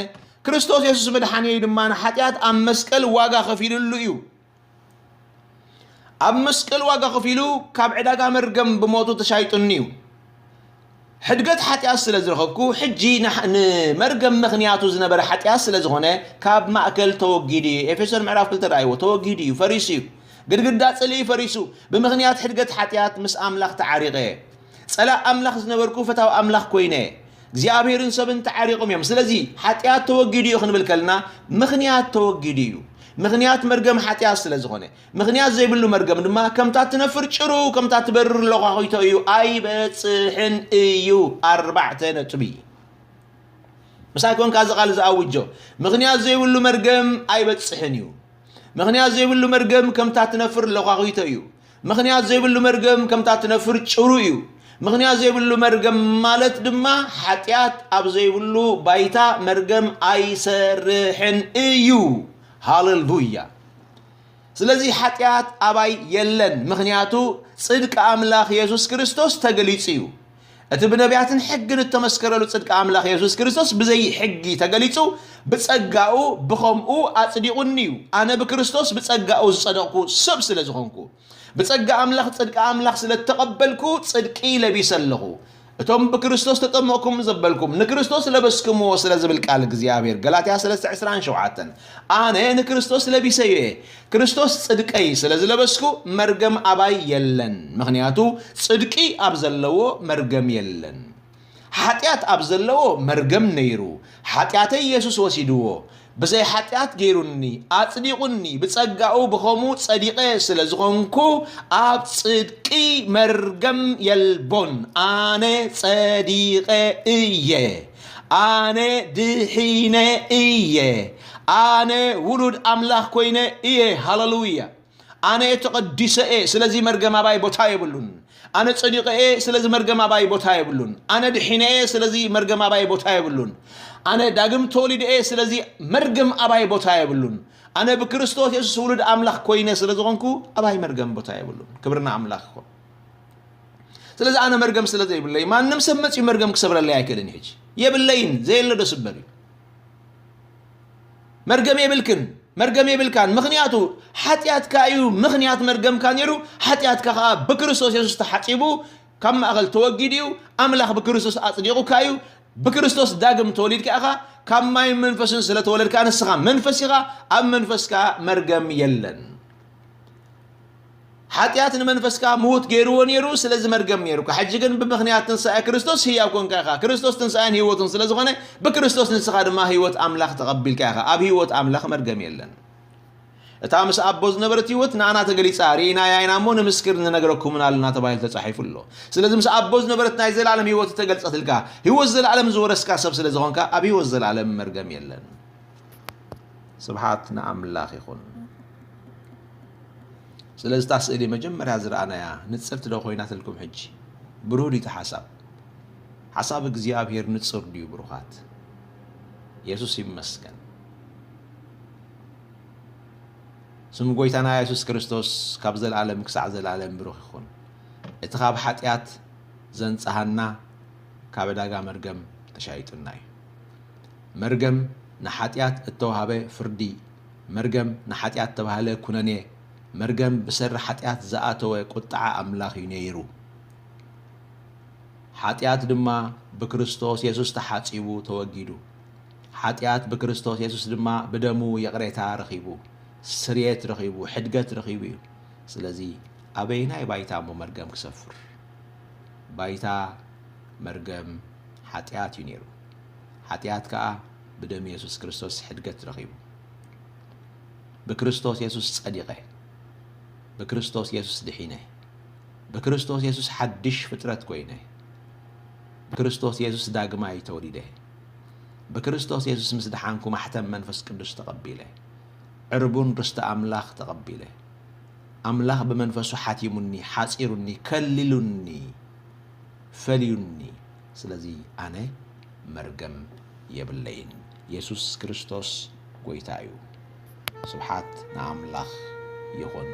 ክርስቶስ የሱስ መድሓኒየይ ድማ ንሓጢኣት ኣብ መስቀል ዋጋ ከፊሉሉ እዩ። ኣብ መስቀል ዋጋ ከፊሉ ካብ ዕዳጋ መርገም ብሞቱ ተሻይጡኒ እዩ። ሕድገት ሓጢኣት ስለ ዝረኸብኩ፣ ሕጂ ንሓ-፣ ንመርገም ምኽንያቱ ዝነበረ ሓጢኣት ስለ ዝኾነ፣ ካብ ማእከል ተወጊዱ እዩ። ኤፌሶን ምዕራፍ ክልተ ረኣይዎ፣ ተወጊዱ እዩ፣ ፈሪሱ እዩ። ግድግዳ ጽልኢ ፈሪሱ፣ ብምኽንያት ሕድገት ሓጢኣት ምስ ኣምላኽ ተዓሪቐ። ጸላእ ኣምላኽ ዝነበርኩ ፈታዊ ኣምላኽ ኮይነ። እግዚኣብሔርን ሰብን ተዓሪቖም እዮም። ስለዚ ሓጢኣት ተወጊዱ እዩ ክንብል ከለና፣ ምኽንያት ተወጊዱ እዩ። ምኽንያት መርገም ሓጢኣት ስለ ዝኾነ፣ ምኽንያት ዘይብሉ መርገም ድማ ከምታ ትነፍር ጭሩ፣ ከምታ ትበርር ለዃኺቶ እዩ፣ ኣይበጽሕን እዩ። ኣርባዕተ ነጥቢ። ምሳይ ኮንካ እዚ ቃል ዝኣውጆ፣ ምኽንያት ዘይብሉ መርገም ኣይበጽሕን እዩ። ምኽንያት ዘይብሉ መርገም ከምታ ትነፍር ለዃኺቶ እዩ። ምኽንያት ዘይብሉ መርገም ከምታ ትነፍር ጭሩ እዩ። ምኽንያት ዘይብሉ መርገም ማለት ድማ ሓጢኣት ኣብ ዘይብሉ ባይታ መርገም ኣይሰርሕን እዩ። ሃሌሉያ። ስለዚ ሓጢኣት ኣባይ የለን፣ ምኽንያቱ ጽድቂ ኣምላኽ የሱስ ክርስቶስ ተገሊጹ እዩ። እቲ ብነቢያትን ሕግን እተመስከረሉ ጽድቂ ኣምላኽ የሱስ ክርስቶስ ብዘይ ሕጊ ተገሊጹ፣ ብጸጋኡ ብኸምኡ ኣጽዲቑኒ እዩ። ኣነ ብክርስቶስ ብጸጋኡ ዝጸደቕኩ ሰብ ስለ ዝኾንኩ፣ ብጸጋ ኣምላኽ ጽድቂ ኣምላኽ ስለ እተቐበልኩ፣ ጽድቂ ለቢሰ ኣለኹ። እቶም ብክርስቶስ ተጠመቕኩም ዘበልኩም፣ ንክርስቶስ ለበስኩምዎ ስለ ዝብል ቃል እግዚኣብሔር። ገላትያ ሰለስተ ዕስራን ሸውዓተን። ኣነ ንክርስቶስ ለቢሰዮ እየ። ክርስቶስ ጽድቀይ ስለ ዝለበስኩ፣ መርገም ኣባይ የለን። ምኽንያቱ፣ ጽድቂ ኣብ ዘለዎ መርገም የለን። ሓጢኣት ኣብ ዘለዎ መርገም ነይሩ። ሓጢኣተይ የሱስ ወሲድዎ። ብዘይ ሓጢኣት ገይሩኒ፣ ኣጽዲቑኒ፣ ብጸጋኡ ብኸሙ ጸዲቐ ስለ ዝኾንኩ፣ ኣብ ጽድቂ መርገም የልቦን። ኣነ ጸዲቐ እየ። ኣነ ድሒነ እየ። ኣነ ውሉድ ኣምላኽ ኮይነ እየ። ሃለሉያ። ኣነ ተቐዲሰ እየ፣ ስለዚ መርገም ኣባይ ቦታ የብሉን። ኣነ ጸዲቐ እየ፣ ስለዚ መርገም ኣባይ ቦታ የብሉን። ኣነ ድሒነ እየ፣ ስለዚ መርገም ኣባይ ቦታ የብሉን። ኣነ ዳግም ተወሊደ እየ፣ ስለዚ መርገም ኣባይ ቦታ የብሉን። ኣነ ብክርስቶስ የሱስ ውሉድ ኣምላኽ ኮይነ ስለ ዝኾንኩ፣ ኣባይ መርገም ቦታ የብሉን። ክብርና ኣምላኽ ይኹን። ስለዚ ኣነ መርገም ስለ ዘይብለይ፣ ማንም ሰብ መጺኡ መርገም ክሰብረለይ ኣይክእልን። ሕጂ የብለይን፣ ዘየለ ዶ ስበር እዩ። መርገም የብልክን፣ መርገም የብልካን። ምኽንያቱ፣ ሓጢኣትካ እዩ ምኽንያት መርገምካ ነይሩ። ሓጢኣትካ ኸኣ ብክርስቶስ የሱስ ተሓጺቡ፣ ካብ ማእከል ተወጊዱ እዩ። ኣምላኽ ብክርስቶስ ኣጽዲቑካ እዩ። ብክርስቶስ ዳግም ተወሊድካ ኢኻ። ካብ ማይን መንፈስን ስለ ተወለድካ፣ ንስኻ መንፈስ ኢኻ። ኣብ መንፈስካ መርገም የለን። ሓጢኣት ንመንፈስካ ምዉት ገይርዎ ነይሩ፣ ስለዚ መርገም ነይሩካ። ሕጂ ግን ብምኽንያት ትንሳኤ ክርስቶስ ህያው ኮንካ ኢኻ። ክርስቶስ ትንሳኤን ህይወትን ስለ ዝኾነ፣ ብክርስቶስ ንስኻ ድማ ህይወት ኣምላኽ ተቐቢልካ ኢኻ። ኣብ ህይወት ኣምላኽ መርገም የለን። እታ ምስ ኣቦ ዝነበረት ህይወት ንኣና ተገሊጻ፣ ርኢናያ ኢና እሞ ንምስክር ንነግረኩምን ኣለና ተባሂሉ ተጻሒፉ ኣሎ። ስለዚ ምስ ኣቦ ዝነበረት ናይ ዘላለም ህይወት እተገልጸትልካ፣ ህይወት ዘላለም ዝወረስካ ሰብ ስለ ዝኾንካ፣ ኣብ ህይወት ዘላለም መርገም የለን። ስብሓት ንኣምላኽ ይኹን። ስለዚ እታ ስእሊ መጀመርያ ዝረኣናያ ንጽርቲ ዶ ኮይናትልኩም? ሕጂ ብሩህ ድዩ እቲ ሓሳብ? ሓሳብ እግዚኣብሔር ንጹር ድዩ? ብሩኻት፣ የሱስ ይመስገን። ስም ጎይታና የሱስ ክርስቶስ ካብ ዘለኣለም ክሳዕ ዘለኣለም ብሩኽ ይኹን። እቲ ካብ ሓጢኣት ዘንጽሃና ካብ ዕዳጋ መርገም ተሻይጡና እዩ። መርገም ንሓጢኣት እተዋህበ ፍርዲ፣ መርገም ንሓጢኣት እተባህለ ኩነኔ፣ መርገም ብሰሪ ሓጢኣት ዝኣተወ ቁጥዓ ኣምላኽ እዩ ነይሩ። ሓጢኣት ድማ ብክርስቶስ የሱስ ተሓጺቡ ተወጊዱ። ሓጢኣት ብክርስቶስ የሱስ ድማ ብደሙ ይቕሬታ ረኺቡ፣ ስርየት ረኺቡ፣ ሕድገት ረኺቡ እዩ። ስለዚ ኣበይናይ ባይታ እሞ መርገም ክሰፍር? ባይታ መርገም ሓጢኣት እዩ ነይሩ። ሓጢኣት ከኣ ብደም የሱስ ክርስቶስ ሕድገት ረኺቡ። ብክርስቶስ የሱስ ጸዲቐ፣ ብክርስቶስ የሱስ ድሒነ፣ ብክርስቶስ የሱስ ሓድሽ ፍጥረት ኮይነ፣ ብክርስቶስ የሱስ ዳግማይ ተወሊደ፣ ብክርስቶስ የሱስ ምስ ደሓንኩ ማሕተም መንፈስ ቅዱስ ተቐቢለ፣ ዕርቡን ርስቲ ኣምላኽ ተቐቢለ፣ ኣምላኽ ብመንፈሱ ሓቲሙኒ፣ ሓጺሩኒ፣ ከሊሉኒ፣ ፈልዩኒ። ስለዚ ኣነ መርገም የብለይን። የሱስ ክርስቶስ ጎይታ እዩ። ስብሓት ንኣምላኽ ይኹን።